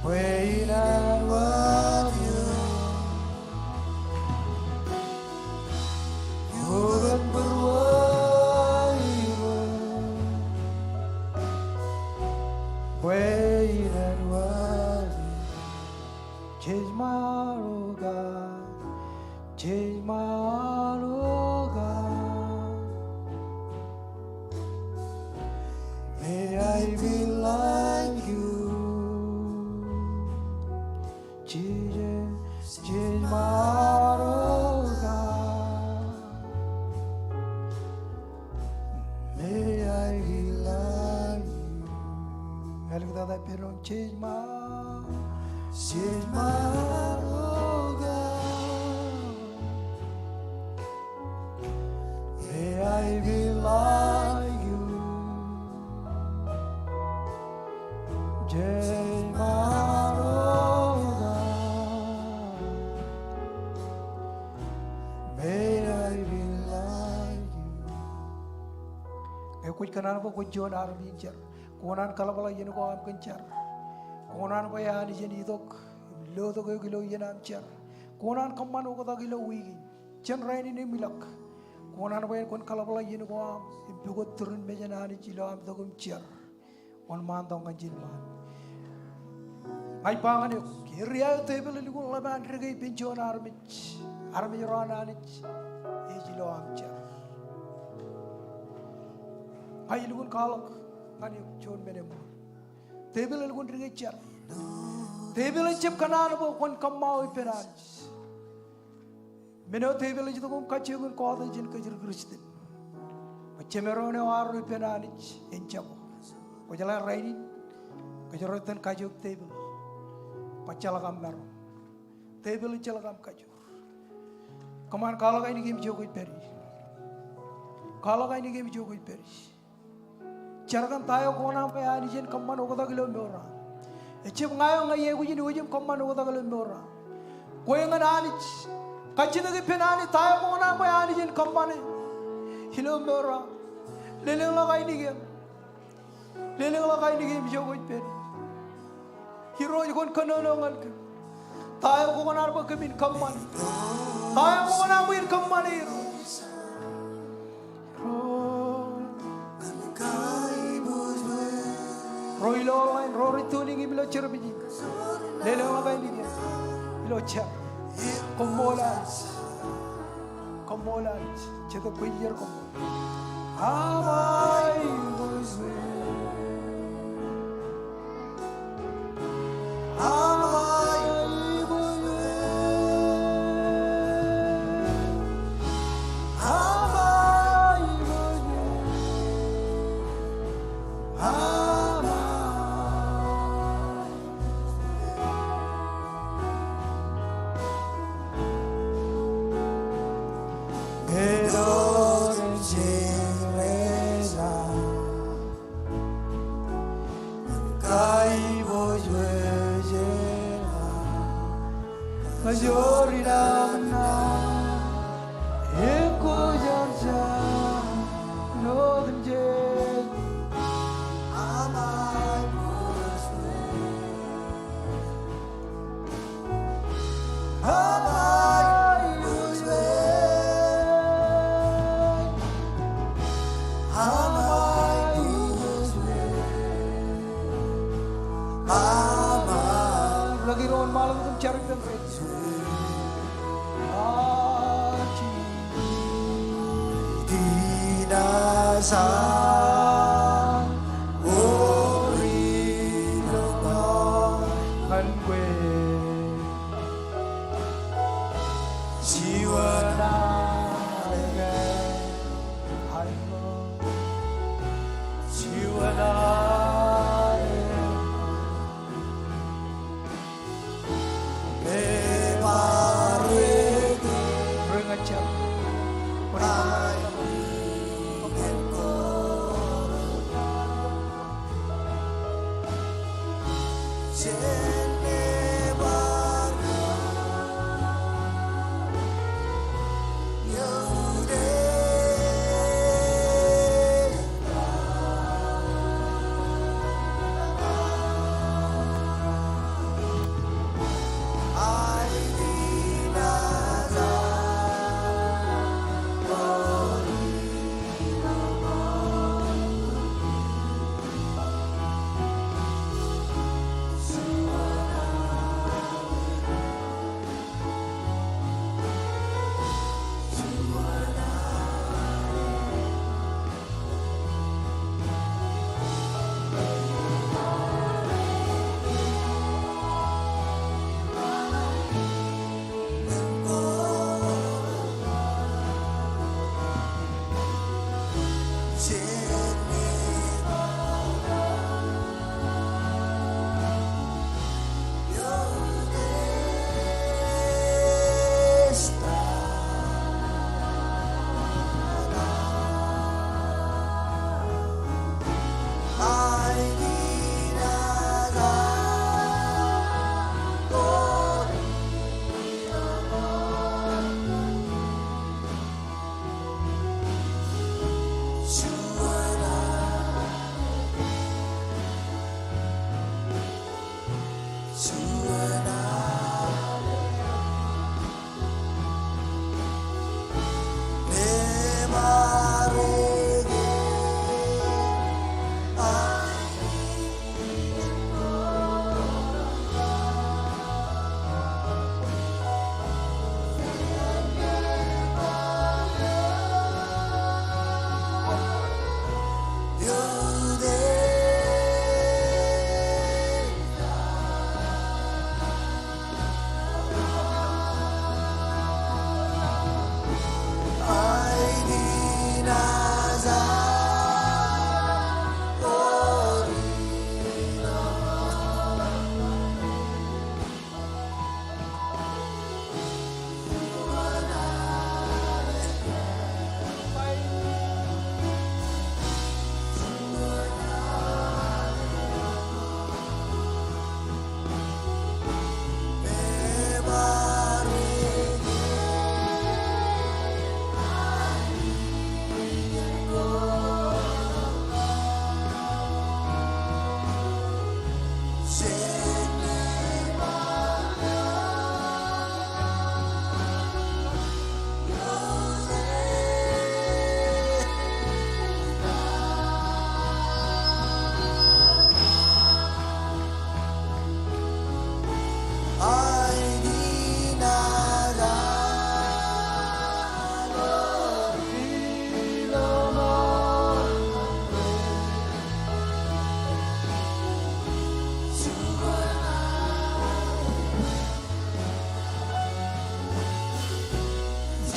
Bwe inen wōt eo. Jukot būruō Irooj. Bwe inen wōt eo. Change my heart, O God. Change my heart, O God. May I be like you. Jesus, change my heart, O God. May I be like you. Āliktata ippān doon, change my, change my heart, O God. May I be like you. Change my heart, O God. May I be like you. Ñe kwōj kōṇaan bwe kwōj juon armej in jar, kwō kōṇaan kaḷapḷọk iien ko aṃ kōn jar. Kwō kōṇaan bwe Anij en itok im lotok eok ilo iien aṃ jar. Kwō kōṇaan kōṃṃan oktak ilo wiik in jān rainin im ilọk. Kwō kōṇaan bwe en kwōn kaḷapḷọk iien ko aṃ im pukot turin mejān Anij ilo aṃ itok im jar. Wōnṃaantok ñan ijin ṃaan. Ña ij ba ñan eok, ke ri aō tepil elukkuun ḷap an dekā ippān juon armej, armej ro an Anij ej ilo aṃ jar. Ña ij lukkuun kwaḷọk ñan eok juon men eṃṃan. Tepil elukkuun dekā jar. Tepil ejjab kōṇaan bwe kwōn kōṃṃao ippān Anij. Men eo tepil ej itok im kajjioñ in kọọte jān kōjro Kristian. Bwe jemāroñ eo arro ippān Anij en jab. Kwōjeḷā rainin, kōjro itōn kajjioñ tepil. Bwe ejjeḷọk aṃ maroñ. Tepil ejjeḷọk aṃ kajoor. Kōṃṃan kwaḷọk ainikien ijo kwōj pād ie. Kwaḷọk ainikien ijo kwōj pād ie. Jar kōn ta eo kwō kōṇaan bwe Anij en kōṃṃan oktak ilo mour eo aṃ. Ejjab ña eo, ña iaikuj in wōj im kōṃṃan oktak ilo mour eo aṃ. Kwe ñan Anij. Kajjitōk ippān Anij ta eo kwō kōṇaan bwe Anij en kōṃṃane ilo mour eo aṃ. Lelōñḷọk ainikien. Lelōñḷọk ainikien ijo kwōj pād ie. Irooj, kwōn kōnono ñan kōm. Ta eo kwō kōṇaan bwe kōmin kōṃṃane? Ta eo kwō kōṇaan bwe in kōṃṃane er? Ro ilo ḷain, ro rej tuning im ilo service in, lelōñ ak āindein ilo jar. Koṃṃool Anij. Koṃṃool Anij. Jete kwe iiō koṃṃool. Aṃ aiboojoj. Aṃ aiboojoj. Aṃ aiboojoj. Aṃ aiboojoj. Kaiboojoj eḷap, ña joor in aṃ naan, ekwe jar jar, ṇo kōn jeje. Aṃ aiboojoj. Aṃ aiboojoj. Aṃ aiboojoj. Ḷak iroon ṃaḷotak im jar ippān ro. Aji. Tina sa ori lo ñan kwe. Juon aelōñ, aelōñ. Juon aelōñ.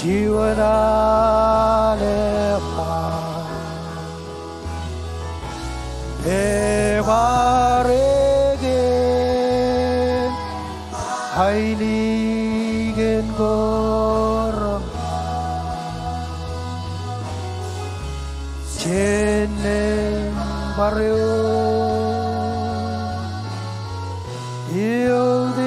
Iwōnḷọk ḷe bar, ebar ekōn ainikiōn ko reṃṃan. Jen lōñ bar eok, eok ilo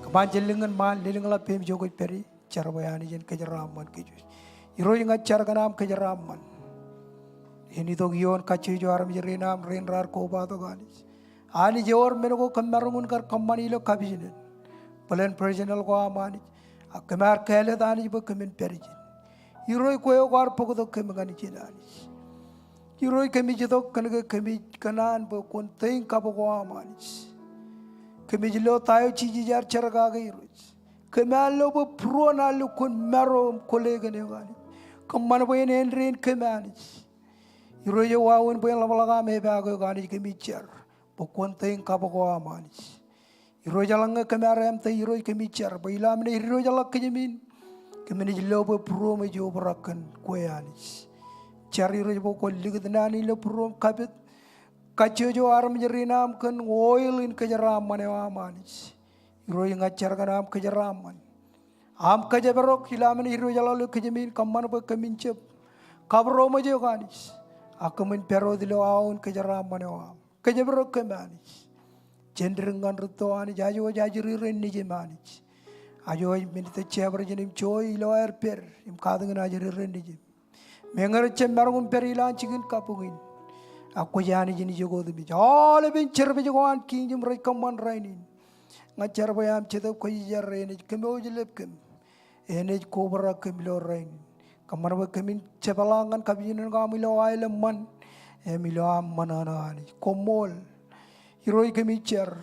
Kōṃṃan jān lōñ ñan ṃaan, lelōñḷọk peiṃ ijo kwōj pād ie, jar bwe Anij en kōjeraaṃṃan kōj. Irooj, ña jar kōn aṃ kōjeraaṃṃan. En itok ioon kajjojo armej rein aṃ, rein raar kobatok Anij. Anij, ewōr men ko kōm maroñ in kar kōṃṃan ilo kapijuknen. Bōlen personal ko aṃ Anij. Ak kōm ar kāālōt Anij bwe kōmin pād ijin. Irooj, kwe eo kwaar bōktok kōm ñan ijin Anij. Irooj, kōmij itok kōnke kōmij kōṇaan bwe kwōn tōing kab ko aṃ Anij. Kōmij lo ta eo Jisōs ear jerkake Irooj. Kōm ar lo bwe būruon, ar lo kwōn maro im kwōle kōn eok Anij. Kōṃṃan bwe en āindein kōm Anij. Irooj, ewāween bwe en ḷapḷọk aṃ epaak eok Anij, kōmij jar bwe kwōn tōing kab ko aṃ Anij. Irooj, eḷaññe kōm ar āmtō Irooj, kōmij jar bwe ilo am naaj diwōjḷọk kōjām in, kōm naaj lo bwe būruōm ej obrak kōn kwe Anij. Jar Irooj bwe kwōn likūt naan in ilo būruōm, kapit kajjojo armej rein aṃ kōn oil in kōjeraaṃṃan eo aṃ Anij. Irooj, ña jar kōn aṃ kōjeraaṃṃan, aṃ kōjparok ilo am naaj diwōjḷọk ilo kōjām in, kōṃṃan bwe kōmin jab kabūroṃōj eok Anij, ak kōmin pād wōt ilo awa in kōjeraaṃṃan eo aṃ. Kōjparok kōm Anij. Jān dik ñan rūtto Anij, aje wōj ajri-rein nejiṃ Anij. Aje wōj men eo ej jabdewōt jān im joy ilo aer pād im katakin ajri-rein nejiṃ. Meñe rej jab maroñ in pād ilowaan jikin kabuñ in, ak kwōj Anij in ijo otemjej. Aolepān service ko an Kiiñ im rej kōṃṃan rainin, ña jar bwe aṃ Jetōb Kwōjarjar enaaj kōmwōj lep kōm, enaaj kobrak kōm ilo rainin. Kōṃṃan bwe kōmin jepḷaak ñan kapijuknen ko aṃ ilo aelōṃṃan im ilo aṃ ṃōṇōṇō Anij. Koṃṃool. Irooj, kōmij jar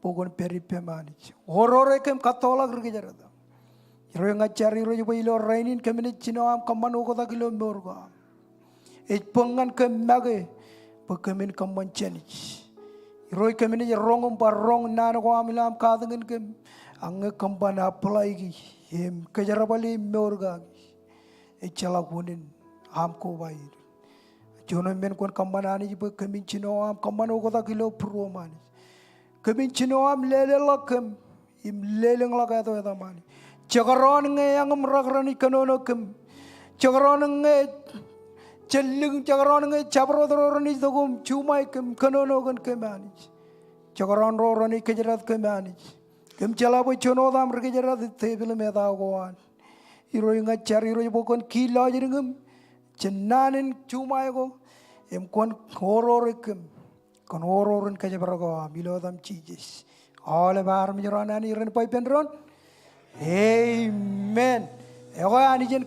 bwe kwōn pād ippem Anij. Orore kōm, kattoḷọk ri kōjdat aṃ. Irooj, ña jar Irooj bwe ilo rainin kōm naaj jino aṃ kōṃṃan oktak ilo mour ko aṃ. Ej bōk ñan kōm make bwe kōmin kōṃṃan jānij. Irooj, kōm naaj roñ im bar roñ naan ko aṃ ilo aṃ katakin kōm, ak ñe kōm ban apply e im kōjerbale im mour kaki, ejjeḷọk unin aṃ koba er. Juon men kwōn kōṃṃan Anij bwe kōmin jino aṃ kōṃṃan oktak ilo būruōm Anij. Kōmin jino aṃ leleḷọk kōm im lelōñḷọk ātwātaṃ Anij. Jekdọọn ñe eañ im rak renaaj kōnono kōm, jekdọọn ñe jān lik, jekdọọn ñe jabdewōt ro renaaj itok im juṃae kōm, kōnono kōn kōm Anij. Jekdọọn ro renaaj kōjdat kōm Anij, kōm jeḷā bwe juon wōt aṃ ri kōjdat ej tepil im etao ko an. Irooj, ña jar Irooj bwe kwōn kilọjdik im jān naan in juṃae ko im kwōn orore kōm kōn oror in kōjparok eo aṃ ilo etaṃ Jisōs. Aolep armej ro an Anij ren ba ippān doon, amen. Ekwe Anij en